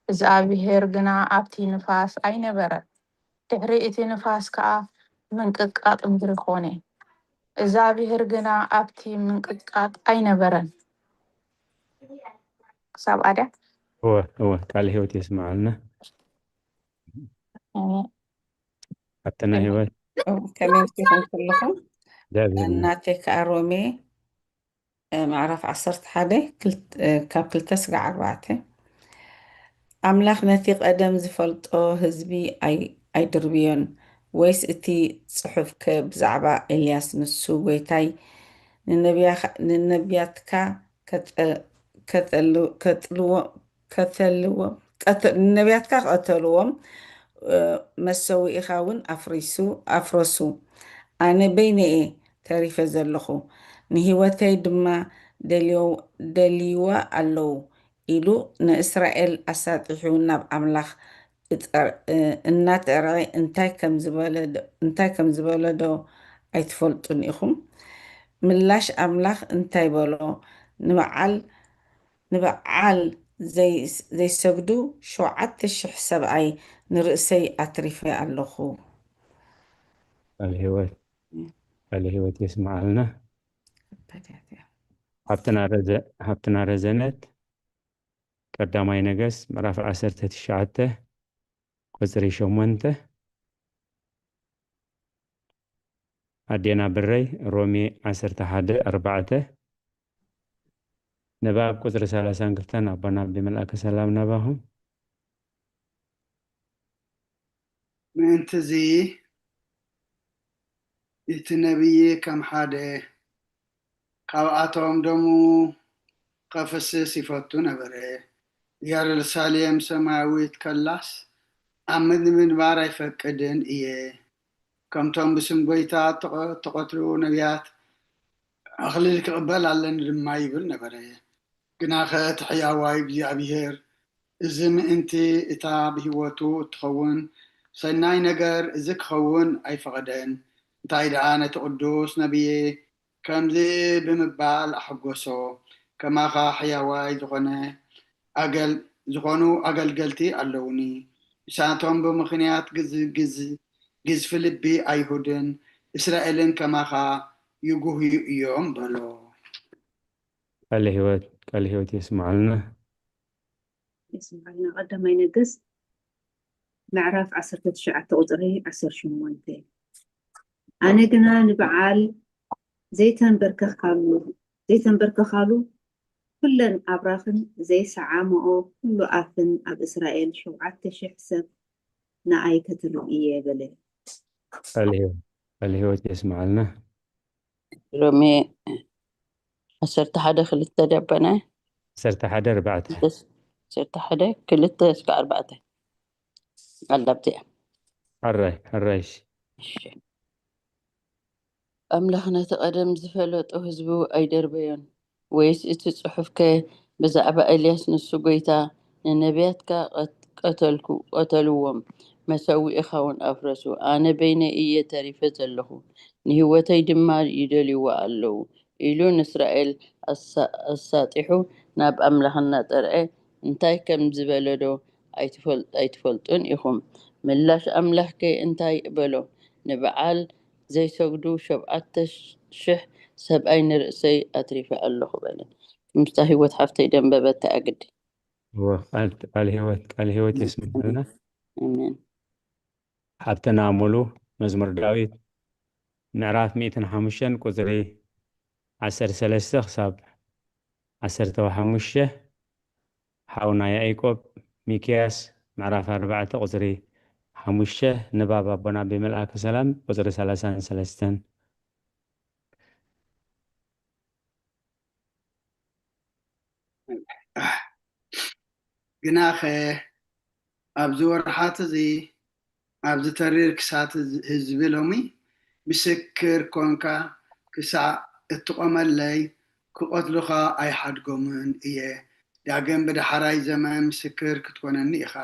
እግዚኣብሄር ግና ኣብቲ ንፋስ ኣይነበረን። ድሕሪ እቲ ንፋስ ከኣ ምንቅጥቃጥ ምድሪ ኾነ። እግዚኣብሄር ግና ኣብቲ ምንቅጥቃጥ ኣይነበረን። ክሳብ ኣድያ? እወ፣ እወ፣ ቃለ ህይወት የስምዓልና። ኣሜን። ሓብትና ህይወት። እወ፣ ከመይ ኢልኩም ከለኹም? እግዚኣብሄር ይመስገን። እናተይ ከኣ ሮሜ፣ እ፣ ምዕራፍ ዓሰርተ ሓደ፣ ክልት-፣ እ፣ ካብ ክልተ ስጋዕ ኣርባዕተ። ኣምላኽ ነቲ ቀደም ዝፈልጦ ህዝቢ ኣይ-፣ ኣይድርብዮን? ወይስ እቲ ጽሑፍከ ብዛዕባ ኤልያስ ንሱ፣ "ጐይታይ፣ ንነብያኻ-፣ ንነብያትካ ከጠ-፣ ከጠል-፣ ከጥልዎ-፣ ከተልዎ-፣ ቀተ-፣ ንነብያትካ ቀተልዎም፣ እ፣ መሰውኢኻ እውን ኣፍሪሱ-፣ ኣፍረሱ። ኣነ በይነይ እየ ተሪፈ ዘለኹ፣ ንህይወተይ ድማ ደልዮ-፣ ደልይዋ ኣለዉ" ኢሉ ንእስራኤል ኣሳጢሑ ናብ ኣምላኽ እጠር-፣ እ፣ እናጠርዐ እንታይ ከም ዝበለ ዶ-፣ እንታይ ከም ዝበለ ዶ ኣይትፈልጡን ኢኹም? ምላሽ ኣምላኽ እንታይ በሎ? ንበዓል፣ ንበዓል ዘይ-፣ ዘይሰግዱ ሸውዓተ ሽሕ ሰብኣይ ንርእሰይ ኣትሪፈ ኣለኹ። ቃለ ህይወት፣ ቃለ ህይወት የስምዓልና። ከበዳት እያ። ሃብትና ረዘ-፣ ሃብትና ረዘነት፣ ቀዳማይ ነገስት ምዕራፍ ዓሰርተ ትሽዓተ ቁጽሪ ሸሞንተ። ኣዴና ብረይ፣ ሮሜ ዓሰርተ ሓደ ኣርባዕተ። ንባብ ቁጽሪ ሰላሳን ክልተን ኣቦና ኣቢ መልኣከ ሰላም ናባኹም። ምእንትዚ እቲ ነብዪ ከም ሓደ ካብኣቶም ደሙ ከፍስስ ይፈቱ ነበረ። ኢየሩሳሌም ሰማያዊት ከላስ ኣብ ምድሪ ምንባር ኣይፈቅድን እየ። ከምቶም ብስም ጐይታ እተቐ-፣ እተቐትሉ ነቢያት ኣኽሊል ክቕበል ኣለኒ ድማ ይብል ነበረ። ግናኸ እቲ ሕያዋይ እግዚኣብሄር፣ እዚ ምእንቲ እታ ብህይወቱ እትኸውን ሰናይ ነገር እዚ ክኸውን ኣይፈቐደን። እንታይ ደኣ ነቲ ቅዱስ ነብዪ ከምዚ ብምባል ኣሐጎሶ፣ "ከማኻ ሕያዋይ ዝኾነ ኣገል-፣ ዝኾኑ ኣገልገልቲ ኣለዉኒ። ንሳቶም ብምኽንያት ግዝ-፣ ግዝ-፣ ግዝፊ ልቢ ኣይሁድን እስራኤልን ከማኻ ይጉህዩ እዮም" በሎ። ቃለ ህይወት፣ ቃለ ህይወት የስምዓልና። የስምዓልና። ቀዳማይ ነገስት ምዕራፍ ዓሰርተ ትሽዓተ ቁጽሪ ዓሰርተ ሸሞንተ። ኣነ ግና ንበዓል ዘይተንበርከኻሉ ዘይተንበርከኻሉ ኩለን ኣብራኽን ዘይሰዓምኦ ኩሉ ኣፍን ኣብ እስራኤል ሸውዓተ ሽሕ ሰብ ንኣይ ከተርብ እየ በለ። ቃል ህይወት የስምዓልና። ሮሜ ዓሰርተ ሓደ ክልተ ደበና ዓሰርተ ሓደ ኣርባዕተ ዓሰርተ ሓደ ክልተ እስከ ኣርባዕተ ኣላብቲ እያ። ሕራይ ሕራይሽ እሺ። ኣምላኽ ነቲ ቀደም ዝፈለጦ ህዝቡ ኣይደርበዮን ወይስ እቲ ጽሑፍከ ብዛዕባ ኤልያስ ንሱ ጐይታ ንነብያትካ ቀት- ቀተልኩ ቀተልዎም መሰዊእኻ እውን ኣፍረሱ ኣነ በይነይ እየ ተሪፈ ዘለኹ ንህይወተይ ድማ ይደልይዋ ኣለዉ ኢሉ ንእስራኤል ኣሳ- ኣሳጢሑ ናብ ኣምላኽ እናጠርዐ እንታይ ከም ዝበለዶ ኣይትፈል- ኣይትፈልጡን ኢኹም። ምላሽ ኣምላኽከ እንታይ በሎ? ንበዓል ዘይሰግዱ ሸብዓተ ሽሕ ሰብኣይ ንርእሰይ ኣትሪፈ ኣለኹ በለ። ምስታ ህይወት ሓፍተይ ደንበበት ተኣግዲ። እወ፣ ቃል ቃል ህይወት ቃል ህይወት የስምዓልና። ኣሜን። ሓብትና ሙሉ መዝሙር ዳዊት ምዕራፍ ሚእትን ሓሙሽተን ቁጽሪ ዓሰርተ ሰለስተ ክሳብ ዓሰርተ ሓሙሽተ፣ ሓውና ያዕቆብ ሚክያስ ምዕራፍ ኣርባዕተ ቁጽሪ ሓሙሽተ፣ ንባብ ኣቦና ብመልኣከ ሰላም ቁጽሪ ሰላሳን ሰለስተን። ግናኸ ኣብዚ ወርሓት እዚ ኣብዚ ተሪር ክሳት ህዝቢ ሎሚ ምስክር ኮንካ ክሳዕ እትቆመለይ ክቐትሉኻ ኣይሓድጎምን እየ። ዳግም ብዳሕራይ ዘመን ምስክር ክትኮነኒ ኢኻ።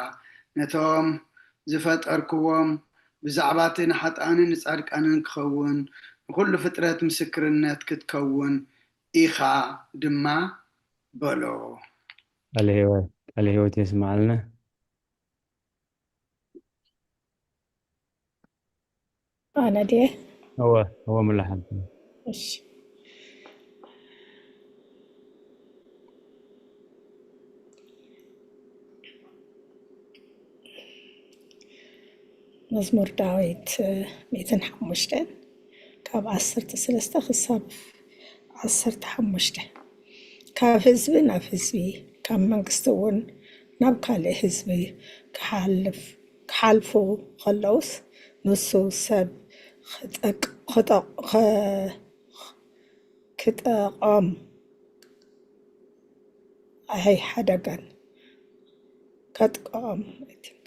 ነቶም ዝፈጠርክዎም ብዛዕባቲ ንሓጥኣንን ንጻድቃንን ክኸውን ንኹሉ ፍጥረት ምስክርነት ክትከውን ኢኻ ድማ በሎ። ቃለ ህይወት ቃለ ህይወት የስምዓልና። ኣነ ድየ? እወ እወ ሙሉ ሓንቲ። እሺ። መዝሙር ዳዊት ሚእትን ሓሙሽተን ካብ ዓሰርተ ሰለስተ ክሳብ ዓሰርተ ሓሙሽተ። ካብ ህዝቢ ናብ ህዝቢ ካብ መንግስቲ እውን ናብ ካልእ ህዝቢ ክሓልፍ ክሓልፉ ከለውስ ንሱ ሰብ ክጠቅ- ክጠቅ- ከ- ክጠቆም ኣይሓደገን። ከጥቅዖም I think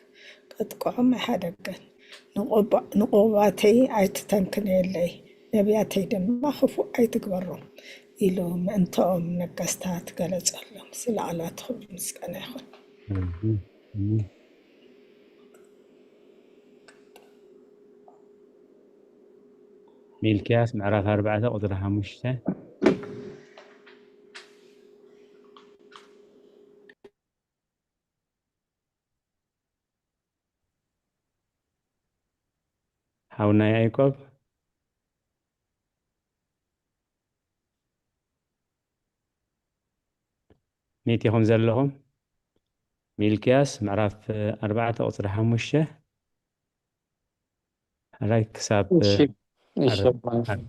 ከጥቅዖም ኣይሓደገን። ንቑባ- ንቑባተይ ኣይትተንክነየለይ ነቢያተይ ድማ ክፉእ ኣይትግበሮም ኢሉ ምእንተኦም ነገስታት ገለጸሎም። ስለ ቃላትኹም ምስጋና ይኹን። ሚልክያስ ምዕራፍ ኣርባዕተ ቁፅሪ ሓሙሽተ። ሓውና ያዕቆብ ሚእቲ ኢኹም ዘለኹም። ሚልክያስ ምዕራፍ ኣርባዕተ ቁፅሪ ሓሙሽተ ሕራይ ክሳብ እሺ እሺ ኣረ- ኣቦና። ኣረ-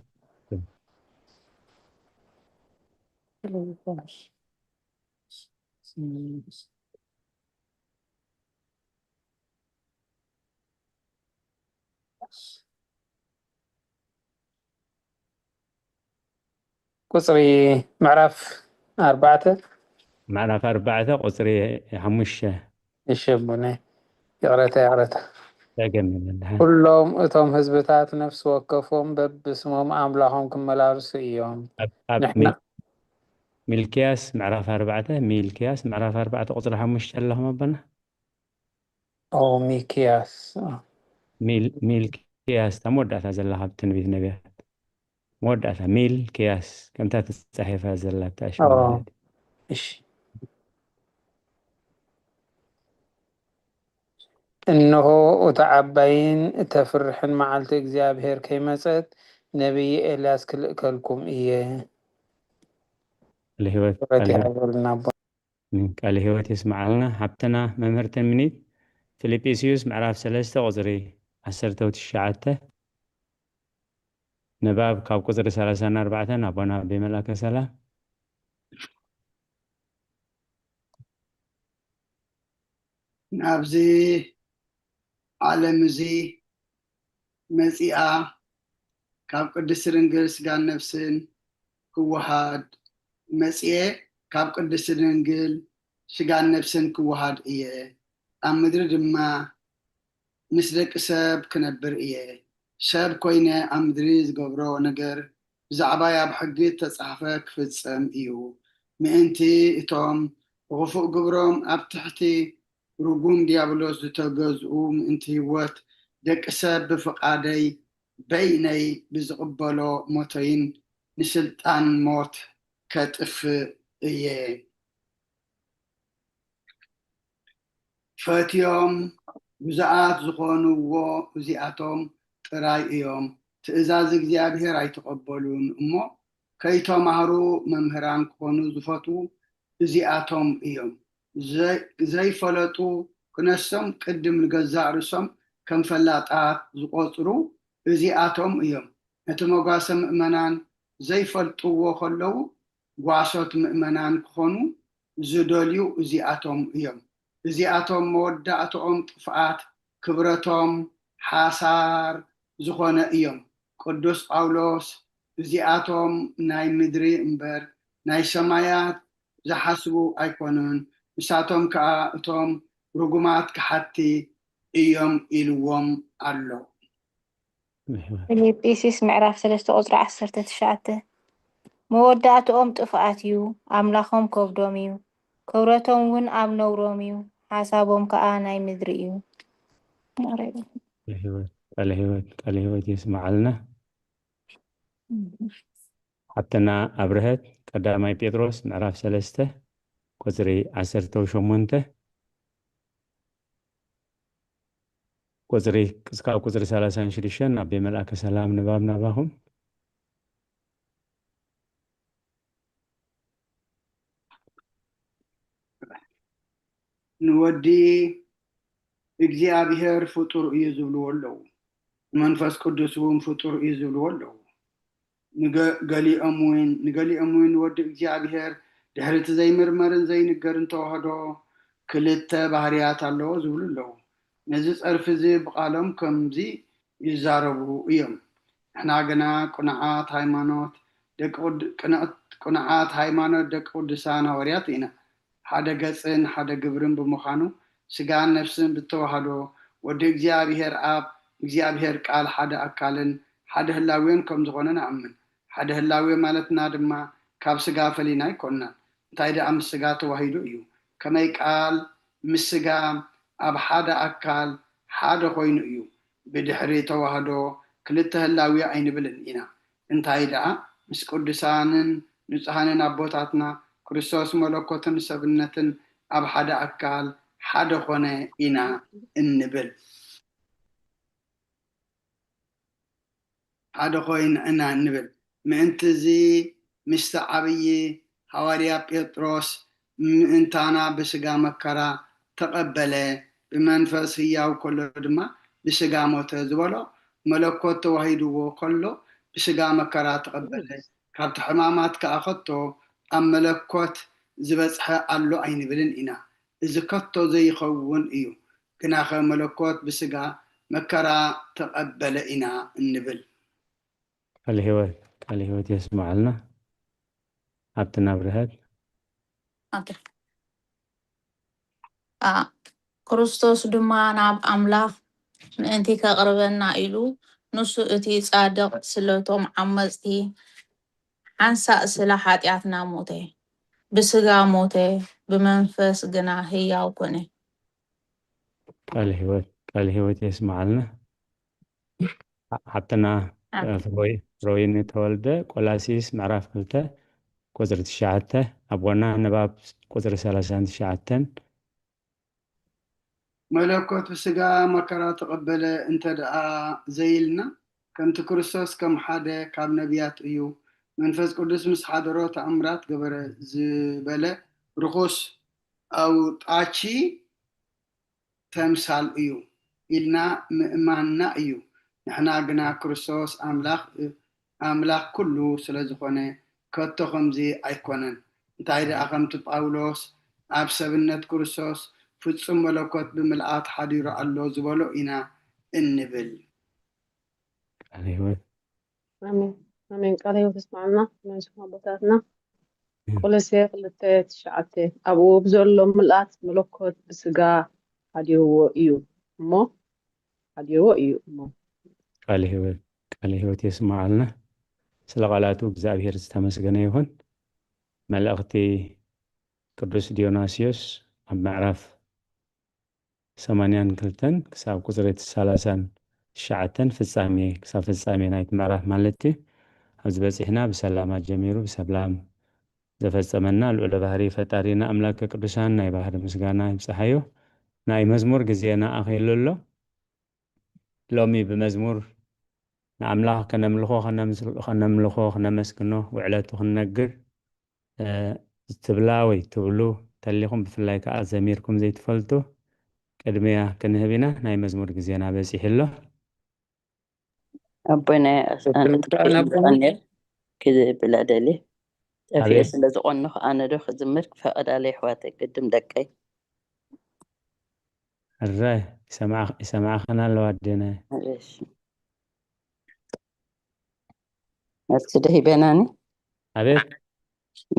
ቁፅሪ ምዕራፍ ኣርባዕተ ምዕራፍ ኣርባዕተ ቁፅሪ ሓሙሽተ። እሺ ኣቦና ይቕረታ ይቕረታ። ጸገም የለን። ደሓን። ኩሎም እቶም ህዝብታት ነፍሲ ወከፎም በብስሞም ኣምላኾም ክመላለሱ እዮም። ኣብ ኣብ ንሕና- ሚል- ሚልክያስ ምዕራፍ ኣርባዕተ ሚልክያስ ምዕራፍ ኣርባዕተ ቁፅሪ ሓሙሽተ ኣለኹም ኣቦና። ኦ ሚክያስ ኦ፣ ሚል ሚልክያስ እታ መወዳእታ ዘላ ካብ ትንቢት ነቢያት መወዳእታ ሚልክያስ ከምታ ተፃሒፋ ዘላ እታ ሽም ኦ፣ ማለት እዩ። እሺ። እንሆ እታ ዓባይን እተፍርሕን መዓልቲ እግዚኣብሔር ከይመጸት ነቢይ ኤልያስ ክልእከልኩም እየ። ቃለ ህይወት ክብረት ቃለ ህይወት ይሃበልና ኣቦ። ቃለ ህይወት የስምዓልና። ሓብትና መምህርትን ሚኒት ፊልጵስዩስ ምዕራፍ ሰለስተ ቁጽሪ ዓሰርተ ትሽዓተ፣ ንባብ ካብ ቁጽሪ ሰላሳን ኣርባዕተን ኣቦና ኣቤ መልኣከ ሰላም። ናብዚ ዓለም እዚ መጺኣ ካብ ቅድስቲ ድንግል ስጋን ነፍስን ክወሃድ መጺኤ፣ ካብ ቅድስቲ ድንግል ስጋን ነፍስን ክወሃድ እየ፣ ኣብ ምድሪ ድማ ምስ ደቂ ሰብ ክነብር እየ። ሰብ ኮይነ ኣብ ምድሪ ዝገብሮ ነገር ብዛዕባይ ኣብ ሕጊ እተጻሕፈ ክፍጸም እዩ። ምእንቲ እቶም ብኽፉእ ግብሮም ኣብ ትሕቲ ርጉም ዲያብሎስ ዝተገዝኡ ምእንቲ ህይወት ደቂ ሰብ ብፍቓደይ በይነይ ብዝቕበሎ ሞተይን ንስልጣን ሞት ከጥፍእ እየ። ፈትዮም ብዙኣት ዝኾንዎ እዚኣቶም ጥራይ እዮም። ትእዛዝ እግዚኣብሔር ኣይተቐበሉን እሞ ከይተማህሩ መምህራን ክኾኑ ዝፈትዉ እዚኣቶም እዮም። ዘይፈለጡ ክነሶም ቅድም ንገዛእ ርእሶም ከም ፈላጣት ዝቖጽሩ እዚኣቶም እዮም። ነቲ መጓሰ ምእመናን ዘይፈልጥዎ ከለዉ ጓሶት ምእመናን ክኾኑ ዝደልዩ እዚኣቶም እዮም። እዚኣቶም መወዳእትኦም ጥፍኣት፣ ክብረቶም ሓሳር ዝኾነ እዮም። ቅዱስ ጳውሎስ እዚኣቶም ናይ ምድሪ እምበር ናይ ሰማያት ዝሓስቡ ኣይኮኑን፣ ንሳቶም ከኣ እቶም ርጉማት ከሓቲ እዮም ኢልዎም ኣሎ። ፊልጵስዩስ ምዕራፍ ሰለስተ ቁጽሪ ዓሰርተ ትሽዓተ፣ መወዳእትኦም ጥፍኣት እዩ፣ ኣምላኾም ከብዶም እዩ፣ ክብረቶም እውን ኣብ ነውሮም እዩ፣ ሓሳቦም ከኣ ናይ ምድሪ እዩ። ቃለ ህይወት ቃለ ህይወት የስምዓልና። ሓብትና ኣብርሀት ቀዳማይ ጴጥሮስ ምዕራፍ ሰለስተ ቁጽሪ ዓሰርተ ሸሞንተ ቁጽሪ እስካብ ቁጽሪ ሰላሳን ሽዱሽተን ናብ ቤመልኣከ ሰላም ንባብ ናባኹም። ንወዲ እግዚኣብሔር ፍጡር እዩ ዝብልዎ ኣለዉ። መንፈስ ቅዱስ እውን ፍጡር እዩ ዝብልዎ ኣለዉ። ገሊኦም እውን ንገሊኦም እውን ወዲ እግዚኣብሔር ድሕሪ እቲ ዘይምርመርን ዘይንገርን ተዋህዶ ክልተ ባህርያት ኣለዎ ዝብሉ ኣለዉ። ነዚ ጸርፊ እዚ ብቓሎም ከምዚ ይዛረቡ እዮም። ንሕና ግና ቅኑዓት ሃይማኖት ደቂ ቅኑዓት ሃይማኖት ደቂ ቅዱሳን ሃዋርያት ኢና። ሓደ ገጽን ሓደ ግብርን ብምዃኑ ስጋን ነፍስን ብተዋህዶ ወዲ እግዚኣብሔር ኣብ እግዚኣብሔር ቃል ሓደ ኣካልን ሓደ ህላዌን ከም ዝኾነ ንኣምን። ሓደ ህላዌ ማለትና ድማ ካብ ስጋ ፈሊና ኣይኮንናን። እንታይ ደኣ ምስ ስጋ ተዋሂዱ እዩ። ከመይ ቃል ምስ ስጋ ኣብ ሓደ ኣካል ሓደ ኮይኑ እዩ። ብድሕሪ ተዋህዶ ክልተ ህላዌ ኣይንብልን ኢና። እንታይ ደኣ ምስ ቅዱሳንን ንጹሃንን ኣቦታትና ክርስቶስ መለኮትን ሰብነትን ኣብ ሓደ ኣካል ሓደ ኾነ ኢና እንብል። ሓደ ኾይን ኢና እንብል። ምእንቲ እዚ ምስቲ ዓብዪ ሃዋርያ ጴጥሮስ ምእንታና ብስጋ መከራ ተቐበለ፣ ብመንፈስ ህያው ከሎ ድማ ብስጋ ሞተ ዝበሎ መለኮት ተዋሂድዎ ከሎ ብስጋ መከራ ተቐበለ። ካብቲ ሕማማት ከኣ ከቶ ኣብ መለኮት ዝበጽሐ ኣሎ ኣይንብልን ኢና። እዚ ከቶ ዘይኸውን እዩ። ግናኸ መለኮት ብስጋ መከራ ተቐበለ ኢና እንብል። ቃል ህይወት ቃል ህይወት የስምዓልና። ኣብቲ ናብርሀት ኦኬ። አ፣ ክርስቶስ ድማ ናብ ኣምላኽ ምእንቲ ከቕርበና ኢሉ፣ ንሱ እቲ ጻድቕ ስለቶም ዓመጽቲ ሓንሳእ ስለ ሓጢኣትና ሞተ። ብስጋ ሞተ፣ ብመንፈስ ግና ህያው ኮነ። ቃል ህይወት ቃል ህይወት የስምዓልና። ሓብትና ፍሮይኒ ተወልደ ቆላሲስ ምዕራፍ ክልተ ቁፅሪ ትሽዓተ ኣብ ዋና ንባብ ቁፅሪ ሰላሳን ትሽዓተን። መለኮት ብስጋ መከራ ተቐበለ እንተ ደኣ ዘይልና፣ ከምቲ ክርስቶስ ከም ሓደ ካብ ነቢያት እዩ፣ መንፈስ ቅዱስ ምስ ሓደሮ ተኣምራት ገበረ ዝበለ ርኹስ ኣውጣቺ ተምሳል እዩ ኢልና ምእማንና እዩ። ንሕና ግና ክርስቶስ ኣምላኽ ኣምላኽ ኩሉ ስለ ዝኾነ ከቶ ከምዚ ኣይኮነን። እንታይ ደኣ ከምቲ ጳውሎስ ኣብ ሰብነት ክርስቶስ ፍጹም መለኮት ብምልኣት ሓዲሩ ኣሎ ዝበሎ ኢና እንብል። ቃለ ህይወት ኣሜን። ኣሜን። ቃለ ህይወት ይስማዕና። ኣሜን። ስማ ኣቦታትና። ቆሎሴ ክልተ ትሽዓተ፣ ኣብኡ ብዘሎ ምልኣት መለኮት ብስጋ ሓዲርዎ እዩ እሞ ሓዲርዎ እዩ እሞ። ቃለ ህይወት ቃለ ህይወት የስማዓልና። ስለ ቃላቱ እግዚኣብሔር ዝተመስገነ ይኹን። መልእኽቲ ቅዱስ ዲዮናስዮስ ኣብ ምዕራፍ ሰማንያን ክልተን ክሳብ ቁጽሪ ሰላሳን ትሽዓተን ፍጻሜ ክሳብ ፍጻሜ ናይቲ ምዕራፍ ማለት እዩ። ኣብዚ በጺሕና ብሰላም ኣጀሚሩ ብሰላም ዘፈጸመና ልዑለ ባህሪ ፈጣሪና ኣምላከ ቅዱሳን ናይ ባህሪ ምስጋና ይብጽሓዮ። ናይ መዝሙር ግዜና ኣኺሉ ኣሎ። ሎሚ ብመዝሙር ንኣምላኽ ከነምልኾ ከነምልኾ ክነመስግኖ ውዕለቱ ክንነግር ትብላ ወይ ትብሉ ተሊኹም ብፍላይ ከዓ ዘሚርኩም ዘይትፈልጡ ቅድሚያ ክንህብ ኢና። ናይ መዝሙር ግዜና በፂሑ ኣሎ። ኣቦና ኣነር ክብላ ደሊ ጠፊኤ ስለ ዝቆንኹ ኣነ ዶ ክዝምር ክፈቀዳለ ይሕዋተይ ቅድም ደቀይ ሕራይ ይሰማዕኸን ኣለዋ ኣዴና። መልሲ ዶ ሂበናኒ? ኣቤት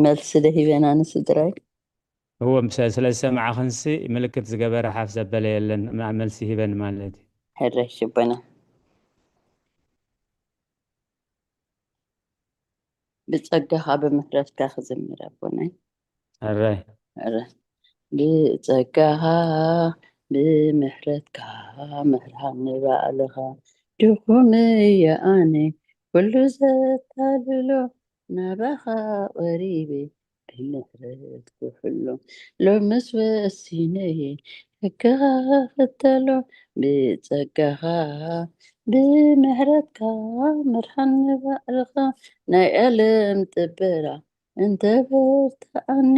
መልሲ ዶ ሂበናኒ ስድራይ? እዎ ስለ ዝሰማዕኽንሲ ምልክት ዝገበረ ሓፍ ዘበለ የለን። መልሲ ሂበን ማለት እዩ። ሕራይ ሽበና ብጸጋኻ ብምሕረትካ ክዝምር ኣቦናይ። ሕራይ ብጸጋኻ ብምሕረትካ ምሕራኒ ባዕልኻ ድኹም እየ ኣነ ኩሉ ዘታልሎ ናባኻ ቀሪበ ብምሕረት ክሕሎ ሎምስ ወሲነየ ሕግኻ ክተሎ ብጸጋኻ ብምሕረትካ ምርሓኒ ባዕልኻ ናይ ዓለም ጥበራ እንተ በርትዓኒ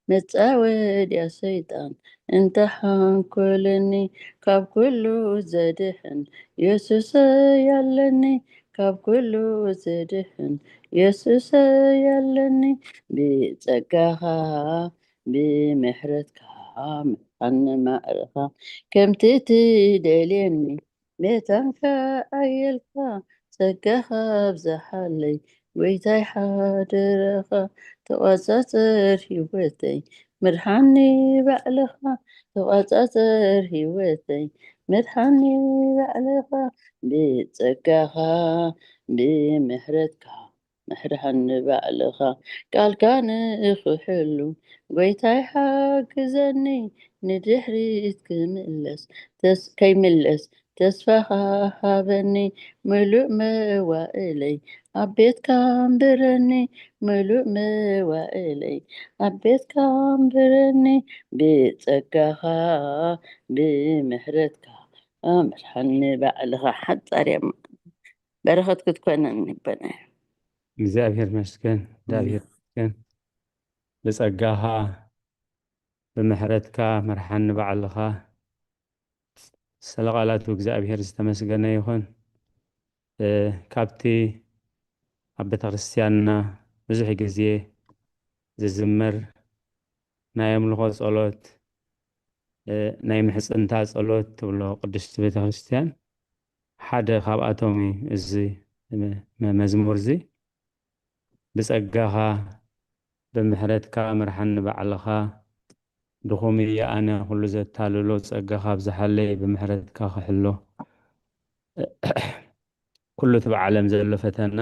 መጻወድያ ሰይጣን እንተ ሓንኮለኒ ካብ ኩሉ ዘድሕን የሱሰይ ኣለኒ ካብ ኩሉ ዘድሕን የሱሰይ ኣለኒ ብጸጋኻ ብምሕረትካ ምርሓኒ ባዕልኻ ከምቲ ትደልየኒ መታንካ ኣየልካ ጸጋኻ ኣብዝሓለይ ጎይታይ ሓደራኻ ተቋጻጸር ህይወተይ ምርሓኒ ባዕልኻ ተቋጻጸር ህይወተይ ምርሓኒ ባዕልኻ ብጸጋኻ ብምሕረትካ ምሕርሓኒ ባዕልኻ ቃልካ ንኽሕሉ ጎይታይ ሓግዘኒ ንድሕሪት ክምለስ ከይምለስ ተስፋኻ ሃበኒ ምሉእ መዋእለይ ኣብ ቤትካ ኣንብረኒ ምሉእ መዋእለይ ኣብ ቤትካ ኣንብረኒ ብጸጋኻ ብምሕረትካ ምርሓኒ ባዕልኻ ሓጻር እያ በረኸት ክትኮነኒ በነ እግዚኣብሔር መስገን እግዚኣብሔር መስገን ብጸጋኻ ብምሕረትካ ምርሓኒ ባዕልኻ ስለ ቃላቱ እግዚኣብሔር ዝተመስገነ ይኹን። ካብቲ ኣብ ቤተክርስትያንና ብዙሕ ግዜ ዝዝመር ናይ ኣምልኾ ጸሎት ናይ ምሕጽንታ ጸሎት ትብሎ ቅድስቲ ቤተክርስትያን ሓደ ካብኣቶም እዩ። እዚ መዝሙር እዚ ብጸጋኻ ብምሕረትካ ምርሓኒ ባዕልኻ ድኹም እየ ኣነ ኩሉ ዘታልሎ ጸጋኻ ኣብዝሓለይ ብምሕረትካ ክሕሎ ኩሉ እቲ ብዓለም ዘሎ ፈተና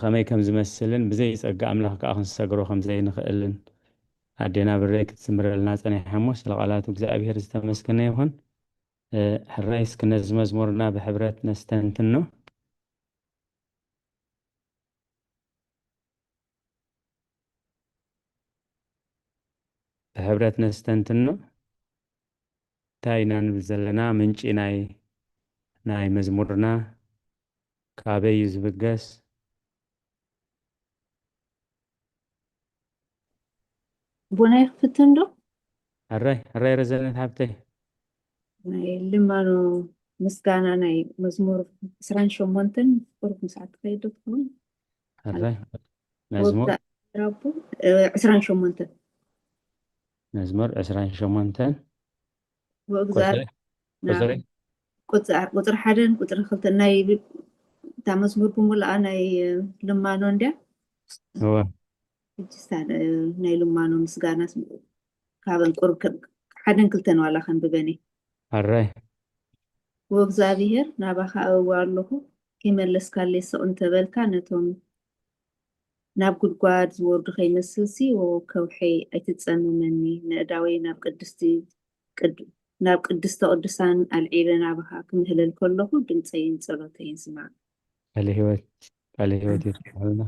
ከመይ ከም ዝመስልን ብዘይ ጸጋ ኣምላኽ ከዓ ክንሰግሮ ከም ዘይንኽእልን ኣዴና ብረይ ክትዝምረልና ጸኒሓ እሞ ስለ ቃላቱ እግዚኣብሔር ዝተመስገነ ይኹን። ሕራይ እስኪ ነዚ መዝሙርና ብሕብረት ነስተንትኖ። ብሕብረት ነስተንትኖ እንታይ ኢና ንብል ዘለና ምንጪ ናይ ናይ መዝሙርና ካበይ እዩ ዝብገስ? ቦናይ ክፍትን ዶ? ሕራይ ሕራይ ረዘነት ሓብተይ ናይ ልማኖ ምስጋና ናይ መዝሙር ዕስራን ሸሞንተን ቁሩብ ምስዓት ትኸይድ ዶ ትኸውን? ሕራይ። መዝሙር ወብዛ ራቡ ዕስራን ሸሞንተን መዝሙር ዕስራን ሸሞንተን ወእግዚኣብሔር ቁፅሪ ቁፅሪ ቁፅሪ ቁፅሪ ሓደን ቁፅሪ ክልተን ናይ እታ መዝሙር ብምሉኣ ናይ ልማኖ እንድያ። እወ ሕጂ ስታ ናይ ልማኖ ምስጋና ካብን ቁሩብ ሓደን ክልተን ዋላ ከንብበን እየ። ሕራይ ወእግዚኣብሔር ናባኻ እእዊ ኣለኹ፣ ከይመለስካለይ ስቕ እንተበልካ፣ ነቶም ናብ ጉድጓድ ዝወርዱ ከይመስልሲ፣ ወከውሐይ ኣይትጸመመኒ፣ ነእዳወይ ናብ ቅድስቲ ቅድ- ናብ ቅድስተ ቅዱሳን ኣልዒለ ናባኻ ክምህለል ከለኹ፣ ድምጸይን ጸሎተይን ስማዕ። ቃለ ህይወት ቃለ ህይወት የስምዐልና።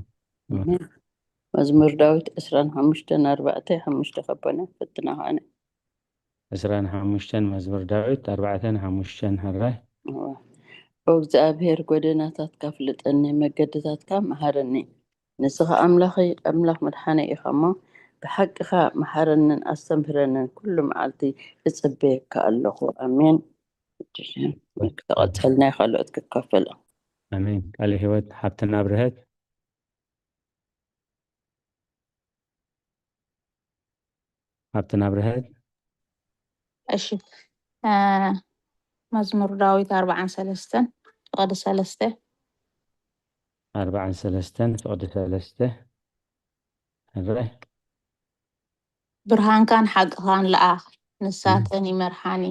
መዝሙር ዳዊት ዕስራን ሓሙሽተን ኣርባዕተ ሓሙሽተ ከበነ ፈትና ከኣነ ዕስራን ሓሙሽተን መዝሙር ዳዊት ኣርባዕተን ሓሙሽተን ሕራይ እወ። ኦ እግዚኣብሔር፣ ጎደናታትካ ፍለጠኒ፣ መገድታትካ መሃረኒ። ንስኻ ኣምላኸይ፣ ኣምላኽ መድሓነይ ኢኻ እሞ፣ ብሓቅኻ መሃረንን ኣስተምህረንን፣ ኩሉ መዓልቲ እጽበየካ ኣለኹ። ኣሜን። ተቐጸል ናይ ካልኦት ክካፈል። ኣሜን። ቃለ ህይወት ሓብትና ብርሀት ሓብትና ብርሀት እሺ እ፣ መዝሙር ዳዊት ኣርባዓን ሰለስተን ፍቕዲ ሰለስተ ኣርባዓን ሰለስተን ፍቕዲ ሰለስተ ሕራይ ብርሃንካን ሓቅኻን ለኣኽ፣ ንሳተን ይመርሓኒ፣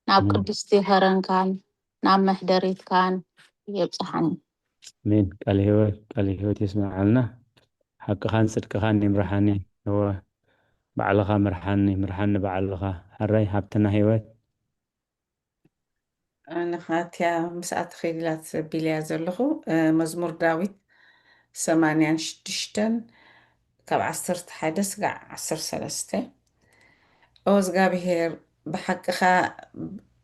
ናብ እም። ቅድስቲ ኸረንካን ናብ መሕደሪትካን የብጽሓኒ። ኣሜን። ቃለ ህይወት ቃለ ህይወት የስምዓልና። ሓቅኻን ጽድቅኻን ይምርሓኒ። እወ ባዕልኻ ምርሓኒ፣ ምርሓኒ ባዕልኻ። ሕራይ ሃብትና ህይወት ኣነ ኻትያ ምስኣ ተኸይድ ኢላ ተቢለያ ዘለኹ። እ፣ መዝሙር ዳዊት ሰማንያን ሽዱሽተን ካብ ዓሰርተ ሓደ ስጋዕ ዓሰርተ ሰለስተ። ኦ እግዚኣብሔር፣ ብሓቅኻ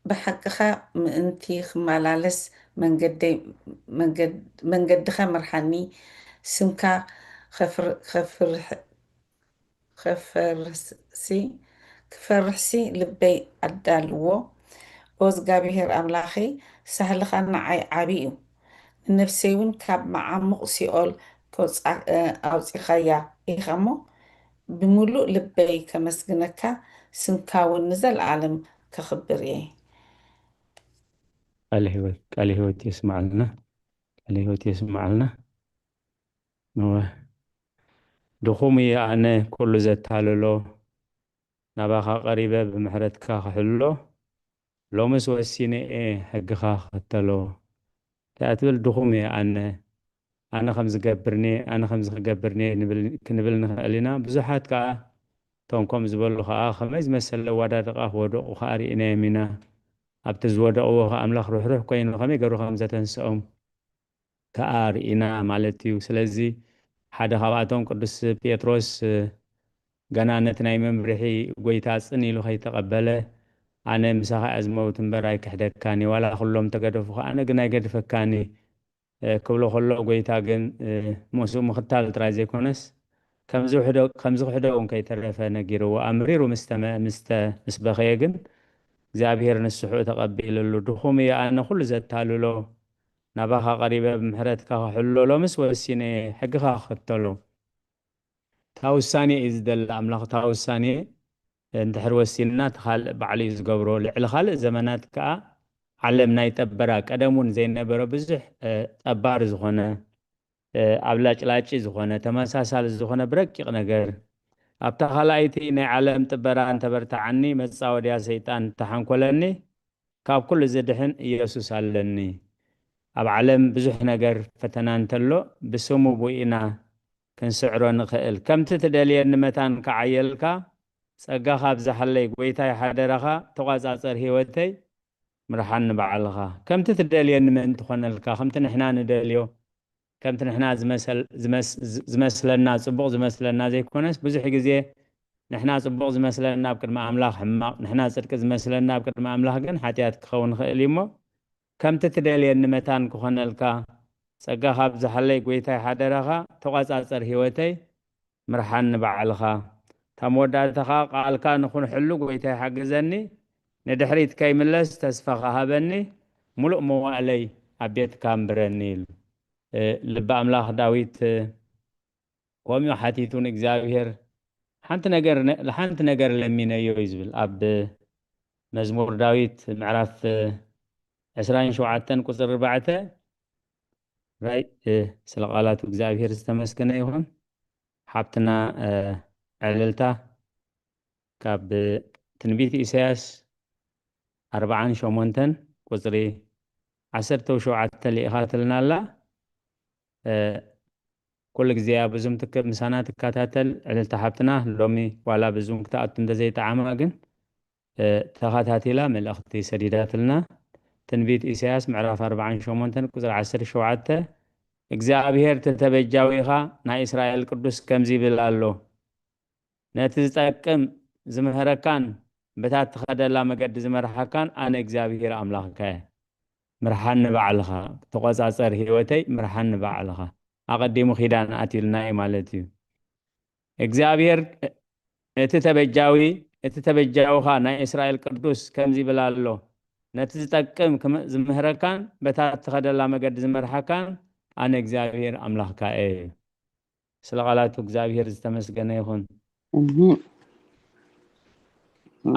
ብሓቅኻ ምእንቲ ክመላለስ መንገደይ መንገድ መንገድኻ ምርሓኒ። ስምካ ኸፍር ኸፍርሕ ከፈርሲ ክፈርሕሲ ልበይ ኣዳልዎ። ኦ እግዚኣብሔር ኣምላኸይ፣ ሳህልኻ ንዓይ ዓቢ እዩ። ንነፍሰይ እውን ካብ መዓሙቕ ሲኦል ከውጻ- ኣውጺኻያ ኢኻ እሞ፣ ብምሉእ ልበይ ከመስግነካ፣ ስምካ እውን ንዘለኣለም ከኽብር እየ። ቃለ ህይወት ቃለ ህይወት የስምዓልና። ቃለ ህይወት የስምዓልና። እወ፣ ድኹም እየ ኣነ ኩሉ ዘታልሎ፣ ናባኻ ቀሪበ ብምሕረትካ ክሕሎ፣ ሎምስ ወሲነ እየ ሕግኻ ክኽተሎ። እንታይ ትብል? ድኹም እየ ኣነ፣ ኣነ ከም ዝገብርኒ፣ ኣነ ከምዚ ክገብርኒ ንብል ክንብል ንኽእል ኢና። ብዙሓት ከኣ እቶም ከምኡ ዝበሉ ከኣ ከመይ ዝመሰለ ኣወዳድቓ ክወደቑ ከኣ ርኢናዮም ኢና። ኣብቲ ዝወደቕዎ ከኣ ኣምላኽ ርሕሩሕ ኮይኑ ከመይ ገይሩ ከም ዘተንስኦም ከኣ ርኢና ማለት እዩ። ስለዚ ሓደ ካብኣቶም ቅዱስ ጴጥሮስ ገና ነቲ ናይ መምርሒ ጐይታ ጽን ኢሉ ከይተቐበለ፣ ኣነ ምሳኻ እየ ዝመውት እምበር ኣይክሕደካን እየ፣ ዋላ ኩሎም ተገደፉ ከኣ ኣነ ግን ኣይገድፈካን እየ ክብሎ ከሎ፣ ጐይታ ግን ምስኡ ምኽታል ጥራይ ዘይኮነስ ከም ዝኽሕዶ ከም ዝኽሕዶ እውን ከይተረፈ ነጊርዎ። ኣምሪሩ ምስ ተመ ምስ ተ ምስ በኸየ ግን እግዚኣብሔር ንስሕኡ ተቐቢልሉ። ድኹም እየ ኣነ ኩሉ ዘታልሎ፣ ናባኻ ቀሪበ ብምሕረትካ ክሕሎ፣ ሎምስ ወሲነ እየ ሕግኻ ክኽተሎ። እታ ውሳኔ እዩ ዝደሊ ኣምላኽ፣ እታ ውሳኔ እንድሕር ወሲንና እቲ ካልእ ባዕሉ እዩ ዝገብሮ። ልዕሊ ካልእ ዘመናት ከኣ ዓለም ናይ ጠበራ ቀደም እውን ዘይነበረ ብዙሕ ጠባሪ ዝኾነ ኣብላጭላጪ ዝኾነ ተመሳሳሊ ዝኾነ ብረቂቕ ነገር ኣብታ ካልኣይቲ ናይ ዓለም ጥበራ እንተበርትዓኒ መጻወድያ ሰይጣን እንተሓንኮለኒ ካብ ኩሉ ዝድሕን ኢየሱስ ኣለኒ። ኣብ ዓለም ብዙሕ ነገር ፈተና እንተሎ ብስሙ ቡኢና ክንስዕሮ ንኽእል። ከምቲ ትደልየኒ መታን ክዓየልካ ጸጋኻ ኣብዝሓለይ ጐይታይ ሓደራኻ ተቋጻጸር ህይወተይ ምርሓኒ ባዕልኻ። ከምቲ ትደልየኒ ምእንቲ ኾነልካ ከምቲ ንሕና ንደልዮ ከምቲ ንሕና ዝመሰል- ዝመስ- ዝመስለና ጽቡቕ ዝመስለና ዘይኮነስ ብዙሕ ግዜ ንሕና ጽቡቕ ዝመስለና ኣብ ቅድሚ ኣምላኽ ሕማቕ ንሕና ጽድቂ ዝመስለና ኣብ ቅድሚ ኣምላኽ ግን ሓጢኣት ክኸውን ይኽእል እዩ እሞ ከምቲ ትደልየኒ መታን ክኾነልካ ጸጋኻ ኣብዝሓለይ ጐይታይ ሓደራኻ ተቋጻጸር ህይወተይ ምርሓኒ ባዕልኻ እታ መወዳእታኻ ቃልካ ንኹንሕሉ ጐይታይ ሓግዘኒ ንድሕሪት ከይምለስ ተስፋኻ ሃበኒ፣ ምሉእ መዋእለይ ኣብ ቤትካ ኣንብረኒ ኢሉ። እ፣ ልቢ ኣምላኽ ዳዊት፣ እ፣ ከምኡ ሓቲቱ ንእግዚኣብሔር፣ ሓንቲ ነገር ነ-፣ ሓንቲ ነገር ለሚነዮ እዩ ዝብል። ኣብ መዝሙር ዳዊት ምዕራፍ ዕስራን ሸውዓተን ቁጽሪ ኣርባዕተ፣ ራይ፣ እ፣ ስለ ቃላቱ እግዚኣብሔር ዝተመስገነ ይኹን። ሓብትና፣ እ፣ ዕልልታ ካብ ትንቢት ኢሳያስ ኣርባዓን ሸሞንተን ቁጽሪ ዓሰርተ ሸውዓተ ልኢኻትልና ኣላ። እ፣ ኩሉ ግዜ ኣብ ዙም ትክ-፣ ምሳና ትከታተል ዕልልታ ሓብትና፣ ሎሚ ዋላ ብዙም ክትኣቱ እንተዘይጠዓማ ግን፣ እ፣ ተኸታቲላ መልእኽቲ ሰዲዳትልና። ትንቢት ኢሳያስ ምዕራፍ ኣርባዓን ሸሞንተን ቁጽሪ ዓሰርተ ሸውዓተ፣ እግዚኣብሔር ተተበጃዊኻ ናይ እስራኤል ቅዱስ ከምዚ ይብል ኣሎ፣ ነቲ ዝጠቅም ዝምህረካን በታ ትኸደላ መገዲ ዝመርሓካን ኣነ እግዚኣብሔር ኣምላኽካ እየ። ምርሓኒ ባዕልኻ፣ ተቖጻጸር ህይወተይ፣ ምርሓኒ ባዕልኻ። ኣቐዲሙ ኪዳን ኣትዩልና እዩ ማለት እዩ። እግዚኣብሔር እቲ ተበጃዊ፣ እቲ ተበጃውኻ ናይ እስራኤል ቅዱስ ከምዚ ይብል ኣሎ፣ ነቲ ዝጠቅም ክም-፣ ዝምህረካን በታ ትኸደላ መገዲ ዝመርሓካን ኣነ እግዚኣብሔር ኣምላኽካ እየ። ስለ ቃላቱ እግዚኣብሔር ዝተመስገነ ይኹን። እህ።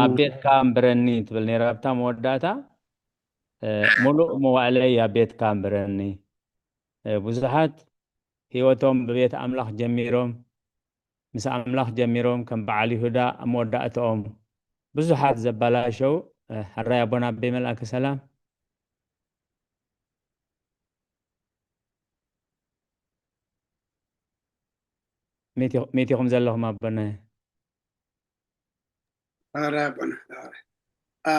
ኣብ ቤትካ እምብረኒ ትብል ነይራ ኣብታ መወዳእታ። እ፣ ሙሉእ መዋእለይ ኣብ ቤትካ እምብረኒ። እ፣ ብዙሓት ህይወቶም ብቤት ኣምላኽ ጀሚሮም፣ ምስ ኣምላኽ ጀሚሮም ከም በዓል ይሁዳ ኣብ መወዳእትኦም ብዙሓት ዘበላሸው፣ እ፣ ሕራይ ኣቦና ኣቤ መልኣከ ሰላም። ሚቲ-፣ ሚቲኹም ዘለኹም ኣቦና። ኧረ ኣቦና፣ ኧረ። ኣ፣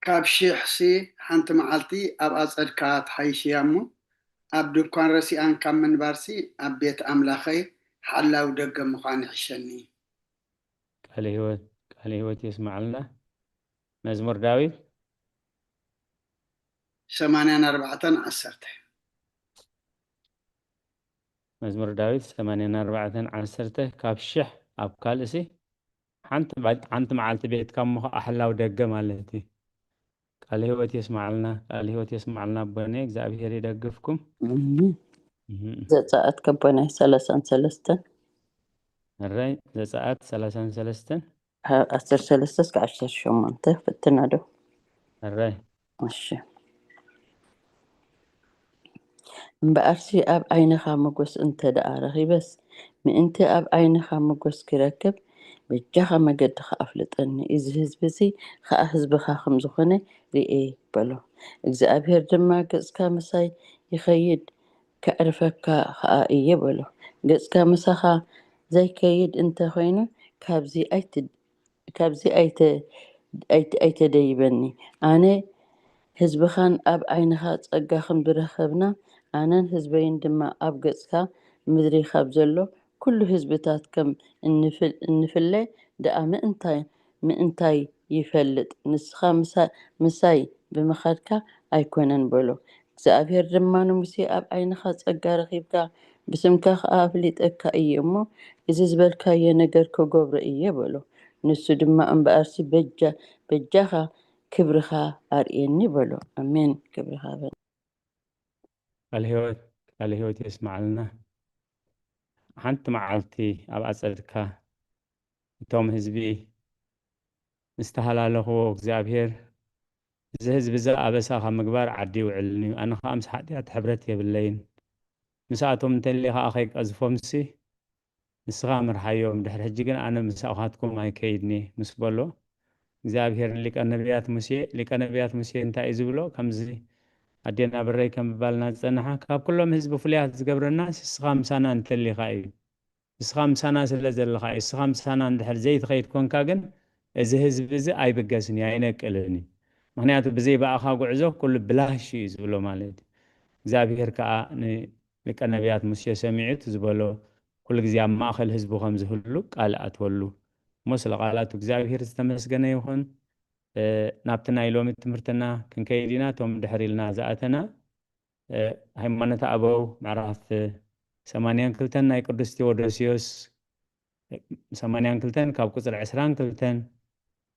ካብ ሺሕ ሲ ሓንቲ መዓልቲ ኣብ ኣጸድካ ትሓይሽ እያ እሞ፣ ኣብ ድንኳን ረሲኣን ካብ ምንባርሲ፣ ኣብ ቤት ኣምላኸይ ሓላው ደገ ምዃን ይሕሸኒ። ቃለ ህይወት፣ ቃለ ህይወት የስምዓልና። መዝሙር ዳዊት ሰማንያን ኣርባዕተን ዓሰርተ። መዝሙር ዳዊት ሰማንያን ኣርባዕተን ዓሰርተ፣ ካብ ሽሕ ኣብ ካልእሲ ሓንቲ ባ-፣ ሓንቲ መዓልቲ ቤትካ እሞ ኸዓ ኣሕላው ደገ ማለት እዩ። ቃለ ህይወት የስምዓልና፣ ቃለ ህይወት የስምዓልና ኣቦኔ፣ እግዚኣብሔር ይደግፍኩም። እም። እም። ዘጸኣት ከቦናይ ሰላሳን ሰለስተን። እረይ፣ ዘጸኣት ሰላሳን ሰለስተን። ዓ-፣ ዓሰርተ ሰለስተ እስከ ዓሰርተ ሸሞንተ ፍትና ዶ? እረይ። እሺ። እምበኣርሲ ኣብ ዓይንኻ ሞገስ እንተ ደኣ ረኺበስ፣ ምእንቲ ኣብ ዓይንኻ ሞገስ ክረክብ፣ በጃኻ መገድኻ ኣፍልጠኒ፣ እዚ ህዝቢ እዚ ኸኣ ህዝብኻ ከም ዝኾነ ርኤ፣ በሎ። እግዚኣብሄር ድማ፣ ገጽካ ምሳይ ይኸይድ፣ ከዕርፈካ ኸኣ እየ፣ በሎ። ገጽካ ምሳኻ ዘይከይድ እንተ ኾይኑ፣ ካብዚ ኣይት-፣ ካብዚ ኣይተ-፣ ኣይተ-፣ ኣይተደይበኒ። ኣነ ህዝብኻን ኣብ ዓይንኻ ጸጋኽን ብረኸብና፣ ኣነን ህዝበይን ድማ ኣብ ገጽካ ምድሪ ካብ ዘሎ ኩሉ ህዝብታት ከም እንፍል-፣ እንፍለ ደኣ ምእንታይ፣ ምእንታይ ይፈልጥ? ንስኻ ምሳ-፣ ምሳይ ብምኻድካ ኣይኮነን፣ በሎ። እግዚኣብሄር ድማ ንሙሴ፣ ኣብ ዓይንኻ ጸጋ ረኺብካ፣ ብስምካ ኸኣ ኣፍሊጠካ እየ እሞ፣ እዚ ዝበልካዮ ነገር ክገብሮ እየ፣ በሎ። ንሱ ድማ፣ እምበኣርሲ በጃ-፣ በጃኻ ክብርኻ ኣርእየኒ፣ በሎ። ኣሜን። ክብርኻ በ- ቃል ህይወት፣ ቃል ህይወት የስምዓልና። ሓንቲ መዓልቲ ኣብ ኣጸድካ እቶም ህዝቢ ምስ ተሃላለኽዎ፣ እግዚኣብሄር፣ እዚ ህዝቢ እዚ ኣበሳ ካብ ምግባር ዓዲ ይውዕልን እዩ፣ ኣነ ኸኣ ምስ ሓጢኣት ሕብረት የብለይን፣ ምስኣቶም እንተልየ ኸኣ ከይቀዝፎምሲ፣ ንስኻ ምርሓዮም፣ ድሕሪ ሕጂ ግን ኣነ ምሳኻትኩም ኣይከይድን እየ፣ ምስ በሎ፣ እግዚኣብሄር ንሊቀ ነቢያት ሙሴ፣ ሊቀ ነቢያት ሙሴ እንታይ እዩ ዝብሎ? ከምዚ ኣዴና ብረይ ከም ባልና ዝጸንሓ፣ ካብ ኩሎም ህዝቢ ፍሉያት ዝገብረና ንስኻ ምሳና እንተሊኻ እዩ። ንስኻ ምሳና ስለ ዘለኻ እዩ። ንስኻ ምሳና እንድሕር ዘይትኸይድ ኮንካ ግን፣ እዚ ህዝቢ እዚ ኣይብገስን እዩ፣ ኣይነቅልን እዩ። ምኽንያቱ ብዘይ ብኣኻ ጉዕዞ ኩሉ ብላሽ እዩ ዝብሎ ማለት እዩ። እግዚኣብሄር ከኣ ንሊቀ ነቢያት ሙሴ ሰሚዑ እቲ ዝበሎ ኩሉ ግዜ ኣብ ማእኸል ህዝቡ ከም ዝህሉ ቃል ኣትወሉ። እሞ ስለ ቃላቱ እግዚኣብሄር ዝተመስገነ ይኹን። እ፣ ናብቲ ናይ ሎሚ ትምህርትና ክንከይድ ኢና። እቶም ድሕር ኢልና ዝኣተና፣ እ፣ ሃይማኖተ ኣበው ምዕራፍ ሰማንያን ክልተን ናይ ቅዱስ ቴዎዶስዮስ ሰማንያን ክልተን ካብ ቁፅሪ ዕስራን ክልተን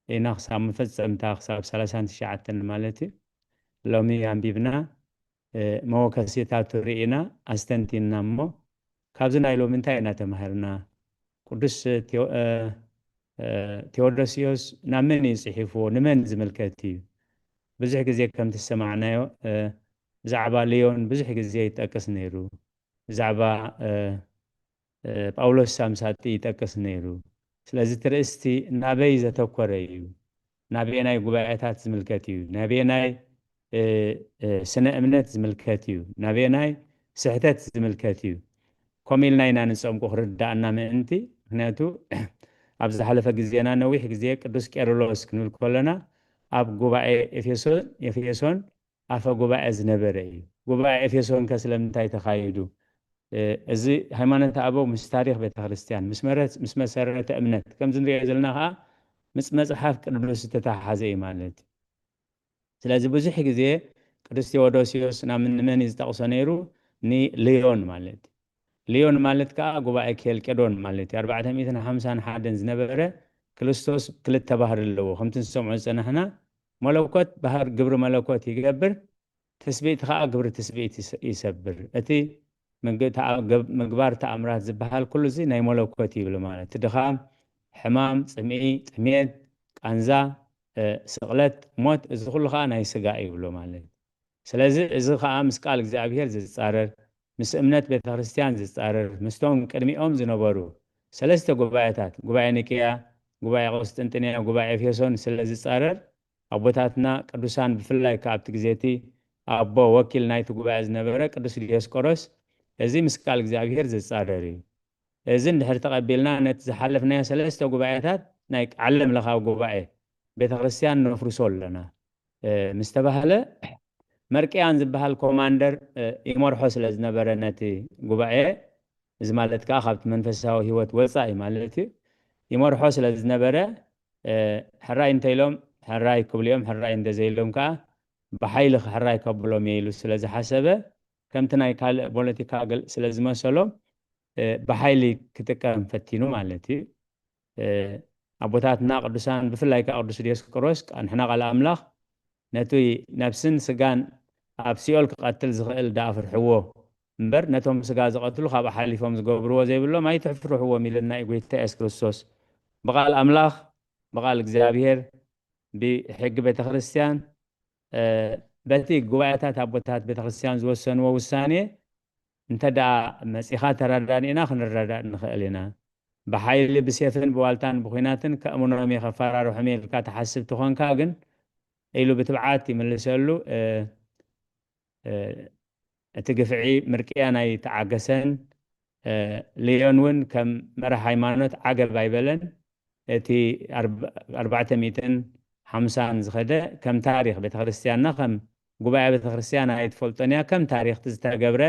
ኢና ክሳብ መፈፀምታ ክሳብ ሰላሳን ትሽዓተን ማለት እዩ። ሎሚ ኣንቢብና፣ እ፣ መወከሲታቱ ርኢና ኣስተንቲንና እሞ፣ ካብዚ ናይ ሎሚ እንታይ ኢና ተማሂርና? ቅዱስ ቴዎ-፣ እ፣ እ፣ ቴዎዶስዮስ ናብ መን እዩ ጽሒፍዎ? ንመን ዝምልከት እዩ? ብዙሕ ግዜ ከምቲ ዝሰማዕናዮ፣ እ፣ ብዛዕባ ልዮን ብዙሕ ግዜ ይጠቅስ ነይሩ። ብዛዕባ፣ እ፣ እ፣ ጳውሎስ ሳምሳጢ ይጠቅስ ነይሩ። ስለዚ እቲ ርእስቲ ናበይ ዘተኮረ እዩ? ናበየናይ ጉባኤታት ዝምልከት እዩ? ናበየናይ፣ እ፣ እ፣ ስነ እምነት ዝምልከት እዩ? ናበየናይ ስሕተት ዝምልከት እዩ? ከምኡ ኢልና ኢና ንጸምቁ ክርዳእና ምእንቲ። ምክንያቱ ኣብ ዝሓለፈ ግዜና ነዊሕ ግዜ ቅዱስ ቄርሎስ ክንብል ከለና ኣብ ጉባኤ ኤፌሶን፣ ኤፌሶን ኣፈ ጉባኤ ዝነበረ እዩ። ጉባኤ ኤፌሶን ከ ስለምንታይ ተኻይዱ? እ፣ እዚ ሃይማኖት ኣበው ምስ ታሪኽ ቤተክርስትያን፣ ምስ መረት-፣ ምስ መሰረተ እምነት፣ ከምዚ ንሪኦ ዘለና ከዓ ምስ መጽሓፍ ቅዱስ ዝተተሓሓዘ እዩ ማለት እዩ። ስለዚ ብዙሕ ግዜ ቅዱስ ቴዎዶሲዮስ ናብ ንመን እዩ ዝጠቕሶ ነይሩ? ንልዮን ማለት እዩ። ልዮን ማለት ከዓ ጉባኤ ኬልቄዶን ማለት እዩ። ኣርባዕተ ሚእትን ሓምሳን ሓደን ዝነበረ ክርስቶስ ክልተ ባህሪ ኣለዎ። ከምቲ ንሰምዖ ዝጸናሕና መለኮት ባህር ግብሪ መለኮት ይገብር፣ ትስብእቲ ከዓ ግብሪ ትስብእቲ ይስ-፣ ይሰብር። እቲ ምግብ-፣ ተኣ-፣ ገብ-፣ ምግባር ተኣምራት ዝበሃል ኩሉ እዚ ናይ መለኮት ይብሉ ማለት። እቲ ድኻም፣ ሕማም፣ ጽምኢ፣ ጥሜት፣ ቃንዛ፣ እ፣ ስቕለት፣ ሞት፣ እዚ ኩሉ ከዓ ናይ ስጋ ይብሉ ማለት። ስለዚ እዚ ከዓ ምስ ቃል እግዚኣብሔር ዝጻረር፣ ምስ እምነት ቤተ ክርስቲያን ዝጻረር፣ ምስቶም ቅድሚኦም ዝነበሩ ሰለስተ ጉባኤታት፣ ጉባኤ ኒቅያ፣ ጉባኤ ቁስጥንጥንያ፣ ጉባኤ ኤፌሶን ስለ ዝጻረር፣ ኣቦታትና ቅዱሳን ብፍላይ ከኣ ኣብቲ ግዜ እቲ ኣቦ ወኪል ናይቲ ጉባኤ ዝነበረ ቅዱስ ዲዮስቆሮስ፣ እዚ ምስ ቃል እግዚኣብሔር ዝጻረር እዩ። እዚ እንድሕር ተቐቢልና ነቲ ዝሓለፍናዮ ሰለስተ ጉባኤታት ናይ ዓለም ለኻዊ ጉባኤ ቤተ ክርስቲያን ነፍርሶ ኣለና፣ እ፣ ምስ ተባህለ መርቅያን ዝበሃል ኮማንደር፣ እ፣ ይመርሖ ስለ ዝነበረ ነቲ ጉባኤ፣ እዚ ማለት ከኣ ካብቲ መንፈሳዊ ህይወት ወጻኢ ማለት እዩ፣ ይመርሖ ስለ ዝነበረ፣ እ፣ ሕራይ እንተ ኢሎም ሕራይ ክብሉ እዮም፣ ሕራይ እንተ ዘይሎም ከኣ ብሓይሊ ሕራይ ከብሎም እየ ኢሉ ስለ ዝሓሰበ፣ ከምቲ ናይ ካልእ ፖለቲካ ገል-፣ ስለ ዝመሰሎም፣ እ፣ ብሓይሊ ክጥቀም ፈቲኑ ማለት እዩ። እ፣ ኣቦታትና ቅዱሳን ብፍላይ ከኣ ቅዱስ ዲዮስቆሮስ ከኣ ንሕና ቃል ኣምላኽ ነቲ ነፍስን ስጋን ኣብ ሲኦል ክቐትል ዝኽእል ደኣ ፍርሕዎ እምበር ነቶም ስጋ ዝቐትሉ ካብ ሓሊፎም ዝገብርዎ ዘይብሎም ኣይትፍርሕዎም ኢለና እዩ ጎይታ የሱስ ክርስቶስ። ብቓል ኣምላኽ፣ ብቓል እግዚኣብሔር፣ ብሕጊ ቤተ ክርስቲያን፣ እ፣ በቲ ጉባኤታት ኣቦታት ቤተ ክርስቲያን ዝወሰንዎ ውሳኔ እንተ ደኣ መጺኻ ተረዳዲእና ክንረዳዳእ ንኽእል ኢና። ብሓይሊ ብሴፍን ብዋልታን ብኹናትን ከእምኖም እየ ከፈራርሖም እየ ኢልካ ትሓስብ ትኾንካ ግን ኢሉ ብትብዓት ይምልሰሉ። እ፣ እ፣ እቲ ግፍዒ ምርቅያን ኣይተዓገሰን። እ፣ ልዮን እውን ከም መራሕ ሃይማኖት ዓገብ ኣይበለን። እቲ ኣርብ-፣ ኣርባዕተ ሚእትን ሓምሳን ዝኸደ ከም ታሪኽ ቤተክርስትያንና ከም ጉባኤ ቤተክርስትያን ኣይትፈልጦን እያ። ከም ታሪኽ ዝተገብረ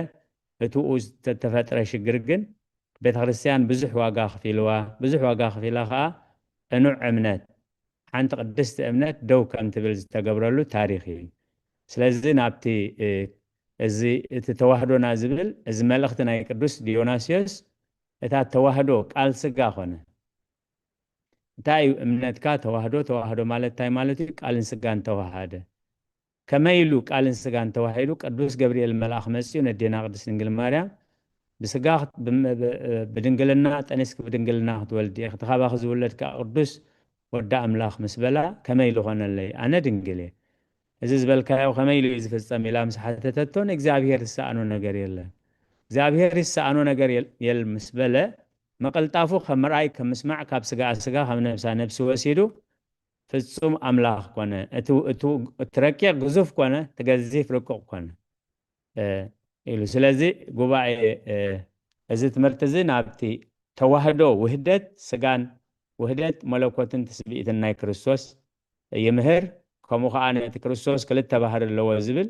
እትኡ ዝተፈጥረ ሽግር ግን ቤተክርስትያን ብዙሕ ዋጋ ከፊልዋ፣ ብዙሕ ዋጋ ከፊላ ከኣ ቅኑዕ እምነት፣ ሓንቲ ቅድስቲ እምነት ደው ከም ትብል ዝተገብረሉ ታሪኽ እዩ። ስለዚ ናብቲ፣ እ፣ እዚ እቲ ተዋህዶና ዝብል እዚ መልእኽቲ ናይ ቅዱስ ዲዮናስዮስ እታ ተዋህዶ ቃል ስጋ ኾነ። እንታይ እዩ እምነትካ? ተዋህዶ፣ ተዋህዶ ማለት እንታይ ማለት እዩ? ቃልን ስጋን ተዋሃደ። ከመይ ኢሉ ቃልን ስጋን ተዋሂዱ? ቅዱስ ገብርኤል መልኣኽ መጺኡ ነዴና ቅድስት ድንግል ማርያም ብስጋ ክት-፣ ብም-፣ ብ-፣ ብድንግልና ጠኒስኪ ብድንግልና ክትወልዲ ኢኺ፣ እቲ ካባኺ ዝውለድ ከኣ ቅዱስ ወዲ ኣምላኽ ምስ በላ፣ ከመይ ኢሉ ኾነለይ? ኣነ ድንግል እየ። እዚ ዝበልካዮ ከመይ ኢሉ እዩ ዝፍጸም? ኢላ ምስ ሓተተቶ፣ ንእግዚኣብሔር ዝሰኣኖ ነገር የለን። እግዚኣብሔር ዝሰኣኖ ነገር የል-፣ የል ምስ በለ፣ ምቕልጣፉ ከም ምርኣይ፣ ከም ምስማዕ፣ ካብ ስጋኣ ስጋ፣ ካብ ነብሳ ነብሲ ወሲዱ፣ ፍጹም ኣምላኽ ኮነ። እቲ፣ እቲ፣ እቲ ረቂቕ ግዙፍ ኮነ፣ እቲ ገዚፍ ርቁቕ ኮነ፣ እ፣ ኢሉ። ስለዚ ጉባኤ፣ እ፣ እዚ ትምህርቲ እዚ ናብቲ ተዋህዶ ውህደት ስጋን ውህደት መለኮትን ትስብእትን ናይ ክርስቶስ ይምህር። ከምኡ ከኣ ነቲ ክርስቶስ ክልተ ባህሪ ኣለዎ ዝብል፣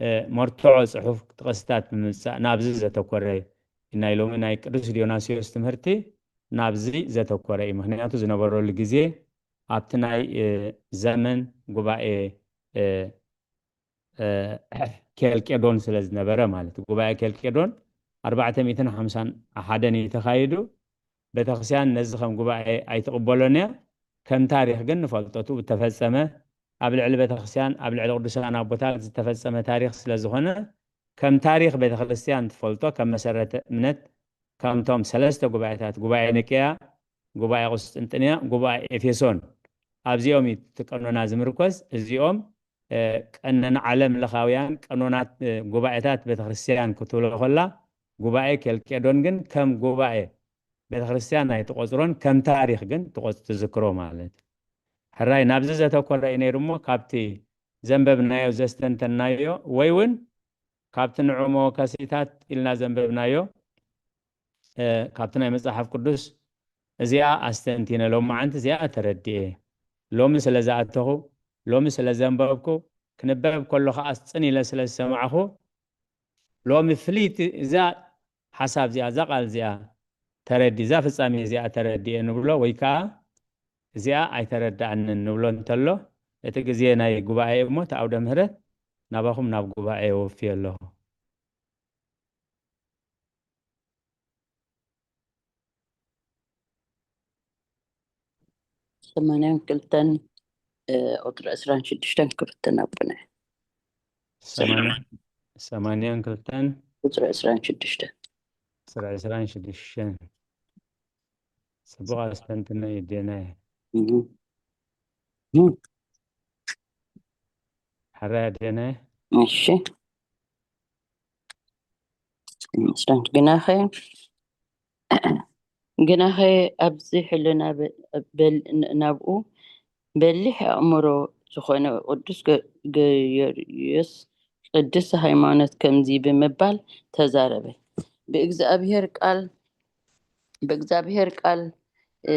እ፣ መርትዖ ጽሑፍ ጥቕስታት ብምምጻእ ናብዚ ዘተኮረ እዩ። ናይ ሎሚ ናይ ቅዱስ ዲዮናስዮስ ትምህርቲ ናብዚ ዘተኮረ እዩ። ምኽንያቱ ዝነበረሉ ግዜ ኣብቲ ናይ፣ እ፣ ዘመን ጉባኤ፣ እ፣ እ፣ ኬልቄዶን ስለ ዝነበረ ማለት እዩ። ጉባኤ ኬልቄዶን ኣርባዕተ ሚእትን ሓምሳን ሓደን እዩ ተኻይዱ። ቤተክርስትያን ነዚ ከም ጉባኤ ኣይትቕበሎን እያ። ከም ታሪኽ ግን ንፈልጦ፣ እቱ ዝተፈጸመ ኣብ ልዕሊ ቤተክርስትያን፣ ኣብ ልዕሊ ቅዱሳን ኣቦታት ዝተፈጸመ ታሪኽ ስለ ዝኾነ፣ ከም ታሪኽ ቤተክርስትያን ትፈልጦ፣ ከም መሰረተ እምነት፣ ከምቶም ሰለስተ ጉባኤታት፣ ጉባኤ ኒቅያ፣ ጉባኤ ቁስጥንጥንያ፣ ጉባኤ ኤፌሶን፣ ኣብዚኦም እዩ እቲ ቀኖና ዝምርኮዝ። እዚኦም፣ እ፣ ቀነና ዓለም ለኻውያን ቀኖናት፣ እ፣ ጉባኤታት ቤተክርስትያን ክትብሎ ከላ፣ ጉባኤ ኬልቄዶን ግን ከም ጉባኤ ቤተክርስትያን ኣይትቆጽሮን፣ ከም ታሪኽ ግን ትቆጽ-፣ ትዝክሮ ማለት እዩ። ሕራይ ናብዚ ዘተኮረ እዩ ነይሩ እሞ፣ ካብቲ ዘንበብናዮ፣ ዘስተንተናዮ፣ ወይ እውን ካብቲ ንዑ መወከሲታት ኢልና ዘንበብናዮ፣ እ፣ ካብቲ ናይ መጽሓፍ ቅዱስ እዚኣ ኣስተንቲነ፣ ሎማዓንቲ እዚኣ ተረዲኤ፣ ሎሚ ስለ ዝኣተኹ፣ ሎሚ ስለ ዘንበብኩ፣ ክንበብ ከሎ ከኣ ጽን ኢለ ስለ ዝሰማዕኹ፣ ሎሚ ፍልይቲ እዛ ሓሳብ እዚኣ፣ እዛ ቃል እዚኣ ተረዲ-፣ እዛ ፍጻሜ እዚኣ ተረዲኤ ንብሎ፣ ወይ ከኣ እዚኣ ኣይተረድኣንን ንብሎ እንተሎ፣ እቲ ግዜ ናይ ጉባኤ እሞ፣ እቲ ኣውደ ምህረት ናባኹም ናብ ጉባኤ የወፍዮ ኣለኹ። ሰማንያን ክልተን፣ እ፣ ቁጽሪ ዕስራን ሽዱሽተን ክብትን ኣቦና። ሰማንያ-፣ ሰማንያን ክልተን፣ ቁጽሪ ዕስራን ሽዱሽተን። ቁጽሪ ዕስራን ሽዱሽተን። ጽቡቕ ኣስተንትኖ እዩ፣ ዴናይ። እህ። እህ። ሕራይ ዴናይ። እሺ። ይመስለን። ግናኸ፣ ግናኸ ኣብዚ ሕልና በ-፣ በል-፣ ን-፣ ናብኡ በሊሕ ኣእምሮ ዝኾነ ቅዱስ ገ-፣ ገዮርጊስ ቅድስቲ ሃይማኖት ከምዚ ብምባል ተዛረበ። ብእግዚኣብሔር ቃል፣ ብእግዚኣብሔር ቃል፣ እ፣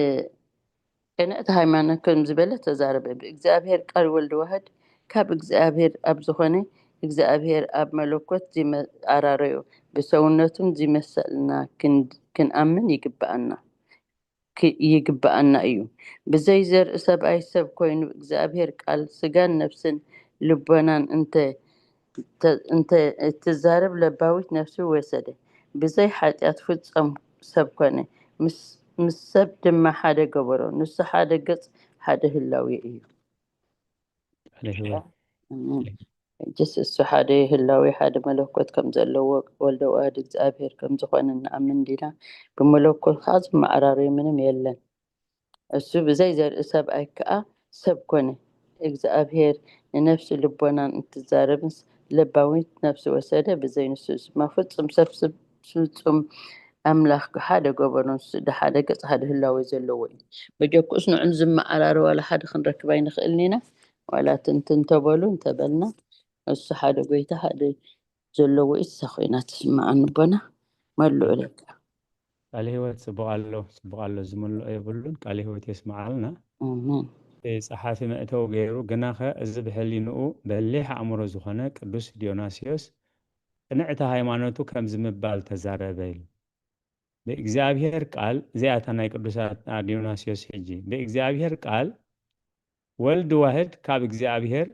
ቅንዕቲ ሃይማኖት ከም ዝበለ ተዛረበ። ብእግዚኣብሔር ቃል ወልድ ዋህድ ካብ እግዚኣብሔር ኣብ ዝኾነ እግዚኣብሔር ኣብ መለኮት ዚመዓራረዮ ብሰውነቱን ዚመሰልና ክን-፣ ክንኣምን ይግብኣና፣ ክ-፣ ይግብኣና እዩ። ብዘይ ዘርኢ ሰብኣይ ሰብ ኮይኑ እግዚኣብሔር ቃል ስጋን ነፍስን ልቦናን እንተ፣ እንተ፣ እንተ እትዛረብ ለባዊት ነፍሲ ወሰደ። ብዘይ ሓጢኣት ፍጹም ሰብ ኮነ። ምስ፣ ምስ ሰብ ድማ ሓደ ገበሮ። ንሱ ሓደ ገጽ ሓደ ህላዌ እዩ። ቃለ ሕይወት። ኣሜን። ሕጅስ እሱ ሓደ ህላዌ ሓደ መለኮት ከም ዘለዎ ወልደ ዋህድ እግዚኣብሔር ከም ዝኾነ ንኣምን ዲና? ብመለኮት ከዓ ዝመዓራረዩ ምንም የለን። እሱ ብዘይ ዘርኢ ሰብኣይ ከኣ ሰብ ኮነ። እግዚኣብሔር ንነፍሲ ልቦናን እትዛረብን ለባዊት ነፍሲ ወሰደ፣ ብዘይ ንሱ ድማ ፍጹም ሰብ፣ ፍጹም ኣምላኽ ሓደ ገበሮ። ንሱ ሓደ ገጽ ሓደ ህላዌ ዘለዎ እዩ። በጀኩስ ንዕን ዝመዓራረ ዋላ ሓደ ክንረክብ ኣይንኽእልን ኢና። ዋላ ትንትን እንተበሉ እንተበልና፣ እሱ ሓደ ጎይታ ሓደ ዘለዎ እዩ። እሳ ኮይና ትስምዓኒ ኣቦና፣ መልዑ ለካ። ቃለ ሕይወት ጽቡቕ ኣሎ፣ ጽቡቕ ኣሎ፣ ዝምልኦ የብሉን። ቃለ ሕይወት የስምዓልና። ኣሜን። እቲ ጸሓፊ መእተዊ ገይሩ፣ ግናኸ እዚ ብሕሊንኡ በሊሕ ኣእምሮ ዝኾነ ቅዱስ ዲዮናስዮስ ቅንዕቲ ሃይማኖቱ ከምዚ ምባል ተዛረበ ኢሉ። ብእግዚኣብሔር ቃል፣ እዚኣታ ናይ ቅዱሳት ዲዮናስዮስ ሕጂ፣ ብእግዚኣብሔር ቃል ወልድ ዋህድ ካብ እግዚኣብሔር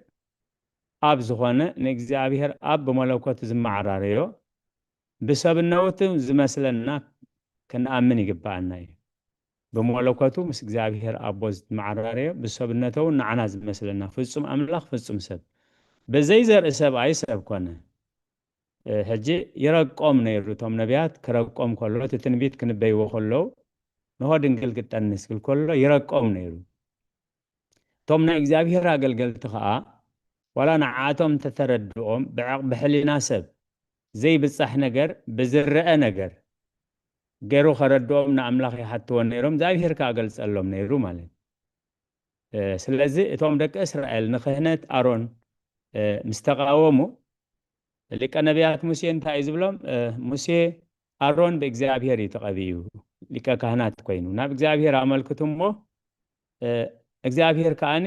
ኣብ ዝኾነ ንእግዚኣብሔር ኣብ ብመለኮት ዝመዓራረዮ ብሰብነቱ ዝመስለና ክንኣምን ይግብኣና እዩ። ብመለኮቱ ምስ እግዚኣብሔር ኣቦ ዝመዓራረዮ ብሰብነቱ እውን ንዓና ዝመስለና ፍጹም ኣምላኽ ፍጹም ሰብ። ብዘይ ዘርኢ ሰብኣይ ሰብ ኮነ። እ፣ ሕጂ ይረቆም ነይሩ። እቶም ነቢያት ክረቆም ከሎ፣ እቲ ትንቢት ክንበይዎ ከለዉ፣ ንሆ ድንግል ክትጠንስ ክብል ከሎ ይረቆም ነይሩ። እቶም ናይ እግዚኣብሔር ኣገልገልቲ ኸኣ፣ ዋላ ንዓኣቶም እንተተረድኦም፣ ብዕቕ-፣ ብሕሊና ሰብ ዘይብጻሕ ነገር፣ ብዝረአ ነገር ገይሩ ከረድኦም ንኣምላኽ ይሓትዎ ነይሮም፣ እግዚኣብሔር ከኣ ገልጸሎም ነይሩ ማለት እዩ። እ፣ ስለዚ እቶም ደቂ እስራኤል ንክህነት ኣሮን፣ እ፣ ምስ ተቃወሙ፣ ሊቀ ነቢያት ሙሴ እንታይ እዩ ዝብሎም? እ፣ ሙሴ፣ ኣሮን ብእግዚኣብሔር እዩ ተቐቢኡ፣ ሊቀ ካህናት ኮይኑ። ናብ እግዚኣብሔር ኣመልክቱ እሞ፣ እ፣ እግዚኣብሔር ከኣኒ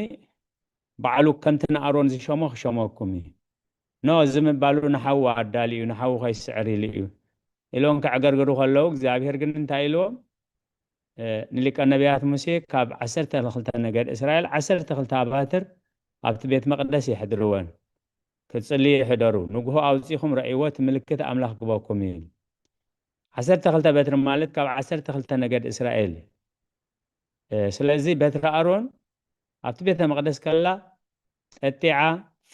ባዕሉ ከምቲ ንኣሮን ዝሸሞ ክሸመኩም እዩ። ኖ፣ እዚ ምባሉ ንሓዉ ኣዳሊ እዩ፣ ንሓዉ ከይስዕር ኢሉ እዩ ኢሎም ከዕገርግሩ ከለዉ፣ እግዚኣብሔር ግን እንታይ ኢልዎም? እ፣ ንሊቀ ነቢያት ሙሴ ካብ ዓሰርተ ክልተ ነገድ እስራኤል ዓሰርተ ክልተ ኣባትር ኣብቲ ቤት መቕደስ የሕድርወን። ክትጽልዩ ይሕደሩ። ንግሆ ኣውጺኹም ረእይዎ፣ እቲ ምልክት ኣምላኽ ክበኩም እዩ። ዓሰርተ ክልተ በትሪ ማለት ካብ ዓሰርተ ክልተ ነገድ እስራኤል እዩ። እ፣ ስለዚ በትሪ ኣሮን ኣብቲ ቤተ መቕደስ ከላ ጠጢዓ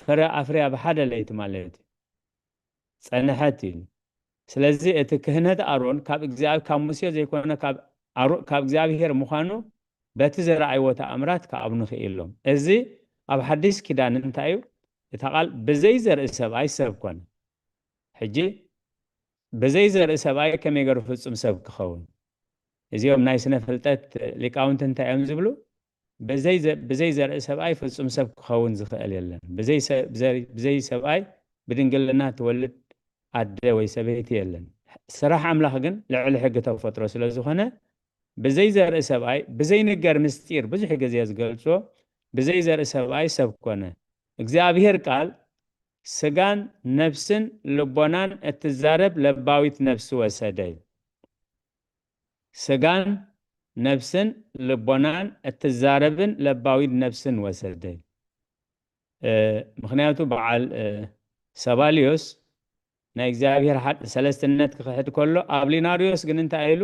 ፍረ ኣፍርያ ብሓደ ለይቲ ማለት እዩ ጸንሐት እዩ። ስለዚ እቲ ክህነት ኣሮን ካብ እግዚኣብ-፣ ካብ ሙሴ ዘይኮነ ካብ ኣሮ-፣ ካብ እግዚኣብሔር ምዃኑ በቲ ዝረኣይዎ ተኣምራት ክኣምኑ ክኢሎም። እዚ ኣብ ሓዲስ ኪዳን እንታይ እዩ? እታ ቃል ብዘይ ዘርኢ ሰብኣይ ሰብ ኮነ። ሕጂ ብዘይ ዘርኢ ሰብኣይ ከመይ ገይሩ ፍጹም ሰብ ክኸውን? እዚኦም ናይ ስነ ፍልጠት ሊቃውንቲ እንታይ እዮም ዝብሉ? ብዘይ ዘ-፣ ብዘይ ዘርኢ ሰብኣይ ፍጹም ሰብ ክኸውን ዝኽእል የለን። ብዘይ ሰ-፣ ብዘይ፣ ብዘይ ሰብኣይ ብድንግልና ትወልድ ኣደ ወይ ሰበይቲ የለን። ስራሕ ኣምላኽ ግን ልዕሊ ሕጊ ተፈጥሮ ስለ ዝኾነ ብዘይ ዘርኢ ሰብኣይ፣ ብዘይ ንገር ምስጢር ብዙሕ ግዜ ዝገልጾ፣ ብዘይ ዘርኢ ሰብኣይ ሰብ ኮነ። እግዚኣብሔር ቃል ስጋን ነፍስን ልቦናን እትዛረብ ለባዊት ነፍሲ ወሰደ። ስጋን ነፍስን ልቦናን እትዛረብን ለባዊት ነፍስን ወሰደ። እ፣ ምኽንያቱ በዓል፣ እ፣ ሰባልዮስ ናይ እግዚኣብሔር ሓድ ሰለስትነት ክኽሕድ ከሎ፣ ኣብሊናርዮስ ግን እንታይ ኢሉ?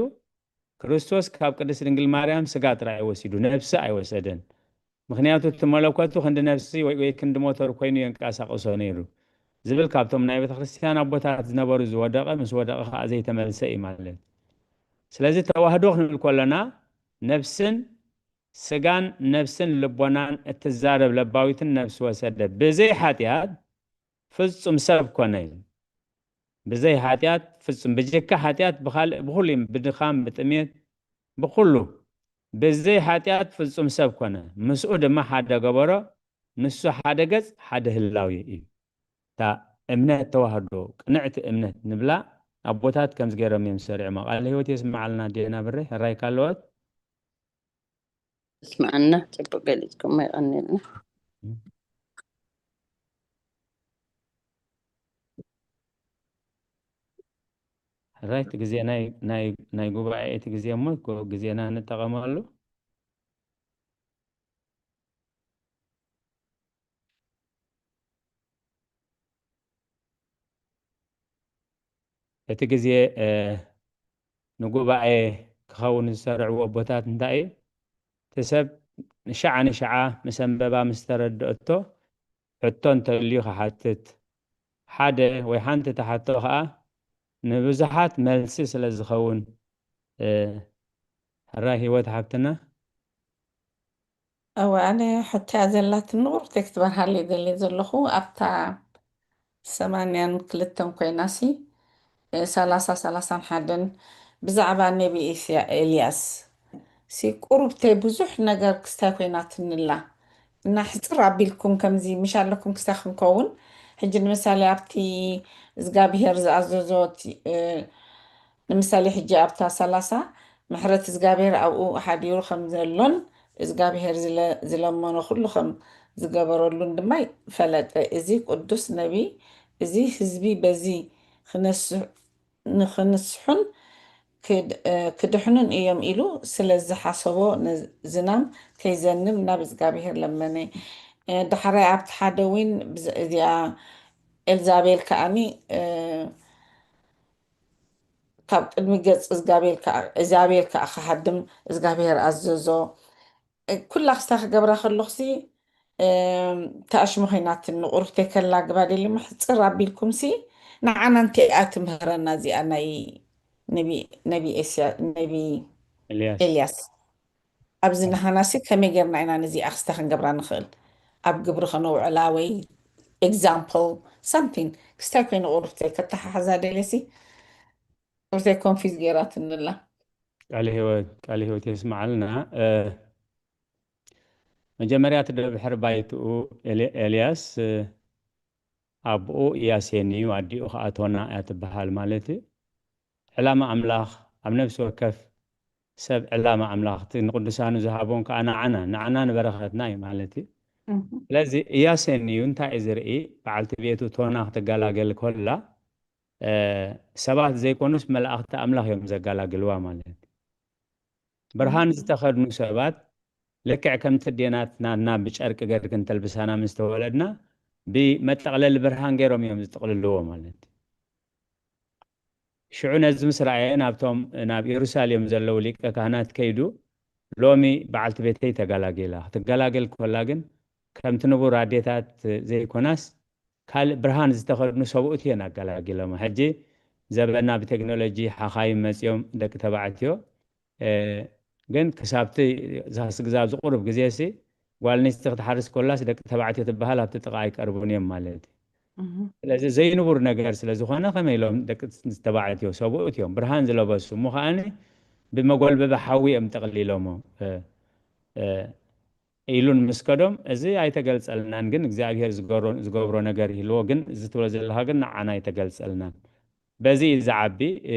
ክርስቶስ ካብ ቅድስት ድንግል ማርያም ስጋ ጥራይ ወሲዱ፣ ነፍሲ ኣይወሰደን። ምኽንያቱ እቲ መለኮቱ ክንዲ ነፍሲ ወይ፣ ወይ ክንዲ ሞተር ኮይኑ የንቀሳቕሶ ነይሩ ዝብል ካብቶም ናይ ቤተ ክርስቲያን ኣቦታት ዝነበሩ ዝወደቐ፣ ምስ ወደቐ ኸዓ ዘይተመልሰ እዩ ማለት። ስለዚ ተዋህዶ ክንብል ከለና ነፍስን ስጋን ነፍስን ልቦናን እትዛረብ ለባዊትን ነፍሲ ወሰደ ብዘይ ሓጢኣት ፍጹም ሰብ ኮነ እዩ። ብዘይ ሓጢኣት ፍጹም፣ ብጀካ ሓጢኣት ብኻልእ ብኹሉ እዩ፣ ብድኻም፣ ብጥሜት፣ ብኹሉ ብዘይ ሓጢኣት ፍጹም ሰብ ኮነ። ምስኡ ድማ ሓደ ገበሮ፣ ንሱ ሓደ ገጽ ሓደ ህላዌ እዩ። እታ እምነት ተዋህዶ ቅንዕቲ እምነት ንብላ ኣቦታት ከምዚ ገይሮም እዮም ዝሰርዕማ። ቃለ ህይወት የስምዓልና። ዴና ብሬ፣ ሕራይ ካልኦት? እስምዓና፣ ጽቡቅ ገሊጽኩሞ፣ የቐንየልና። ሕራይ፣ እቲ ግዜ ናይ፣ ናይ፣ ናይ ጉባኤ እቲ ግዜ እሞ፣ ጎ-፣ ግዜና ንጠቐመሉ። እቲ ግዜ፣ እ፣ ንጉባኤ ክኸውን ዝሰርዕዎ ኣቦታት እንታይ እዩ? እቲ ሰብ ንሽዓ ንሽዓ ምስ ኣንበባ ምስ ተረድኦቶ፣ ሕቶ እንተልዩ ክሓትት፣ ሓደ ወይ ሓንቲ ትሓቶ ኸዓ ንብዙሓት መልሲ ስለ ዝኸውን፣ እ፣ ሕራይ ህይወት ሓብትና። እወ፣ ኣነ ሕቶያ ዘላትኒ ቁርብተይ ክትበርሃለይ ደልየ ዘለኹ፣ ኣብታ ሰማንያን ክልተን ኮይናሲ፣ እ፣ ሰላሳ፣ ሰላሳን ሓደን ብዛዕባ ነቢ ኤስያ-፣ ኤልያስ ሲ ቁርብተይ ብዙሕ ነገር ክስታይ ኮይናትንላ። እና ሕጽር ኣቢልኩም ከምዚ ምሽ ኣለኩም ክስታይ ክንከውን። ሕጂ ንምሳሌ ኣብቲ እግዚኣብሄር ዝኣዘዞ እቲ፣ እ፣ ንምሳሌ ሕጂ ኣብታ ሰላሳ ምሕረት እግዚኣብሄር ኣብኡ ሓዲሩ ከም ዘሎን እግዚኣብሄር ዝለ-፣ ዝለመኖ ኩሉ ከም ዝገበረሉን ድማ ፈለጠ። እዚ ቅዱስ ነቢ፣ እዚ ህዝቢ በዚ ክነስሕ-፣ ንኽንስሑን ክድ-፣ እ፣ ክድሕኑን እዮም ኢሉ ስለ ዝሓሰቦ ን-፣ ዝናም ከይዘንብ ናብ እግዚኣብሄር ለመነ። እ፣ ዳሕራይ ኣብቲ ሓደ እውን ብዝ-፣ እዚኣ ኤልዛቤል ከኣኒ፣ እ፣ ካብ ቅድሚ ገጽ እግዚኣብሄር ከኣ፣ እግዚኣብሄር ከኣ ክሃድም እግዚኣብሄር ኣዘዞ። እ፣ ኩላ ክስታ ክገብራ ከለኹሲ፣ እም፣ ተኣሽሙ ኮይናትኒ ቁርብተይ ከላግባ ደልየ ምሕጽር ኣቢልኩምሲ፣ ንዓና እንታይ እያ ትምህረና እዚኣ ናይ ነቢ፣ ነቢ ኤስያ-፣ ነቢ ኤልያስ። ኤልያስ? ኣብዚ ንሃናሲ ከመይ ጌርና ኢና ነዚኣ ክስታ ክንገብራ ንኽእል? ኣብ ግብሪ ከነውዕላ ወይ ኤግዛምፕል ሳምቲንግ ክስታይ ኮይኑ ቁርብተይ ከተሓሓዛ ደልየሲ፣ ቁርብተይ ኮንፊዝ ጌራትኒ ኣላ። ቃለ ህይወት፣ ቃለ ህይወት የስምዓልና። እ፣ መጀመርያ እቲ ድሕሪ ባይትኡ ኤሊ-፣ ኤልያስ፣ እ፣ ኣቦኡ ኢያሴኒ እዩ፣ ኣዲኡ ኸኣ ቶና እያ ትበሃል ማለት እዩ። ዕላማ ኣምላኽ ኣብ ነፍሲ ወከፍ ሰብ ዕላማ ኣምላኽ እቲ ንቅዱሳኑ ዝሃቦም ከኣ ንዓና፣ ንዓና ንበረኸትና እዩ ማለት እዩ። እህ። ስለዚ ኢያሴኒ እዩ እንታይ እዩ ዝርኢ? በዓልቲ ቤቱ ቶና ክትገላገል ከላ፣ እ፣ ሰባት ዘይኮኑስ መላእኽቲ ኣምላኽ እዮም ዘገላግልዋ ማለት እዩ። ብርሃን ዝተኸድኑ ሰባት ልክዕ ከምቲ ዴናት ናትና ብጨርቂ ገርክን ተልብሳና ምስ ተወለድና ብመጠቕለሊ ብርሃን ገይሮም እዮም ዝጥቕልልዎ ማለት እዩ። ሽዑ ነዚ ምስ ረኣየ ናብቶም ናብ ኢየሩሳሌም ዘለዉ ሊቀ ካህናት ከይዱ፣ "ሎሚ በዓልቲ ቤተይ ተገላጊላ። ክትገላገል ከላ ግን ከምቲ ንቡር ኣዴታት ዘይኮናስ ካልእ ብርሃን ዝተኸድኑ ሰብኡት እየን ኣገላጊሎማ። ሕጂ ዘበና ብቴክኖሎጂ ሓኻይም መጺኦም ደቂ ተባዕትዮ፣ እ፣ ግን ክሳብቲ ዛስ-፣ ክሳብ ዝቑርብ ግዜሲ ጓል ኣንስተይቲ ክትሓርስ ከላስ ደቂ ተባዕትዮ ትበሃል ኣብቲ ጥቓ ኣይቀርቡን እዮም ማለት እዩ። እህ። ስለዚ ዘይንቡር ነገር ስለ ዝኾነ ከመይ ኢሎም ደቂ ተባዕትዮ ሰብኡት እዮም ብርሃን ዝለበሱ እሞ ከኣኒ ብመጎልበቢ ሓዊ እዮም ጠቕሊሎሞ?" እ፣ እ፣ ኢሉን ምስ ከዶም፣ እዚ ኣይተገልጸልናን፣ ግን እግዚኣብሔር ዝገሮ-፣ ዝገብሮ ነገር ይህልዎ፣ ግን እዚ ትብሎ ዘለኻ ግን ንዓና ኣይተገልጸልናን። በዚ እዩ ዝዓቢ፣ እ፣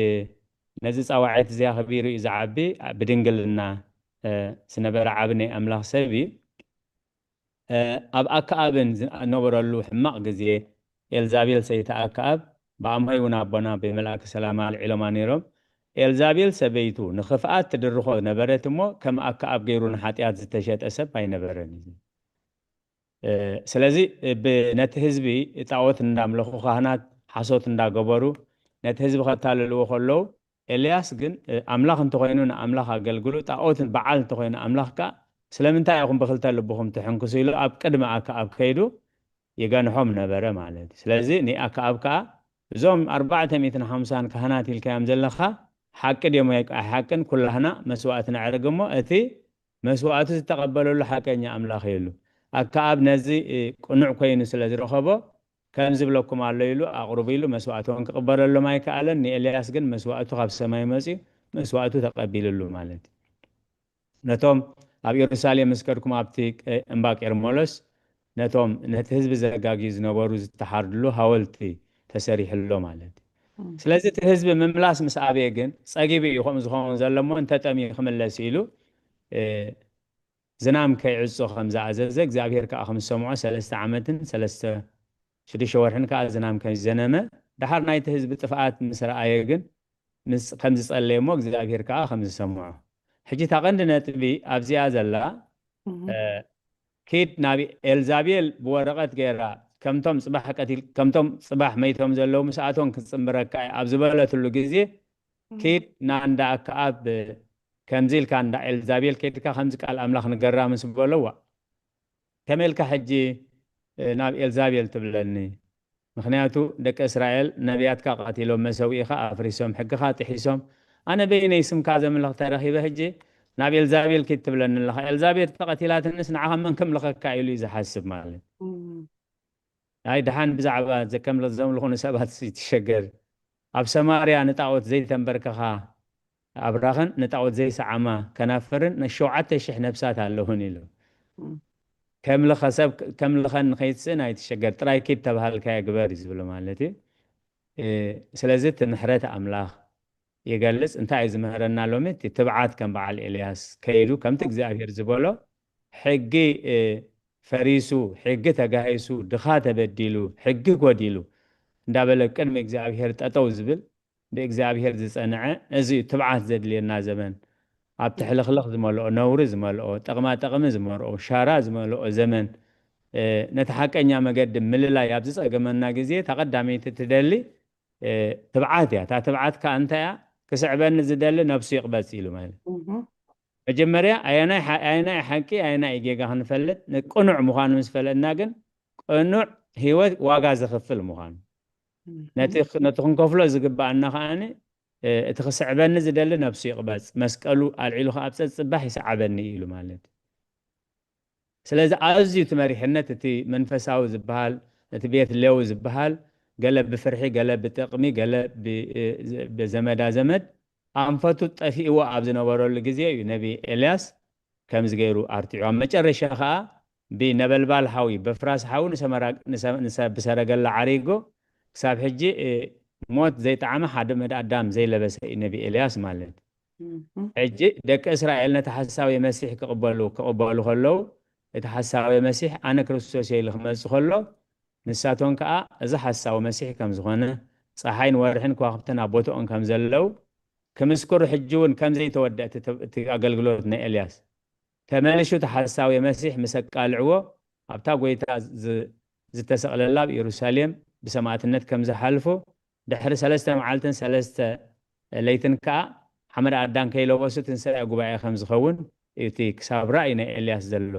ነዚ ጻዋዒት እዚ ኣኽቢሩ እዩ ዝዓቢ፣ ብድንግልና፣ እ፣ ዝነበረ ዓቢ ናይ ኣምላኽ ሰብ እዩ። እ፣ ኣብ ኣከኣብን ዝነበረሉ ሕማቕ ግዜ፣ ኤልዛቤል ሰይቲ ኣከኣብ ብኣምሆይ እውን ኣቦና ብመልኣከ ሰላም ኣልዒሎማ ነይሮም። ኤልዛቤል ሰበይቱ ንኽፍኣት ትድርኾ ነበረት እሞ፣ ከም ኣከኣብ ገይሩ ንሓጢኣት ዝተሸጠ ሰብ ኣይነበረን እዩ። እ፣ ስለዚ፣ ብ-፣ ነቲ ህዝቢ ጣዖት እንዳምለኹ፣ ካህናት ሓሶት እንዳገበሩ፣ ነቲ ህዝቢ ከታልልዎ ከለዉ፣ ኤልያስ ግን፣ እ፣ ኣምላኽ እንተኾይኑ ንኣምላኽ ኣገልግሉ፣ ጣዖት በዓል እንተኾይኑ ኣምላኽ ከኣ፣ ስለምንታይ ኢኹም ብኽልተ ልብኹም ትሕንክሱ? ኢሉ ኣብ ቅድሚ ኣከኣብ ከይዱ ይገንሖም ነበረ ማለት እዩ። ስለዚ ንኣከኣብ ከኣ፣ እዞም ኣርባዕተ ሚእትን ሓምሳን ካህናት ኢልካዮም ዘለኻ፣ ሓቂ ድዮም ወይ ኣይሓቅን፣ ኩላህና መስዋእቲ ነዕርግ እሞ፣ እቲ መስዋእቱ ዝተቐበለሉ ሓቀኛ ኣምላኽ እዩ ኢሉ። ኣከኣብ ነዚ፣ እ፣ ቅኑዕ ኮይኑ ስለ ዝረኸቦ፣ ከም ዝብለኩም ኣሎ ኢሉ ኣቕርቡ ኢሉ መስዋእቶም ክቕበለሎም ኣይከኣለን። ንኤልያስ ግን መስዋእቱ ካብ ሰማይ መጺኡ መስዋእቱ ተቐቢልሉ ማለት እዩ። ነቶም ኣብ ኢየሩሳሌም ምስ ከድኩም ኣብቲ ቀ-፣ እምባ ቄርሜሎስ ነቶም ነቲ ህዝቢ ዘጋግዩ ዝነበሩ ዝተሓርድሉ ሃወልቲ ተሰሪሕሎ ማለት እዩ። እም። ስለዚ እቲ ህዝቢ ምምላስ ምስ ኣበየ ግን ጸጊቡ እዩ ከምኡ ዝኸውን ዘሎ እሞ እንተጠምዩ ክምለስ ኢሉ፣ እ፣ ዝናም ከይዕጾ ከም ዝኣዘዘ እግዚኣብሔር ከኣ ከም ዝሰምዖ ሰለስተ ዓመትን ሰለስተ ሽዱሽተ ወርሕን ከኣ ዝናም ከም ዝዘነመ፣ ደሓር ናይቲ ህዝቢ ጥፍኣት ምስ ረኣየ ግን ምስ፣ ከም ዝጸለየ እሞ እግዚኣብሔር ከኣ ከም ዝሰምዖ። ሕጂ እታ ቀንዲ ነጥቢ ኣብዚኣ ዘላ፣ እህ። እ፣ ኪድ ናብ ኤልዛቤል ብወረቐት ገይራ፣ "ከምቶም ጽባሕ ቀቲል-፣ ከምቶም ጽባሕ መይቶም ዘለዉ ምስኣቶም ክትጽንብረካ እየ" ኣብ ዝበለትሉ ግዜ፣ እህ። ኪድ ናንዳ ኣከኣብ ከምዚ ኢልካ እንዳ ኤልዛቤል ከይድካ ከምዚ ቃል ኣምላኽ ንገራ ምስ በሎ፣ "ዋ፣ ከመይ ኢልካ ሕጂ፣ እ፣ ናብ ኤልዛቤል ትብለኒ? ምኽንያቱ ደቂ እስራኤል ነቢያትካ ቀቲሎም፣ መሰውኢኻ ኣፍሪሶም፣ ሕግኻ ጥሒሶም፣ ኣነ በይነይ ስምካ ዘምልኽ ተረኺበ፣ ሕጂ ናብ ኤልዛቤል ኪድ ትብለኒ ኣለኻ? ኤልዛቤል ተቐቲላትንስ ንዓኻ መን ከምልኸካ?" ኢሉ እዩ ዝሓስብ ማለት። እም። ኣይ፣ ደሓን ብዛዕባ ዘ-፣ ከም ዘምልኹ ንሰባት ይትሸገር። ኣብ ሰማርያ ንጣዖት ዘይተንበርከኻ ኣብራኽን ንጣዖት ዘይሰዓማ ከናፍርን ንሸውዓተ ሽሕ ነፍሳት ኣለውን ኢሉ። እም። ከምልኸ ሰብ፣ ከምልኸን ንኸይትስእን ኣይትሸገር፣ ጥራይ ኪድ ተባሃልካዮ ግበር እዩ ዝብሎ ማለት እዩ። እ፣ ስለዚ እቲ ምሕረት ኣምላኽ ይገልጽ። እንታይ እዩ ዝምህረና ሎሚ? እቲ ትብዓት ከም በዓል ኤልያስ ከይዱ ከምቲ እግዚኣብሔር ዝበሎ ሕጊ፣ እ፣ ፈሪሱ፣ ሕጊ ተጋሂሱ፣ ድኻ ተበዲሉ፣ ሕጊ ጎዲሉ እንዳበለ ቅድሚ እግዚኣብሔር ጠጠው ዝብል፣ ብእግዚኣብሔር ዝጸንዐ፣ እዚ እዩ ትብዓት ዘድልየና ዘመን። ኣብ ትሕልኽልኽ ዝመልኦ፣ ነውሪ ዝመልኦ፣ ጥቕማ ጥቕሚ ዝመልኦ፣ ሻራ ዝመልኦ ዘመን፣ እ፣ ነቲ ሓቀኛ መገዲ ምልላይ ኣብ ዝጸገመና ግዜ፣ እታ ቀዳመይቲ ትደሊ፣ እ፣ ትብዓት እያ። እታ ትብዓት ከኣ እንታይ እያ? "ክስዕበኒ ዝደሊ ነብሱ ይቕበጽ" ኢሉ ማለት። እህ። መጀመርያ ኣየናይ ሓ-፣ ኣየናይ ሓቂ፣ ኣየናይ ጌጋ ክንፈልጥ፣ ንቅኑዕ ምዃኑ ምስ ፈለጥና ግን፣ ቅኑዕ ህይወት ዋጋ ዘኽፍል ምዃኑ። እህ። ነቲ ኽ-፣ ነቲ ክንከፍሎ ዝግብኣና ከኣኒ፣ እ፣ እቲ ክስዕበኒ ዝደሊ ነብሱ ይቕበጽ፣ መስቀሉ ኣልዒሉ ከኣ ኣብ ጸጽባሕ ይስዓበኒ ኢሉ ማለት። ስለዚ ኣዝዩ እቲ መሪሕነት፣ እቲ መንፈሳዊ ዝበሃል፣ እቲ ቤት ሌዊ ዝበሃል፣ ገለ ብፍርሒ፣ ገለ ብጥቕሚ፣ ገለ ብ-፣ እ፣ ዝ-፣ ብዘመዳ ዘመድ ኣንፈቱ ጠፊእዎ ኣብ ዝነበረሉ ግዜ እዩ ነቢ ኤልያስ ከምዚ ገይሩ ኣርቲዑ። ኣብ መጨረሻ ኸኣ ብነበልባል ሓዊ፣ በፍራስ ሓዊ ንሰመራ-፣ ንሰ-፣ ንሰ-፣ ብሰረገላ ዓሪጎ ክሳብ ሕጂ፣ እ፣ ሞት ዘይጠዓመ ሓደ መድ ኣዳም ዘይለበሰ እዩ ነቢ ኤልያስ ማለት። እህ። ሕጂ ደቂ እስራኤል ነቲ ሓሳዊ መሲሕ ክቕበሉ፣ ክቕበሉ ከለዉ፣ እቲ ሓሳዊ መሲሕ ኣነ ክርስቶስ እየ ኢሉ ክመጽእ ከሎ፣ ንሳቶም ከኣ እዚ ሓሳዊ መሲሕ ከም ዝኾነ፣ ጸሓይን ወርሕን ከዋኽብትን ኣብ ቦታኦም ከም ዘለዉ ክምስክሩ፣ ሕጂ እውን ከም ዘይተወድአ እቲ፣ እቲ ኣገልግሎት ናይ ኤልያስ ተመሊሱ እቲ ሓሳዊ መሲሕ ምስ ኣቃልዕዎ፣ ኣብታ ጐይታ ዝ-፣ ዝተሰቕለላ ኣብ ኢየሩሳሌም ብሰማእትነት ከም ዝሓልፉ ድሕሪ ሰለስተ መዓልትን ሰለስተ ለይትን ከኣ ሓመድ ኣዳም ከይለበሱ ትንሳኤ ጉባኤ ከም ዝኸውን እቲ ክሳብ ራእይ ናይ ኤልያስ ዘሎ።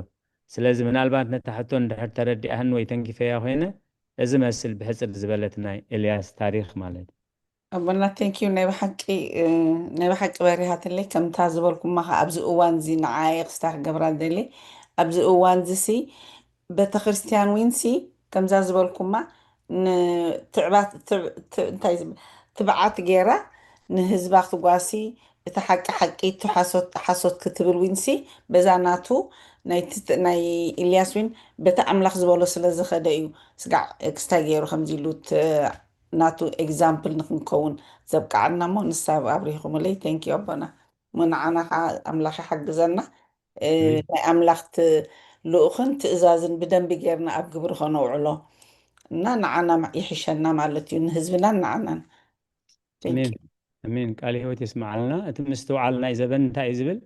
ስለዚ ምናልባት ነታ ሕቶ እንድሕር ተረዲኣህን ወይ ተንኪፈያ ኮይነ፣ እዚ መስል ብሕጽር ዝበለት ናይ ኤልያስ ታሪኽ ማለት እዩ። ኣቦና፣ ቴንኪዩ። ናይ ብሓቂ ናይ ብሓቂ በሪሃትለይ። ከምታ ዝበልኩማ ከ ኣብዚ እዋን እዚ ንዓየ ክስታ ክገብራ ደሊ ኣብዚ እዋን እዚ ሲ ቤተክርስትያን ዊንሲ ከምዛ ዝበልኩማ ንትዕባት እንታይ ትብዓት ገይራ ንህዝባ ክትጓሲ እቲ ሓቂ ሓቂ እቲ ሓሶት ሓሶት ክትብል ዊንሲ በዛ ናቱ ናይ ኢልያስ ዊን በቲ ኣምላኽ ዝበሎ ስለ ዝኸደ እዩ። ስጋዕ ክስታይ ገይሩ ከምዚ ኢሉ ናቱ ኤግዛምፕል ንክንከውን ዘብቃዓና እሞ ንሳ ኣብሪኹምለይ። ቴንኪዩ ኣቦና። እሞ ንዓና ከዓ ኣምላኽ ይሓግዘና። ናይ ኣምላኽ ልኡኽን ትእዛዝን ብደንቢ ጌርና ኣብ ግብሪ ከነውዕሎ እና ንዓና ይሕሸና ማለት እዩ፣ ንህዝብናን ንዓናን። ኣሜን። ቃል ህይወት የስምዓልና። እቲ ምስትውዓል ናይ ዘበን እንታይ እዩ ዝብል?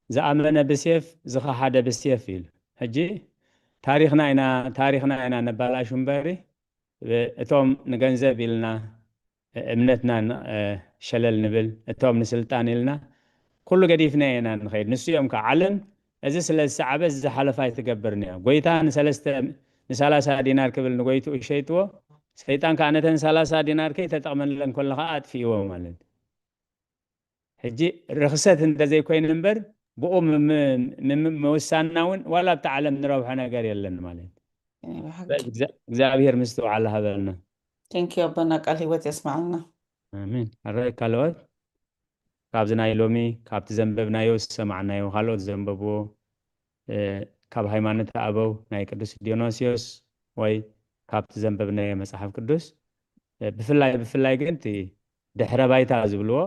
ዝኣመነ ብሴፍ ዝኸሓደ ብሴፍ ኢሉ። ሕጂ ታሪኽና ኢና ታሪኽና ኢና ነባላሹ እምበሪ እቶም ንገንዘብ ኢልና እምነትና ሸለል ንብል፣ እቶም ንስልጣን ኢልና ኩሉ ገዲፍና ኢና ንኸይድ። ንሱ እዮም ከዓ ዓለም እዚ ስለ ዝሰዓበ ዝሓለፋ ኣይትገብርን እያ። ጎይታ ንሰለስተ ንሳላሳ ዲናር ክብል ንጎይትኡ ሸይጥዎ። ሰይጣን ከዓ ነተን ሳላሳ ዲናር ከይተጠቕመለን ከሎ ከዓ ኣጥፊእዎ ማለት እዩ። ሕጂ ርኽሰት እንተዘይኮይኑ እምበር ብኡ ምውሳንና እውን ዋላ ኣብቲ ዓለም ንረብሖ ነገር የለን ማለት እዩ። እግዚኣብሔር ምስትውዓል ሃበልና። ቴንኪዩ ኣቦና፣ ቃል ህይወት የስማዓልና። ኣሜን። ኣራይ ካልኦት ካብዚ ናይ ሎሚ ካብቲ ዘንበብናዮ ዝሰማዕናዮ ካልኦት ዘንበብዎ ካብ ሃይማኖት ኣበው ናይ ቅዱስ ዲዮናስዮስ ወይ ካብቲ ዘንበብናዮ መጽሓፍ ቅዱስ ብፍላይ ብፍላይ ግን እቲ ድሕረ ባይታ ዝብልዎ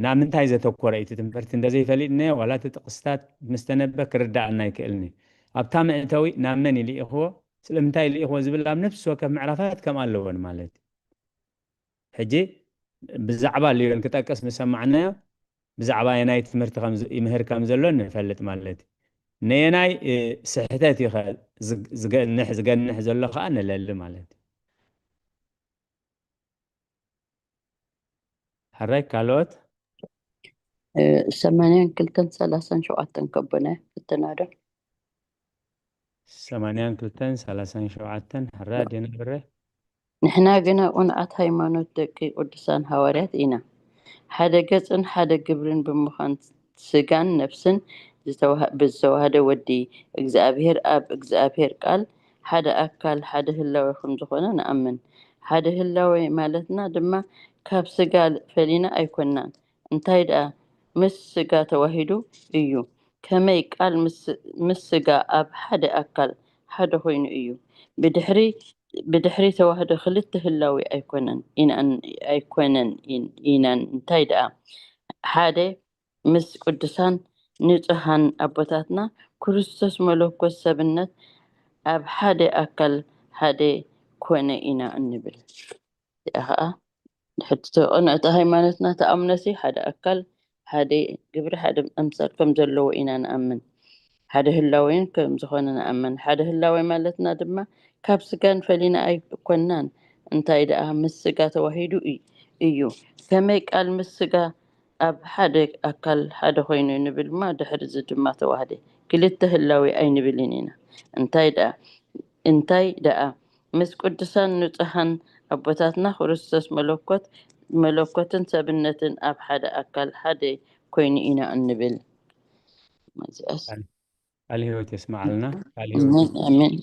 ናብ ምንታይ ዘተኮረ እዩ እቲ ትምህርቲ እንተዘይፈሊጥናዮ ዋላ እቲ ጥቕስታት ምስተነበ ክርዳኣና ኣይክእልን እዩ። ኣብታ መእተዊ ናብ መን ይልኢኽዎ ስለምንታይ ይልኢኽዎ ዝብል ኣብ ነፍሲ ወከፍ ምዕራፋት ከም ኣለወን ማለት እዩ። ሕጂ ብዛዕባ ልዮን ክጠቅስ ምስ ሰማዕናዮ ብዛዕባ የናይ ትምህርቲ ይምህር ከም ዘሎ ንፈልጥ ማለት እዩ። ነየናይ ስሕተት እዩ ዝገንሕ ዝገንሕ ዘሎ ከዓ ንለሊ ማለት እዩ። ሕራይ ካልኦት ሰማንያን ክልተን ሰላሳን ሸውዓተን ከቦና ፍትና ዶ? ሰማንያን ክልተን ሰላሳን ሸውዓተን ሕራይ ኣዴና ብረ ንሕና ግና ቁንዓት ሃይማኖት ደቂ ቅዱሳን ሃዋርያት ኢና። ሓደ ገጽን ሓደ ግብርን ብምዃን ስጋን ነፍስን ብዝተዋህደ ወዲ እግዚኣብሔር ኣብ እግዚኣብሔር ቃል ሓደ ኣካል ሓደ ህላዌ ከም ዝኾነ ንኣምን። ሓደ ህላዌ ማለትና ድማ ካብ ስጋ ፈሊና ኣይኮናን፣ እንታይ ደኣ ምስ ስጋ ተዋሂዱ እዩ። ከመይ ቃል ምስ ስጋ ኣብ ሓደ ኣካል ሓደ ኮይኑ እዩ። ብድሕሪ ብድሕሪ ተዋህዶ ክልተ ህላዌ ኣይኮነን ኣይኮነን ኢናን እንታይ ደኣ ሓደ ምስ ቅዱሳን ንጹሃን ኣቦታትና ክርስቶስ መለኮት ሰብነት ኣብ ሓደ ኣካል ሓደ ኮነ ኢና እንብል። እዚኣ ኸዓ ሕቶ ቅንዕቲ ሃይማኖትና ተኣምኖሲ ሓደ ኣካል ሓደ ግብሪ ሓደ ኣምሳል ከም ዘለዎ ኢና ንኣምን። ሓደ ህላዌን ከም ዝኾነ ንኣምን። ሓደ ህላዌ ማለትና ድማ ካብ ስጋን ፈሊና ኣይኮናን፣ እንታይ ደኣ ምስ ስጋ ተዋሂዱ እዩ። ከመይ ቃል ምስ ስጋ ኣብ ሓደ ኣካል ሓደ ኮይኑ ንብል እማ ድሕሪ እዚ ድማ ተዋህደ። ክልተ ህላዌ ኣይንብልን ኢና። እንታይ ደኣ እንታይ ደኣ ምስ ቅዱሳን ንጹሃን ኣቦታትና ክርስቶስ መለኮት መለኮትን ሰብነትን ኣብ ሓደ ኣካል ሓደ ኮይኑ ኢና እንብል። ቃል ህይወት የስማዓልና። ቃል ህይወት ኣሜን።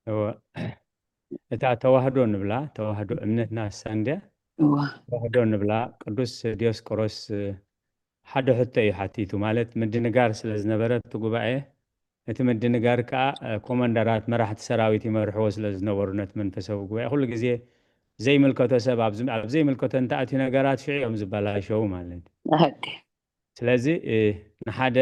እወ። እታ ተዋህዶ ንብላ ተዋህዶ እምነትና ሳንድያ ተዋህዶ ንብላ ቅዱስ ዲዮስቆሮስ ሓደ ሕቶ እዩ ሓቲቱ፣ ማለት ምድንጋር ስለ ዝነበረ እቲ ጉባኤ፣ እቲ ምድንጋር ከዓ ኮማንደራት መራሕቲ ሰራዊት ይመርሕዎ ስለ ዝነበሩ ነቲ መንፈሳዊ ጉባኤ ኩሉ ግዜ ዘይምልከቶ ሰብ ኣብ ዘይምልከቶ እንተኣትዩ ነገራት ሽዑ እዮም ዝበላሸው ማለት እዩ። ስለዚ ንሓደ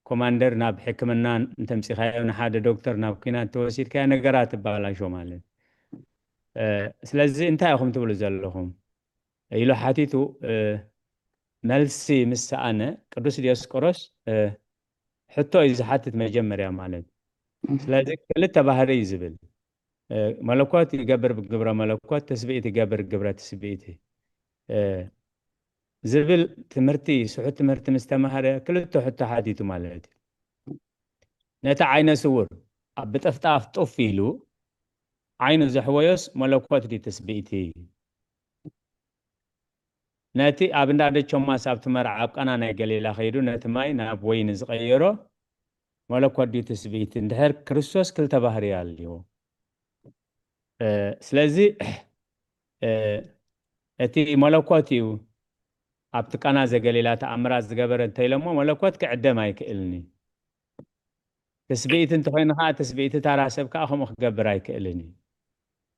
ኮማንደር ናብ ሕክምና እንተምፂኻዮ፣ ንሓደ ዶክተር ናብ ኩናት ተወሲድካዮ ነገራት ትበላሾ ማለት። ስለዚ እንታይ ኢኹም ትብሉ ዘለኹም ኢሉ ሓቲቱ። መልሲ ምስ ሰኣነ ቅዱስ ዲዮስቆሮስ ሕቶ እዩ ዝሓትት መጀመርያ ማለት። ስለዚ ክልተ ባህሪ እዩ ዝብል። መለኮት ይገብር ግብረ መለኮት፣ ትስብእቲ ይገብር ግብረ ትስብእቲ ዝብል ትምህርቲ፣ ስሑት ትምህርቲ ምስ ተማህረ ክልተ ሕቶ ሓቲቱ ማለት እዩ። ነቲ ዓይነ ስውር ኣብ ብጥፍጣፍ ጡፍ ኢሉ ዓይኑ ዘሕወዮስ መለኮት ድዩ ትስብእቲ? ነቲ ኣብ እንዳ ደቾማስ ኣብቲ መርዓ ኣብ ቃና ናይ ገሊላ ከይዱ ነቲ ማይ ናብ ወይኒ ዝቐየሮ መለኮት ድዩ ትስብእቲ? እንድሕር ክርስቶስ ክልተ ባህሪ ኣልዎ። ስለዚ እቲ መለኮት እዩ ኣብቲ ቃና ዘገሊላ ተኣምራት ዝገበረ እንተኢሎሞ መለኮት ክዕደም ኣይክእልን እዩ። ትስብእቲ እንተኾይኑ ከዓ ትስብእቲ ታራ ሰብ ከዓ ከምኡ ክገብር ኣይክእልን እዩ።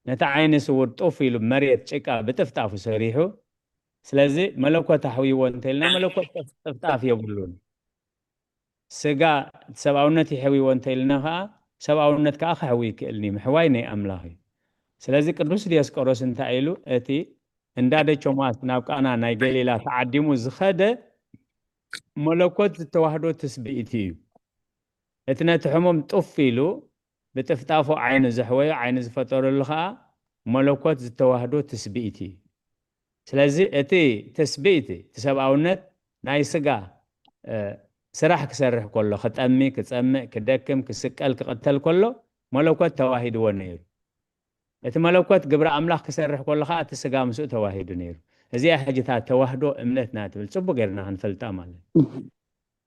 ነቲ ዓይኒ ስውር ጡፍ ኢሉ መሬት ጭቃ ብጥፍጣፉ ሰሪሑ። ስለዚ መለኮት ኣሕዊዎ እንተኢልና መለኮት ጥፍጣፍ የብሉን። ስጋ ሰብኣውነት ይሕዊዎ እንተኢልና ከዓ ሰብኣውነት ከዓ ክሕዊ ይክእልን እዩ። ምሕዋይ ናይ ኣምላኽ እዩ። ስለዚ ቅዱስ ዲዮስቆሮስ እንታይ ኢሉ? እቲ እንዳ ደቾማስ ናብ ቃና ናይ ገሊላ ተዓዲሙ ዝኸደ መለኮት ዝተዋህዶ ትስብእቲ እዩ። እቲ ነቲ ሕሙም ጡፍ ኢሉ ብጥፍጣፉ ዓይኑ ዘሕወዮ ዓይኑ ዝፈጠረሉ ከዓ መለኮት ዝተዋህዶ ትስብእቲ እዩ። ስለዚ እቲ ትስብእቲ እቲ ሰብኣውነት ናይ ስጋ ስራሕ ክሰርሕ ከሎ ክጠሚ ክፀምእ ክደክም ክስቀል ክቕተል ከሎ መለኮት ተዋሂድዎ ነይሩ። እቲ መለኮት ግብረ ኣምላኽ ክሰርሕ ከሎ ከዓ እቲ ስጋ ምስኡ ተዋሂዱ ነይሩ። እዚኣ ሕጂ እታ ተዋህዶ እምነትና ትብል ፅቡቅ ጌርና ክንፈልጣ ማለት እዩ።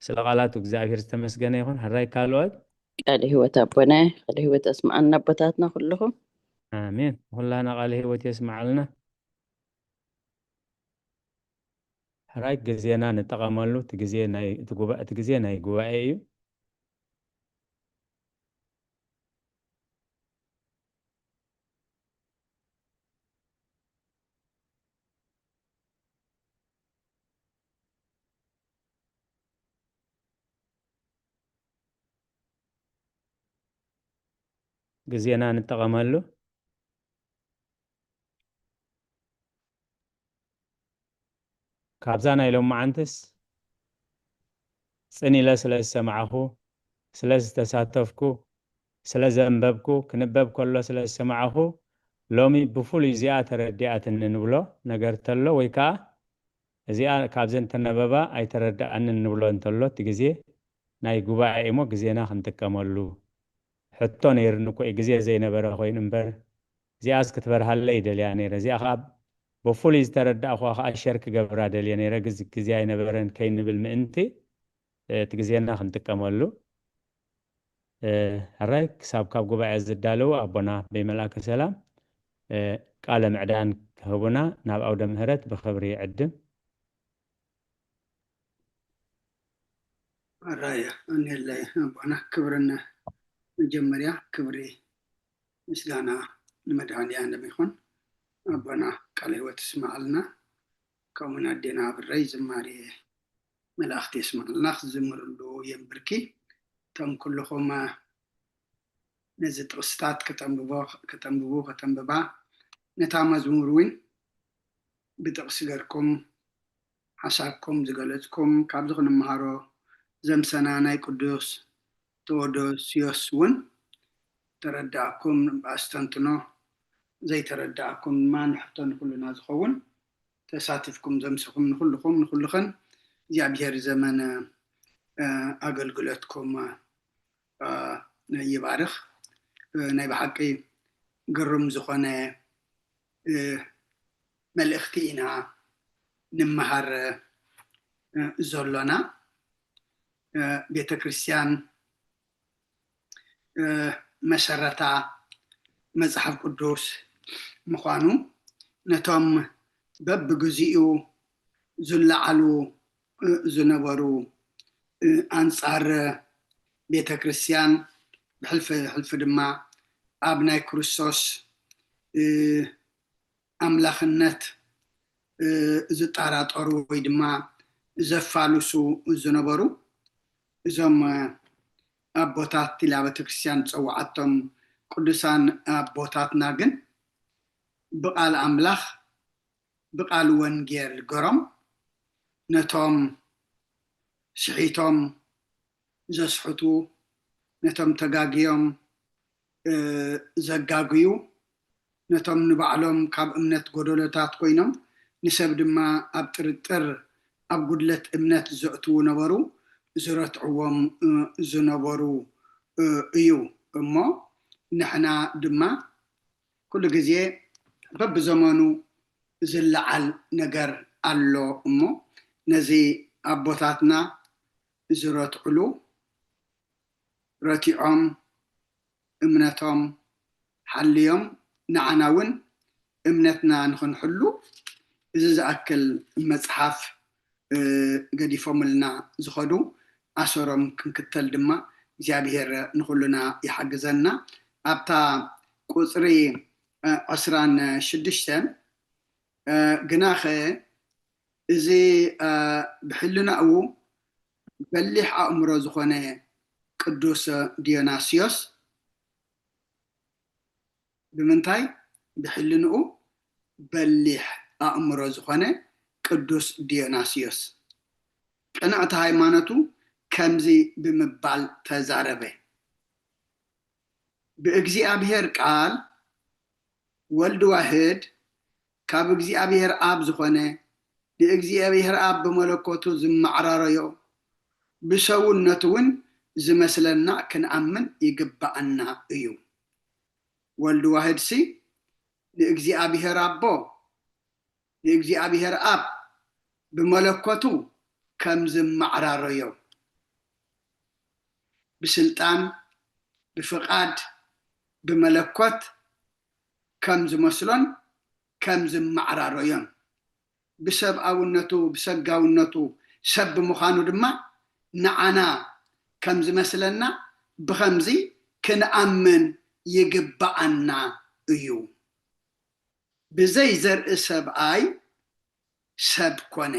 ስለ ቃላቱ እግዚኣብሔር ዝተመስገነ ይኹን። ሕራይ ካልኦት። ቃለ ህይወት ኣቦና፣ ቃለ ህይወት ኣስምዓና ኣቦታትና ኩልኹም። ኣሜን። ኩላና ቃለ ህይወት የስምዓልና። ሕራይ ግዜና ንጠቐመሉ። እቲ ግዜ ናይ እቲ ጉባኤ እቲ ግዜ ናይ ጉባኤ እዩ። ግዜና ንጠቐመሉ። ካብዛ ናይ ሎማዓንትስ ጽን ኢለ ስለ ዝሰማዕኹ፣ ስለ ዝተሳተፍኩ፣ ስለ ዘንበብኩ፣ ክንበብ ከሎ ስለ ዝሰማዕኹ፣ ሎሚ ብፍሉይ እዚኣ ተረዲኣትኒ ንብሎ ነገር ተሎ ወይ ከኣ እዚኣ ካብዘን ተነበባ ኣይተረድኣንን ንብሎ እንተሎ፣ እቲ ግዜ ናይ ጉባኤ እሞ ግዜና ክንጥቀመሉ። ሕቶ ነይርኒ እኮ እዩ፣ ግዜ ዘይነበረ ኮይኑ እምበር፣ እዚኣስ ክትበርሃለይ ይደልያ ነይረ። እዚኣ ከዓ ብፍሉይ ዝተረዳእኹዋ ከዓ ሸር ክገብራ ደልየ ነይረ፣ ግዝ-፣ ግዜ ኣይነበረን ከይንብል ምእንቲ፣ እ፣ እቲ ግዜና ክንጥቀመሉ። እ፣ ሕራይ ክሳብ ካብ ጉባኤ ዝዳለዉ ኣቦና ኣቦይ መልኣከ ሰላም፣ እ፣ ቃለ ምዕዳን ክህቡና ናብ ኣውደ ምህረት ብኽብሪ ይዕድም። ኣራያ ኣንየለ ኣቦና ክብርን መጀመርያ ክብሪ ምስጋና ንመድሃኒኣለም ይኹን። ኣቦና ቃለ ህይወት ይስምዓልና። ከምኡን ኣዴና ኣብረይ ዝማሬ መላእኽቲ የስምዓልና። ክዝምርሉ የንብርኪ። እቶም ኩልኹም ነዚ ጥቕስታት ከተንብቦ ከተንብቡ ከተንብባ ነታ መዝሙር እውን ብጥቕሲ ገርኩም ሓሳብኩም ዝገለጽኩም ካብዚ ክንመሃሮ ዘምሰና ናይ ቅዱስ ቴዎዶስዮስ እውን ተረዳእኩም ብኣስተንትኖ ዘይተረዳእኩም ድማ ንሕቶ ንኩልና ዝኸውን ተሳቲፍኩም ዘምስኹም ንኩልኹም ንኩልኽን እግዚኣብሔር ዘመን ኣገልግሎትኩም ይባርኽ። ናይ ብሓቂ ግሩም ዝኾነ መልእኽቲ ኢና ንመሃር ዘሎና። ቤተ ክርስቲያን መሰረታ መጽሓፍ ቅዱስ ምዃኑ ነቶም በብግዚኡ ዝለዓሉ ዝነበሩ ኣንጻር ቤተ ክርስቲያን ብሕልፊ ሕልፊ ድማ ኣብ ናይ ክርስቶስ ኣምላኽነት ዝጠራጠሩ ወይ ድማ ዘፋልሱ ዝነበሩ እዞም ኣቦታት ኢላ ቤተክርስትያን ዝጸውዓቶም ቅዱሳን ኣቦታትና ግን ብቓል ኣምላኽ ብቓል ወንጌል ገሮም ነቶም ስሒቶም ዘስሕቱ ነቶም ተጋግዮም ዘጋግዩ፣ ነቶም ንባዕሎም ካብ እምነት ጎደሎታት ኮይኖም ንሰብ ድማ ኣብ ጥርጥር ኣብ ጉድለት እምነት ዘእትዉ ነበሩ፣ ዝረትዕዎም ዝነበሩ እዩ። እሞ ንሕና ድማ ኩሉ ግዜ በብዘመኑ ዝለዓል ነገር ኣሎ እሞ ነዚ ኣቦታትና ዝረትዕሉ ረቲዖም እምነቶም ሓልዮም ንዓና እውን እምነትና ንኽንሕሉ እዚ ዝኣክል መፅሓፍ ገዲፎምልና ዝኸዱ ኣሰሮም ክንክተል ድማ እግዚኣብሔር ንኹሉና ይሓግዘና። ኣብታ ቁፅሪ ዕስራን ሽዱሽተን ግናኸ እዚ ብሕልናኡ በሊሕ ኣእምሮ ዝኾነ ቅዱስ ዲዮናስዮስ ብምንታይ ብሕልንኡ በሊሕ ኣእምሮ ዝኾነ ቅዱስ ዲዮናስዮስ ቅንዕቲ ሃይማኖቱ ከምዚ ብምባል ተዛረበ። ብእግዚኣብሔር ቃል ወልድ ዋህድ ካብ እግዚኣብሔር ኣብ ዝኾነ ንእግዚኣብሔር ኣብ ብመለኮቱ ዝመዓራረዮ ብሰውነቱ እውን ዝመስለና ክንኣምን ይግባኣና እዩ። ወልድ ዋህድሲ ንእግዚኣብሔር ኣቦ ንእግዚኣብሔር ኣብ ብመለኮቱ ከም ዝመዓራረዮ ብስልጣን ብፍቓድ ብመለኮት ከም ዝመስሎን ከም ዝመዓራረዮን ብሰብኣውነቱ ብሰጋውነቱ ሰብ ብምዃኑ ድማ ንዓና ከም ዝመስለና ብኸምዚ ክንኣምን ይግባኣና እዩ። ብዘይ ዘርኢ ሰብኣይ ሰብ ኮነ።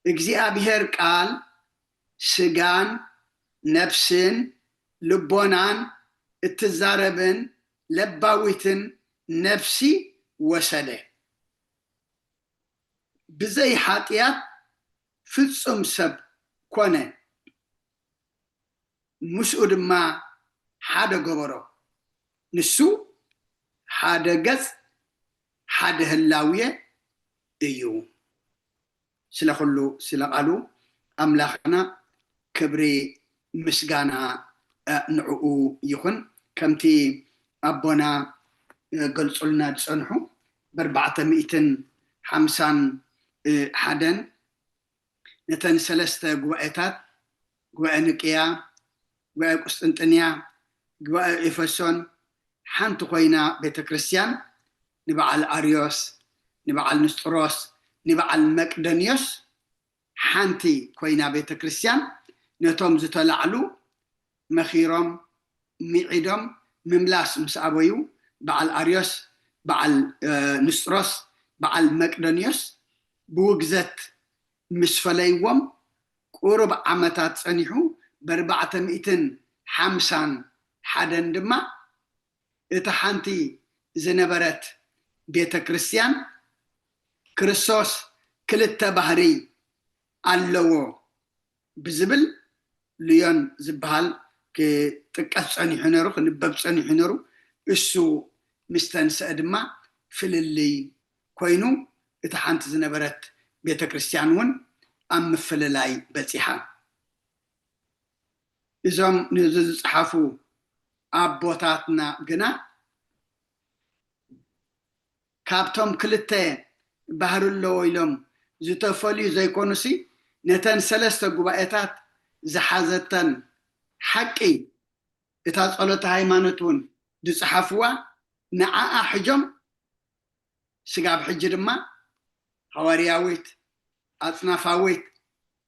እግዚኣብሔር ቃል ስጋን ነፍስን ልቦናን እትዛረብን ለባዊትን ነፍሲ ወሰደ። ብዘይ ሓጢኣት ፍጹም ሰብ ኮነ። ምስኡ ድማ ሓደ ገበሮ። ንሱ ሓደ ገጽ ሓደ ህላውየ እዩ። ስለ ኩሉ ስለ ቃሉ ኣምላኽና ክብሪ ምስጋና ንዕኡ ይኹን። ከምቲ ኣቦና ገልጹልና ዝጸንሑ ብኣርባዕተ ሚእትን ሓምሳን ሓደን ነተን ሰለስተ ጉባኤታት ጉባኤ ንቅያ፣ ጉባኤ ቁስጥንጥንያ፣ ጉባኤ ኤፌሶን ሓንቲ ኮይና ቤተ ክርስቲያን ንበዓል ኣርዮስ፣ ንበዓል ንስጥሮስ፣ ንበዓል መቅደንዮስ ሓንቲ ኮይና ቤተ ክርስቲያን ነቶም ዝተላዕሉ መኺሮም ሚዒዶም ምምላስ ምስ ኣበዩ በዓል ኣርዮስ፣ በዓል ንስጥሮስ፣ በዓል መቅደንዮስ ብውግዘት ምስ ፈለይዎም ቁሩብ ዓመታት ጸኒሑ ብኣርባዕተ ሚእትን ሓምሳን ሓደን ድማ እታ ሓንቲ ዝነበረት ቤተ ክርስቲያን ክርስቶስ ክልተ ባህሪ ኣለዎ ብዝብል ልዮን ዝበሃል ክጥቀስ ጸኒሑ ነሩ፣ ክንበብ ጸኒሑ ነሩ። እሱ ምስ ተንስአ ድማ ፍልልይ ኮይኑ እታ ሓንቲ ዝነበረት ቤተ ክርስቲያን እውን ኣብ ምፍልላይ በጺሓ። እዞም ነዚ ዝጸሓፉ ኣቦታትና ግና ካብቶም ክልተ ባህሪ ኣለዎ ኢሎም ዝተፈልዩ ዘይኮኑሲ ነተን ሰለስተ ጉባኤታት ዝሓዘተን ሓቂ እታ ጸሎተ ሃይማኖት እውን ዝጸሓፍዋ ንዓኣ ሕጆም ስጋብ ሕጂ ድማ ሃዋርያዊት ኣጽናፋዊት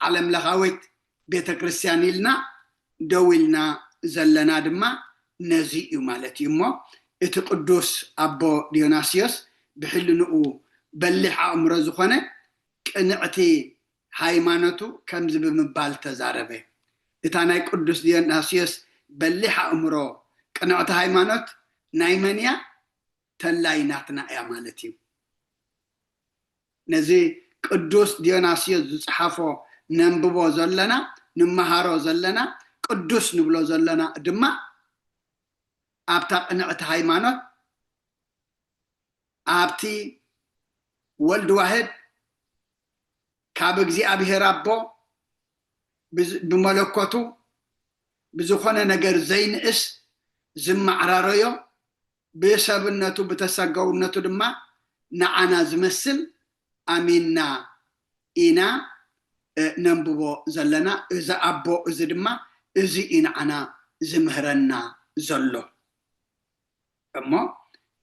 ዓለምለኻዊት ቤተ ክርስቲያን ኢልና ደው ኢልና ዘለና ድማ ነዚ እዩ ማለት እዩ። እሞ እቲ ቅዱስ ኣቦ ዲዮናስዮስ ብሕልንኡ በሊሕ ኣእምሮ ዝኾነ ቅንዕቲ ሃይማኖቱ ከምዚ ብምባል ተዛረበ። እታ ናይ ቅዱስ ዲዮናስዮስ በሊሕ ኣእምሮ ቅንዕቲ ሃይማኖት ናይ መን እያ? ተላይ ናትና እያ ማለት እዩ። ነዚ ቅዱስ ዲዮናስዮስ ዝጸሓፎ ነንብቦ ዘለና፣ ንመሃሮ ዘለና፣ ቅዱስ ንብሎ ዘለና ድማ ኣብታ ቅንዕቲ ሃይማኖት፣ ኣብቲ ወልድ ዋህድ ካብ እግዚኣብሔር ኣቦ ብዝ- ብመለኮቱ ብዝኾነ ነገር ዘይንእስ ዝመዓራረዮ፣ ብሰብነቱ ብተሰጋውነቱ ድማ ንዓና ዝመስል ኣሚንና ኢና፣ እ፣ ነንብቦ ዘለና። እዚ ኣቦ እዚ ድማ እዚ እዩ ንዓና ዝምህረና ዘሎ። እሞ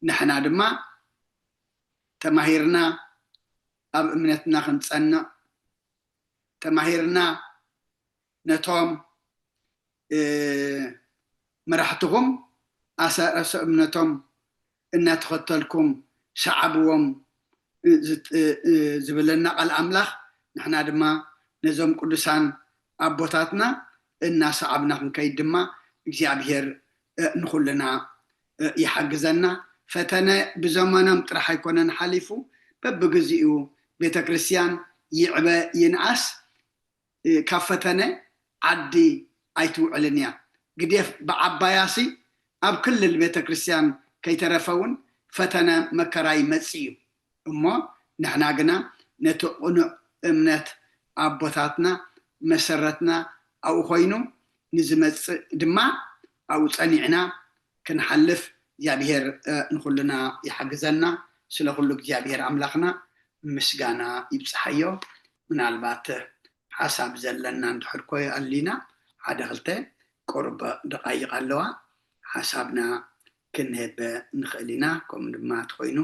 ንሕና ድማ ተማሂርና ኣብ እምነትና ክንጸንዕ፣ ተማሂርና ነቶም፣ እ፣ መራሕትኹም ኣሰረሰ እምነቶም እናተኸተልኩም ሰዓብዎም፣ እ፣ ዝጥ-፣ እ፣ እ፣ ዝብለና ቃል ኣምላኽ፣ ንሕና ድማ ነዞም ቅዱሳን ኣቦታትና እናሰዓብና ክንከይድ ድማ እግዚኣብሔር፣ እ፣ ንኹልና፣ እ፣ ይሓግዘና። ፈተነ ብዘመኖም ጥራሕ ኣይኮነን ሓሊፉ፣ በብግዚኡ ቤተ ክርስቲያን ይዕበ ይንኣስ፣ እ፣ ካብ ፈተነ ዓዲ ኣይትውዕልን እያ። ግዴፍ ብዓባያሲ ኣብ ክልል ቤተ ክርስቲያን ከይተረፈ እውን ፈተነ መከራ ይመጽእ እዩ። እሞ ንሕና ግና ነቲ ቅኑዕ እምነት ኣቦታትና መሰረትና ኣብኡ ኮይኑ ንዝመጽእ ድማ ኣብኡ ጸኒዕና ክንሓልፍ እግዚኣብሔር፣ እ፣ ንኹልና ይሓግዘና። ስለ ኩሉ እግዚኣብሔር ኣምላኽና ምስጋና ይብጽሓዮ። ምናልባት ሓሳብ ዘለና እንድሕር ኮ ኣሊና ሓደ ክልተ ቁሩብ ደቓይቕ ኣለዋ፣ ሓሳብና ክንህብ ንኽእል ኢና። ከምኡ ድማ ተኾይኑ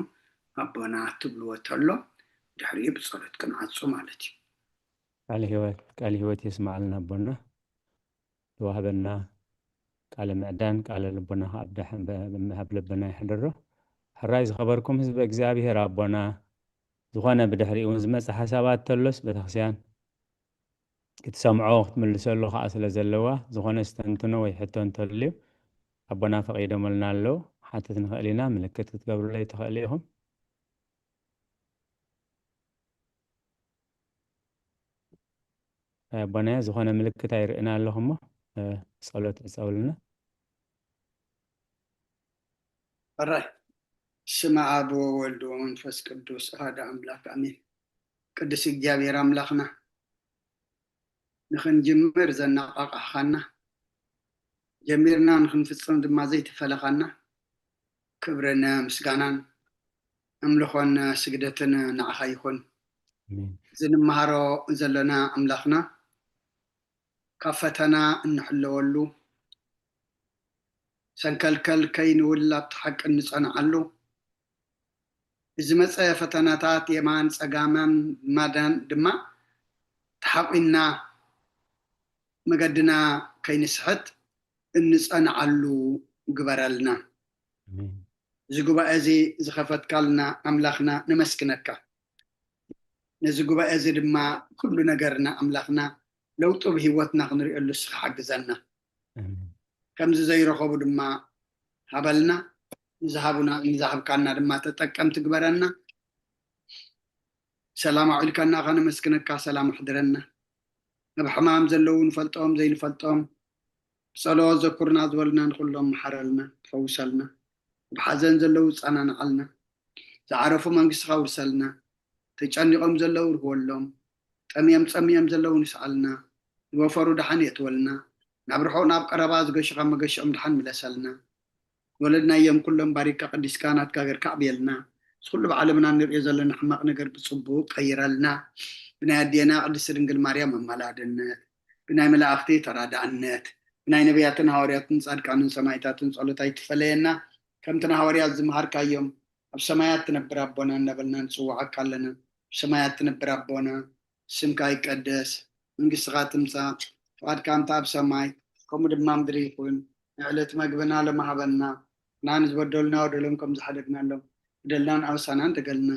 ኣቦና ትብልዎ ተሎ ድሕሪኡ ብጸሎት ክንዓጹ ማለት እዩ። ቃለ ህይወት ቃለ ህይወት የስማዓልና ኣቦና። ዝዋህበና ቃለ ምዕዳን ቃለ ልቦና ከኣ ኣብ ደሓን ብ- ኣብ ልቦና ይሕደሮ። ሕራይ ዝኸበርኩም ህዝበ እግዚኣብሔር ኣቦና፣ ዝኾነ ብድሕሪኡ እውን ዝመጽእ ሓሳባት ተሎስ ቤተክርስትያን ክትሰምዖ ክትምልሰሉ ከኣ ስለ ዘለዋ፣ ዝኾነ ዝተንትኖ ወይ ሕቶ እንተልዩ ኣቦና ፈቒዶምልና ኣለዉ። ሓትት ንኽእል ኢና፣ ምልክት ክትገብሩለይ ትኽእሉ ኢኹም። ኣቦናየ ዝኾነ ምልክት ኣይርእን ኣለኹ እሞ፣ እ፣ ጸሎት ዕጸውልና። ሕራይ ስመ ኣብ ወወልድ ወመንፈስ ቅዱስ ኣሃደ ኣምላክ ኣሜን። ቅዱስ እግዚኣብሔር ኣምላኽና፣ ንኽንጅምር ዘነቓቓሕኻና፣ ጀሚርና ንኽንፍጽም ድማ ዘይተፈለኻና፣ ክብርን ምስጋናን ኣምልኾን ስግደትን ንዓኻ ይኹን። ኣሜን። እዚ ንመሃሮ ዘለና ኣምላኽና፣ ካብ ፈተና እንሕለወሉ፣ ሰንከልከል ከይንብል ኣብቲ ሓቂ እንጸንዓሉ፣ ብዝመጸ ፈተናታት የማን ጸጋማን ማዳን ድማ ተሓቂንና መገድና ከይንስሕት እንጸንዓሉ ግበረልና። ኣሜን። እዚ ጉባኤ እዚ ዝኸፈትካልና ኣምላኽና ነመስግነካ። ነዚ ጉባኤ እዚ ድማ ኩሉ ነገርና ኣምላኽና ለውጢ ብህይወትና ክንርእየሉ እስኻ ሓግዘና። ኣሜን። ከምዚ ዘይረኸቡ ድማ ሃበልና። ንዝሃቡና ንዝሃብካና ድማ ተጠቀምቲ ግበረና። ሰላም ኣውዒልካና ከነመስግነካ፣ ሰላም ኣሕድረና። ኣብ ሕማም ዘለዉ ንፈልጦም ዘይንፈልጦም ብጸሎት ዘኩርና ዝበሉና ንኹሎም መሓረልና፣ ፈውሰልና። ኣብ ሓዘን ዘለዉ ጸናንዓልና። ዝዓረፉ መንግስትኻ ውርሰልና። ተጨኒቖም ዘለዉ ርህወሎም። ጠምዮም ጸሚኦም ዘለዉ ንስኣልና። ዝወፈሩ ደሓን የእትወልና። ናብ ርሑቕ ናብ ቀረባ ዝገሹኻ መገሽኦም ደሓን ምለሰልና። ወለድናዮም ኩሎም ባሪካ ቀዲስካ ናትካ ገርካ ኣዕብየልና። እዚ ኩሉ ብዓለምና እንሪኦ ዘለና ሕማቕ ነገር ብጽቡቕ ቀይረልና። ብናይ ኣዴና ቅድስቲ ድንግል ማርያም ኣማላድነት፣ ብናይ መላእኽቲ ተራዳእነት፣ ብናይ ነቢያትን ሃዋርያትን ጻድቃንን ሰማዕታትን ጸሎት ኣይትፈለየና። ከምቲ ንሃዋርያት ዝመሃርካዮም ኣብ ሰማያት ትነብር ኣቦና እናበልና ንጽውዓካ ኣለና። ኣብ ሰማያት ትነብር ኣቦና፣ ስምካ ይቀደስ፣ መንግስትኻ ትምጻእ፣ ፍቓድካ እንተ ኣብ ሰማይ ከምኡ ድማ ምድሪ ይኹን። ንዕለት መግብና ሎሚ ሃበና፣ ንሕና ንዝበደሉና በደሎም ከም ዝሓደግናሎም፣ በደልናን ኣበሳናን ተገልና፣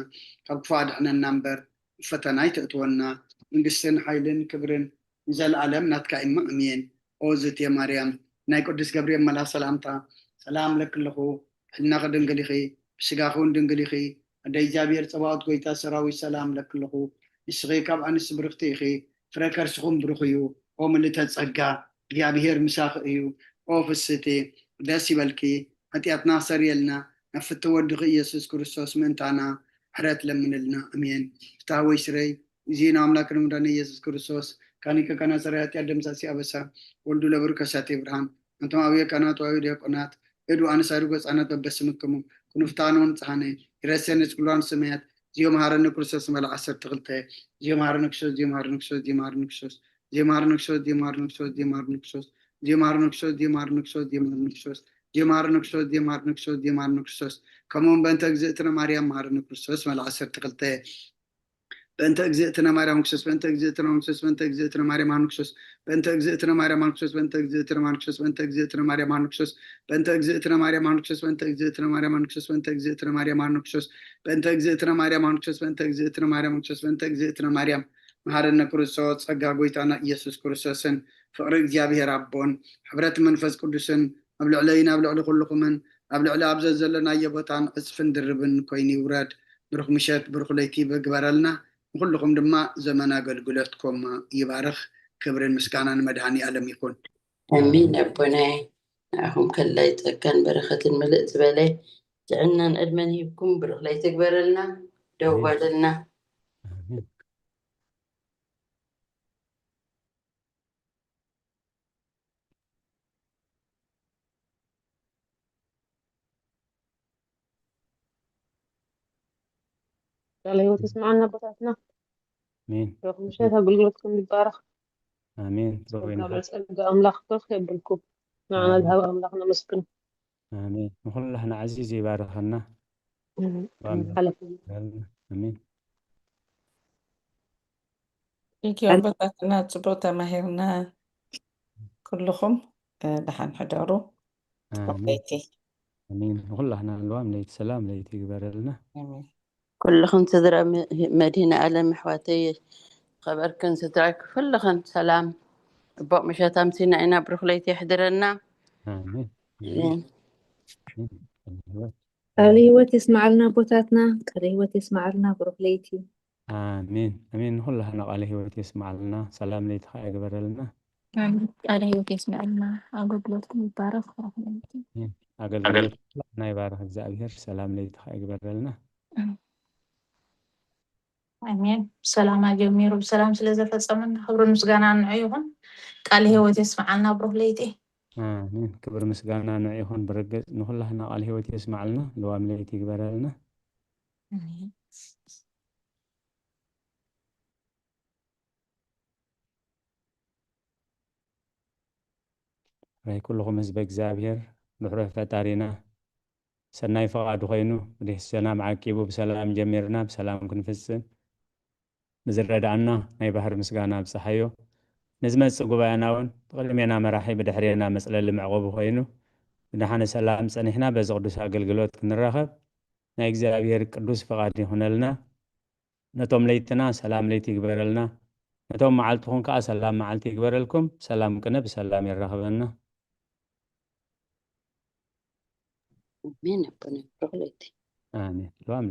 ካብ ክፉእ ኣድሕነና እምበር፣ ኣብ ፈተና ኣይተእትወና፣ መንግስትን ሓይልን ክብርን ንዘለኣለም ናትካ እዩ። ኣሜን። ኦ ዝእቲ ማርያም፣ ናይ ቅዱስ ገብርኤል መልኣኽ ሰላምታ ሰላም እለኪ ኣለኹ፣ ሕልናኺ ድንግል ኢኺ፣ ብስጋኺ እውን ድንግል ኢኺ። ኣደ እግዚኣብሔር ጸባኦት ጎይታ ሰራዊት ሰላም እለኪ ኣለኹ፣ ንስኺ ካብ ኣንስቲ ብርኽቲ ኢኺ፣ ፍረ ከርስኹም ብሩኽ እዩ። ኦ ምልእተ ጸጋ፣ እግዚኣብሔር ምሳኺ እዩ። ኦ ፍስህቲ፣ ደስ ይበልኪ፣ ሓጢኣትና ሰርእየልና፣ ናብ ፍትው ወድኺ ኢየሱስ ክርስቶስ ምእንታና ምሕረት ለምንልና። ኣሜን። ፍትሐ ወይ ስረይ፣ እዚ ንኣምላክ ንሙዳነ ኢየሱስ ክርስቶስ፣ ካኒከ ካናጸረ ሓጢኣት ደምሳሲ ኣበሳ፣ ወልዱ ለብር ከሳቴ ብርሃን፣ ኣንቶም ኣብየ ካህናት ወኣብየ ዲያቆናት፣ እድ ወኣንሳሪ ጎጻናት በበስምክሙ፣ ክንፍታኑ ንጽሃነ፣ ይረሴን ስኩላን ሰማያት፣ ዚዮ መሃረኒ ክርስቶስ መልኣ ዓሰርተ ክልተ፣ ዚዮ መሃረኒ ክርስቶስ፣ ዚዮ መሃረኒ ክርስቶስ፣ ዚዮ መሃረኒ ክርስቶስ፣ ዚዮ መሃረኒ ክርስቶስ፣ ዚዮ መሃረኒ ክርስቶስ፣ ዚዮ መሃረኒ ክርስቶስ፣ ዚዮ መሃረኒ ክርስቶስ፣ ዚዮ መሃረኒ ክርስቶስ፣ ዚዮ መሃረኒ ክርስቶስ፣ ዚዮ መሃረኒ ክርስቶስ፣ ዚዮ መሃረኒ ክርስቶስ፣ ከምኡውን በእንተ እግዝእትነ ማርያም መሃረኒ ክርስቶስ መልኣ ዓሰርተ ክልተ። በእንተ እግዝእትነ ማርያም ክርስቶስ፣ በእንተ እግዝእትነ ክርስቶስ፣ በእንተ እግዝእትነ ማርያም ክርስቶስ፣ በእንተ እግዝእትነ ማርያም ክርስቶስ፣ በእንተ እግዝእትነ ማርያም ክርስቶስ፣ በእንተ እግዝእትነ ማርያም ክርስቶስ፣ በእንተ እግዝእትነ ማርያም ክርስቶስ፣ በእንተ እግዝእትነ ማርያም ክርስቶስ፣ በእንተ እግዝእትነ ማርያም ክርስቶስ፣ በእንተ እግዝእትነ ማርያም ክርስቶስ፣ በእንተ እግዝእትነ ማርያም ክርስቶስ፣ በእንተ እግዝእትነ ማርያም መሃረነ ክርስቶስ፣ ጸጋ ጎይታና ኢየሱስ ክርስቶስን ፍቕሪ እግዚኣብሔር ኣቦን ሕብረት መንፈስ ቅዱስን ኣብ ልዕለይን ኣብ ልዕሊ ኩልኹምን ኣብ ልዕሊ ኣብ ዘዘለናዮ ቦታን ዕጽፍን ድርብን ኮይኑ ይውረድ። ብሩኽ ምሸት፣ ብሩኽ ለይቲ ይግበረልና። ንኹልኹም ድማ ዘመን ኣገልግሎትኩም ይባርኽ። ክብርን ምስጋናን መድሃኒ ኣለም ይኹን። ኣሜን። ኣቦናይ ንኣኹም ከላይ ጸጋን በረኸትን ምልእ ዝበለ ጥዕናን ዕድመን ሂብኩም ብሩኽ ለይቲ ይግበረልና። ደው በልና። ኣሜን። ቃለ ህይወት ይስምዓና ኣቦታትና። ኣሜን። ብሩኽ ምሸት፣ ኣገልግሎትኩም ይባረኽ። ኣሜን። ጸጋ ብሩኽ ይንሓል። ጸጋ ኣምላኽ ብሩኽ የብልኩም። ንዓና ኣሜን። ዝሃብ ኣምላኽ ነመስግን። ኣሜን። ንኹላህና ዓዚዙ ይባርኸና። ኣሜን። ኣሜን። ሓለፈ። ኣሜን። ኢትዮ ኣቦታትና ጽቡቅ ተማሂርና። ኩልኹም፣ እ፣ ደሓን ሕደሩ። ኣሜን። ጽቡቅ ለይቲ። ኣሜን። ንኹላህና ልዋም ለይቲ ሰላም ለይቲ ይግበረልና። ኣሜን። ኩልኽን ስድራ መ-፣ መድህነ ኣለም ኣሕዋተይ፣ ኸበርክን ስድራይ ኩልኽን ሰላም ጽቡቅ ምሸት ኣምሲና ኢና። ብሩኽ ለይቲ የሕድረና። ኣሜን። ኣሜን። ኣሜን። ኣሜን። ቃለ ህይወት የስምዓልና ኣቦታትና፣ ቃለ ህይወት የስምዓልና። ብሩኽ ለይቲ። ኣሜን። ኣሜን። ንኹላህና ቃለ ህይወት የስምዓልና። ሰላም ለይቲ ኸዓ ይግበረልና። ኣሜን። ቃለ ህይወት የስምዓልና። ኣገልግሎትኩም ይባረኽ። ብሩኽ ለይቲ። ኣሜን። ኣገልግሎት ኩላህና ይባርኽ እግዚኣብሔር። ሰላም ለይቲ ኸዓ ይግበረልና። ኣሜን። ኣሜን። ብሰላም ኣጀሚሩ ብሰላም ስለ ዘፈጸመና ክብርን ምስጋናን ንዑ ይኹን። ቃለ ህይወት የስምዓልና። ብሩኽ ለይቲ። ኣሜን። ክብሪ ምስጋና ንዑ ይኹን። ብርግጽ ንኹላህና ቃል ህይወት የስማዕልና፣ ልዋም ለይቲ ይግበረልና። ኣሜን። ራይ ኩልኹም ህዝበ እግዚኣብሔር፣ ርሕሩሕ ፈጣሪና፣ ሰናይ ፍቓዱ ኾይኑ፣ ብደስና መዓቂቡ ብሰላም ጀሚርና፣ ብሰላም ክንፍጽም፣ ንዝረድኣና ናይ ባህር ምስጋና ኣብጽሓዮ። ንዝመጽእ ጉባኤና እውን ብቕድሜና መራሒ ብድሕሬና መጽለሊ መዕቆቢ ኮይኑ ብደሓነ ሰላም ጸኒሕና በዚ ቅዱስ ኣገልግሎት ክንራኸብ ናይ እግዚኣብሔር ቅዱስ ፍቓድ ይኹነልና። ነቶም ለይትና ሰላም ለይቲ ይግበረልና። ነቶም መዓልትኹም ከኣ ሰላም መዓልቲ ይግበረልኩም። ሰላም ቅነ ብሰላም የራኽበና። ኣሜን። ኣቦና ብሩኽ ለይቲ። ኣሜን። ሎም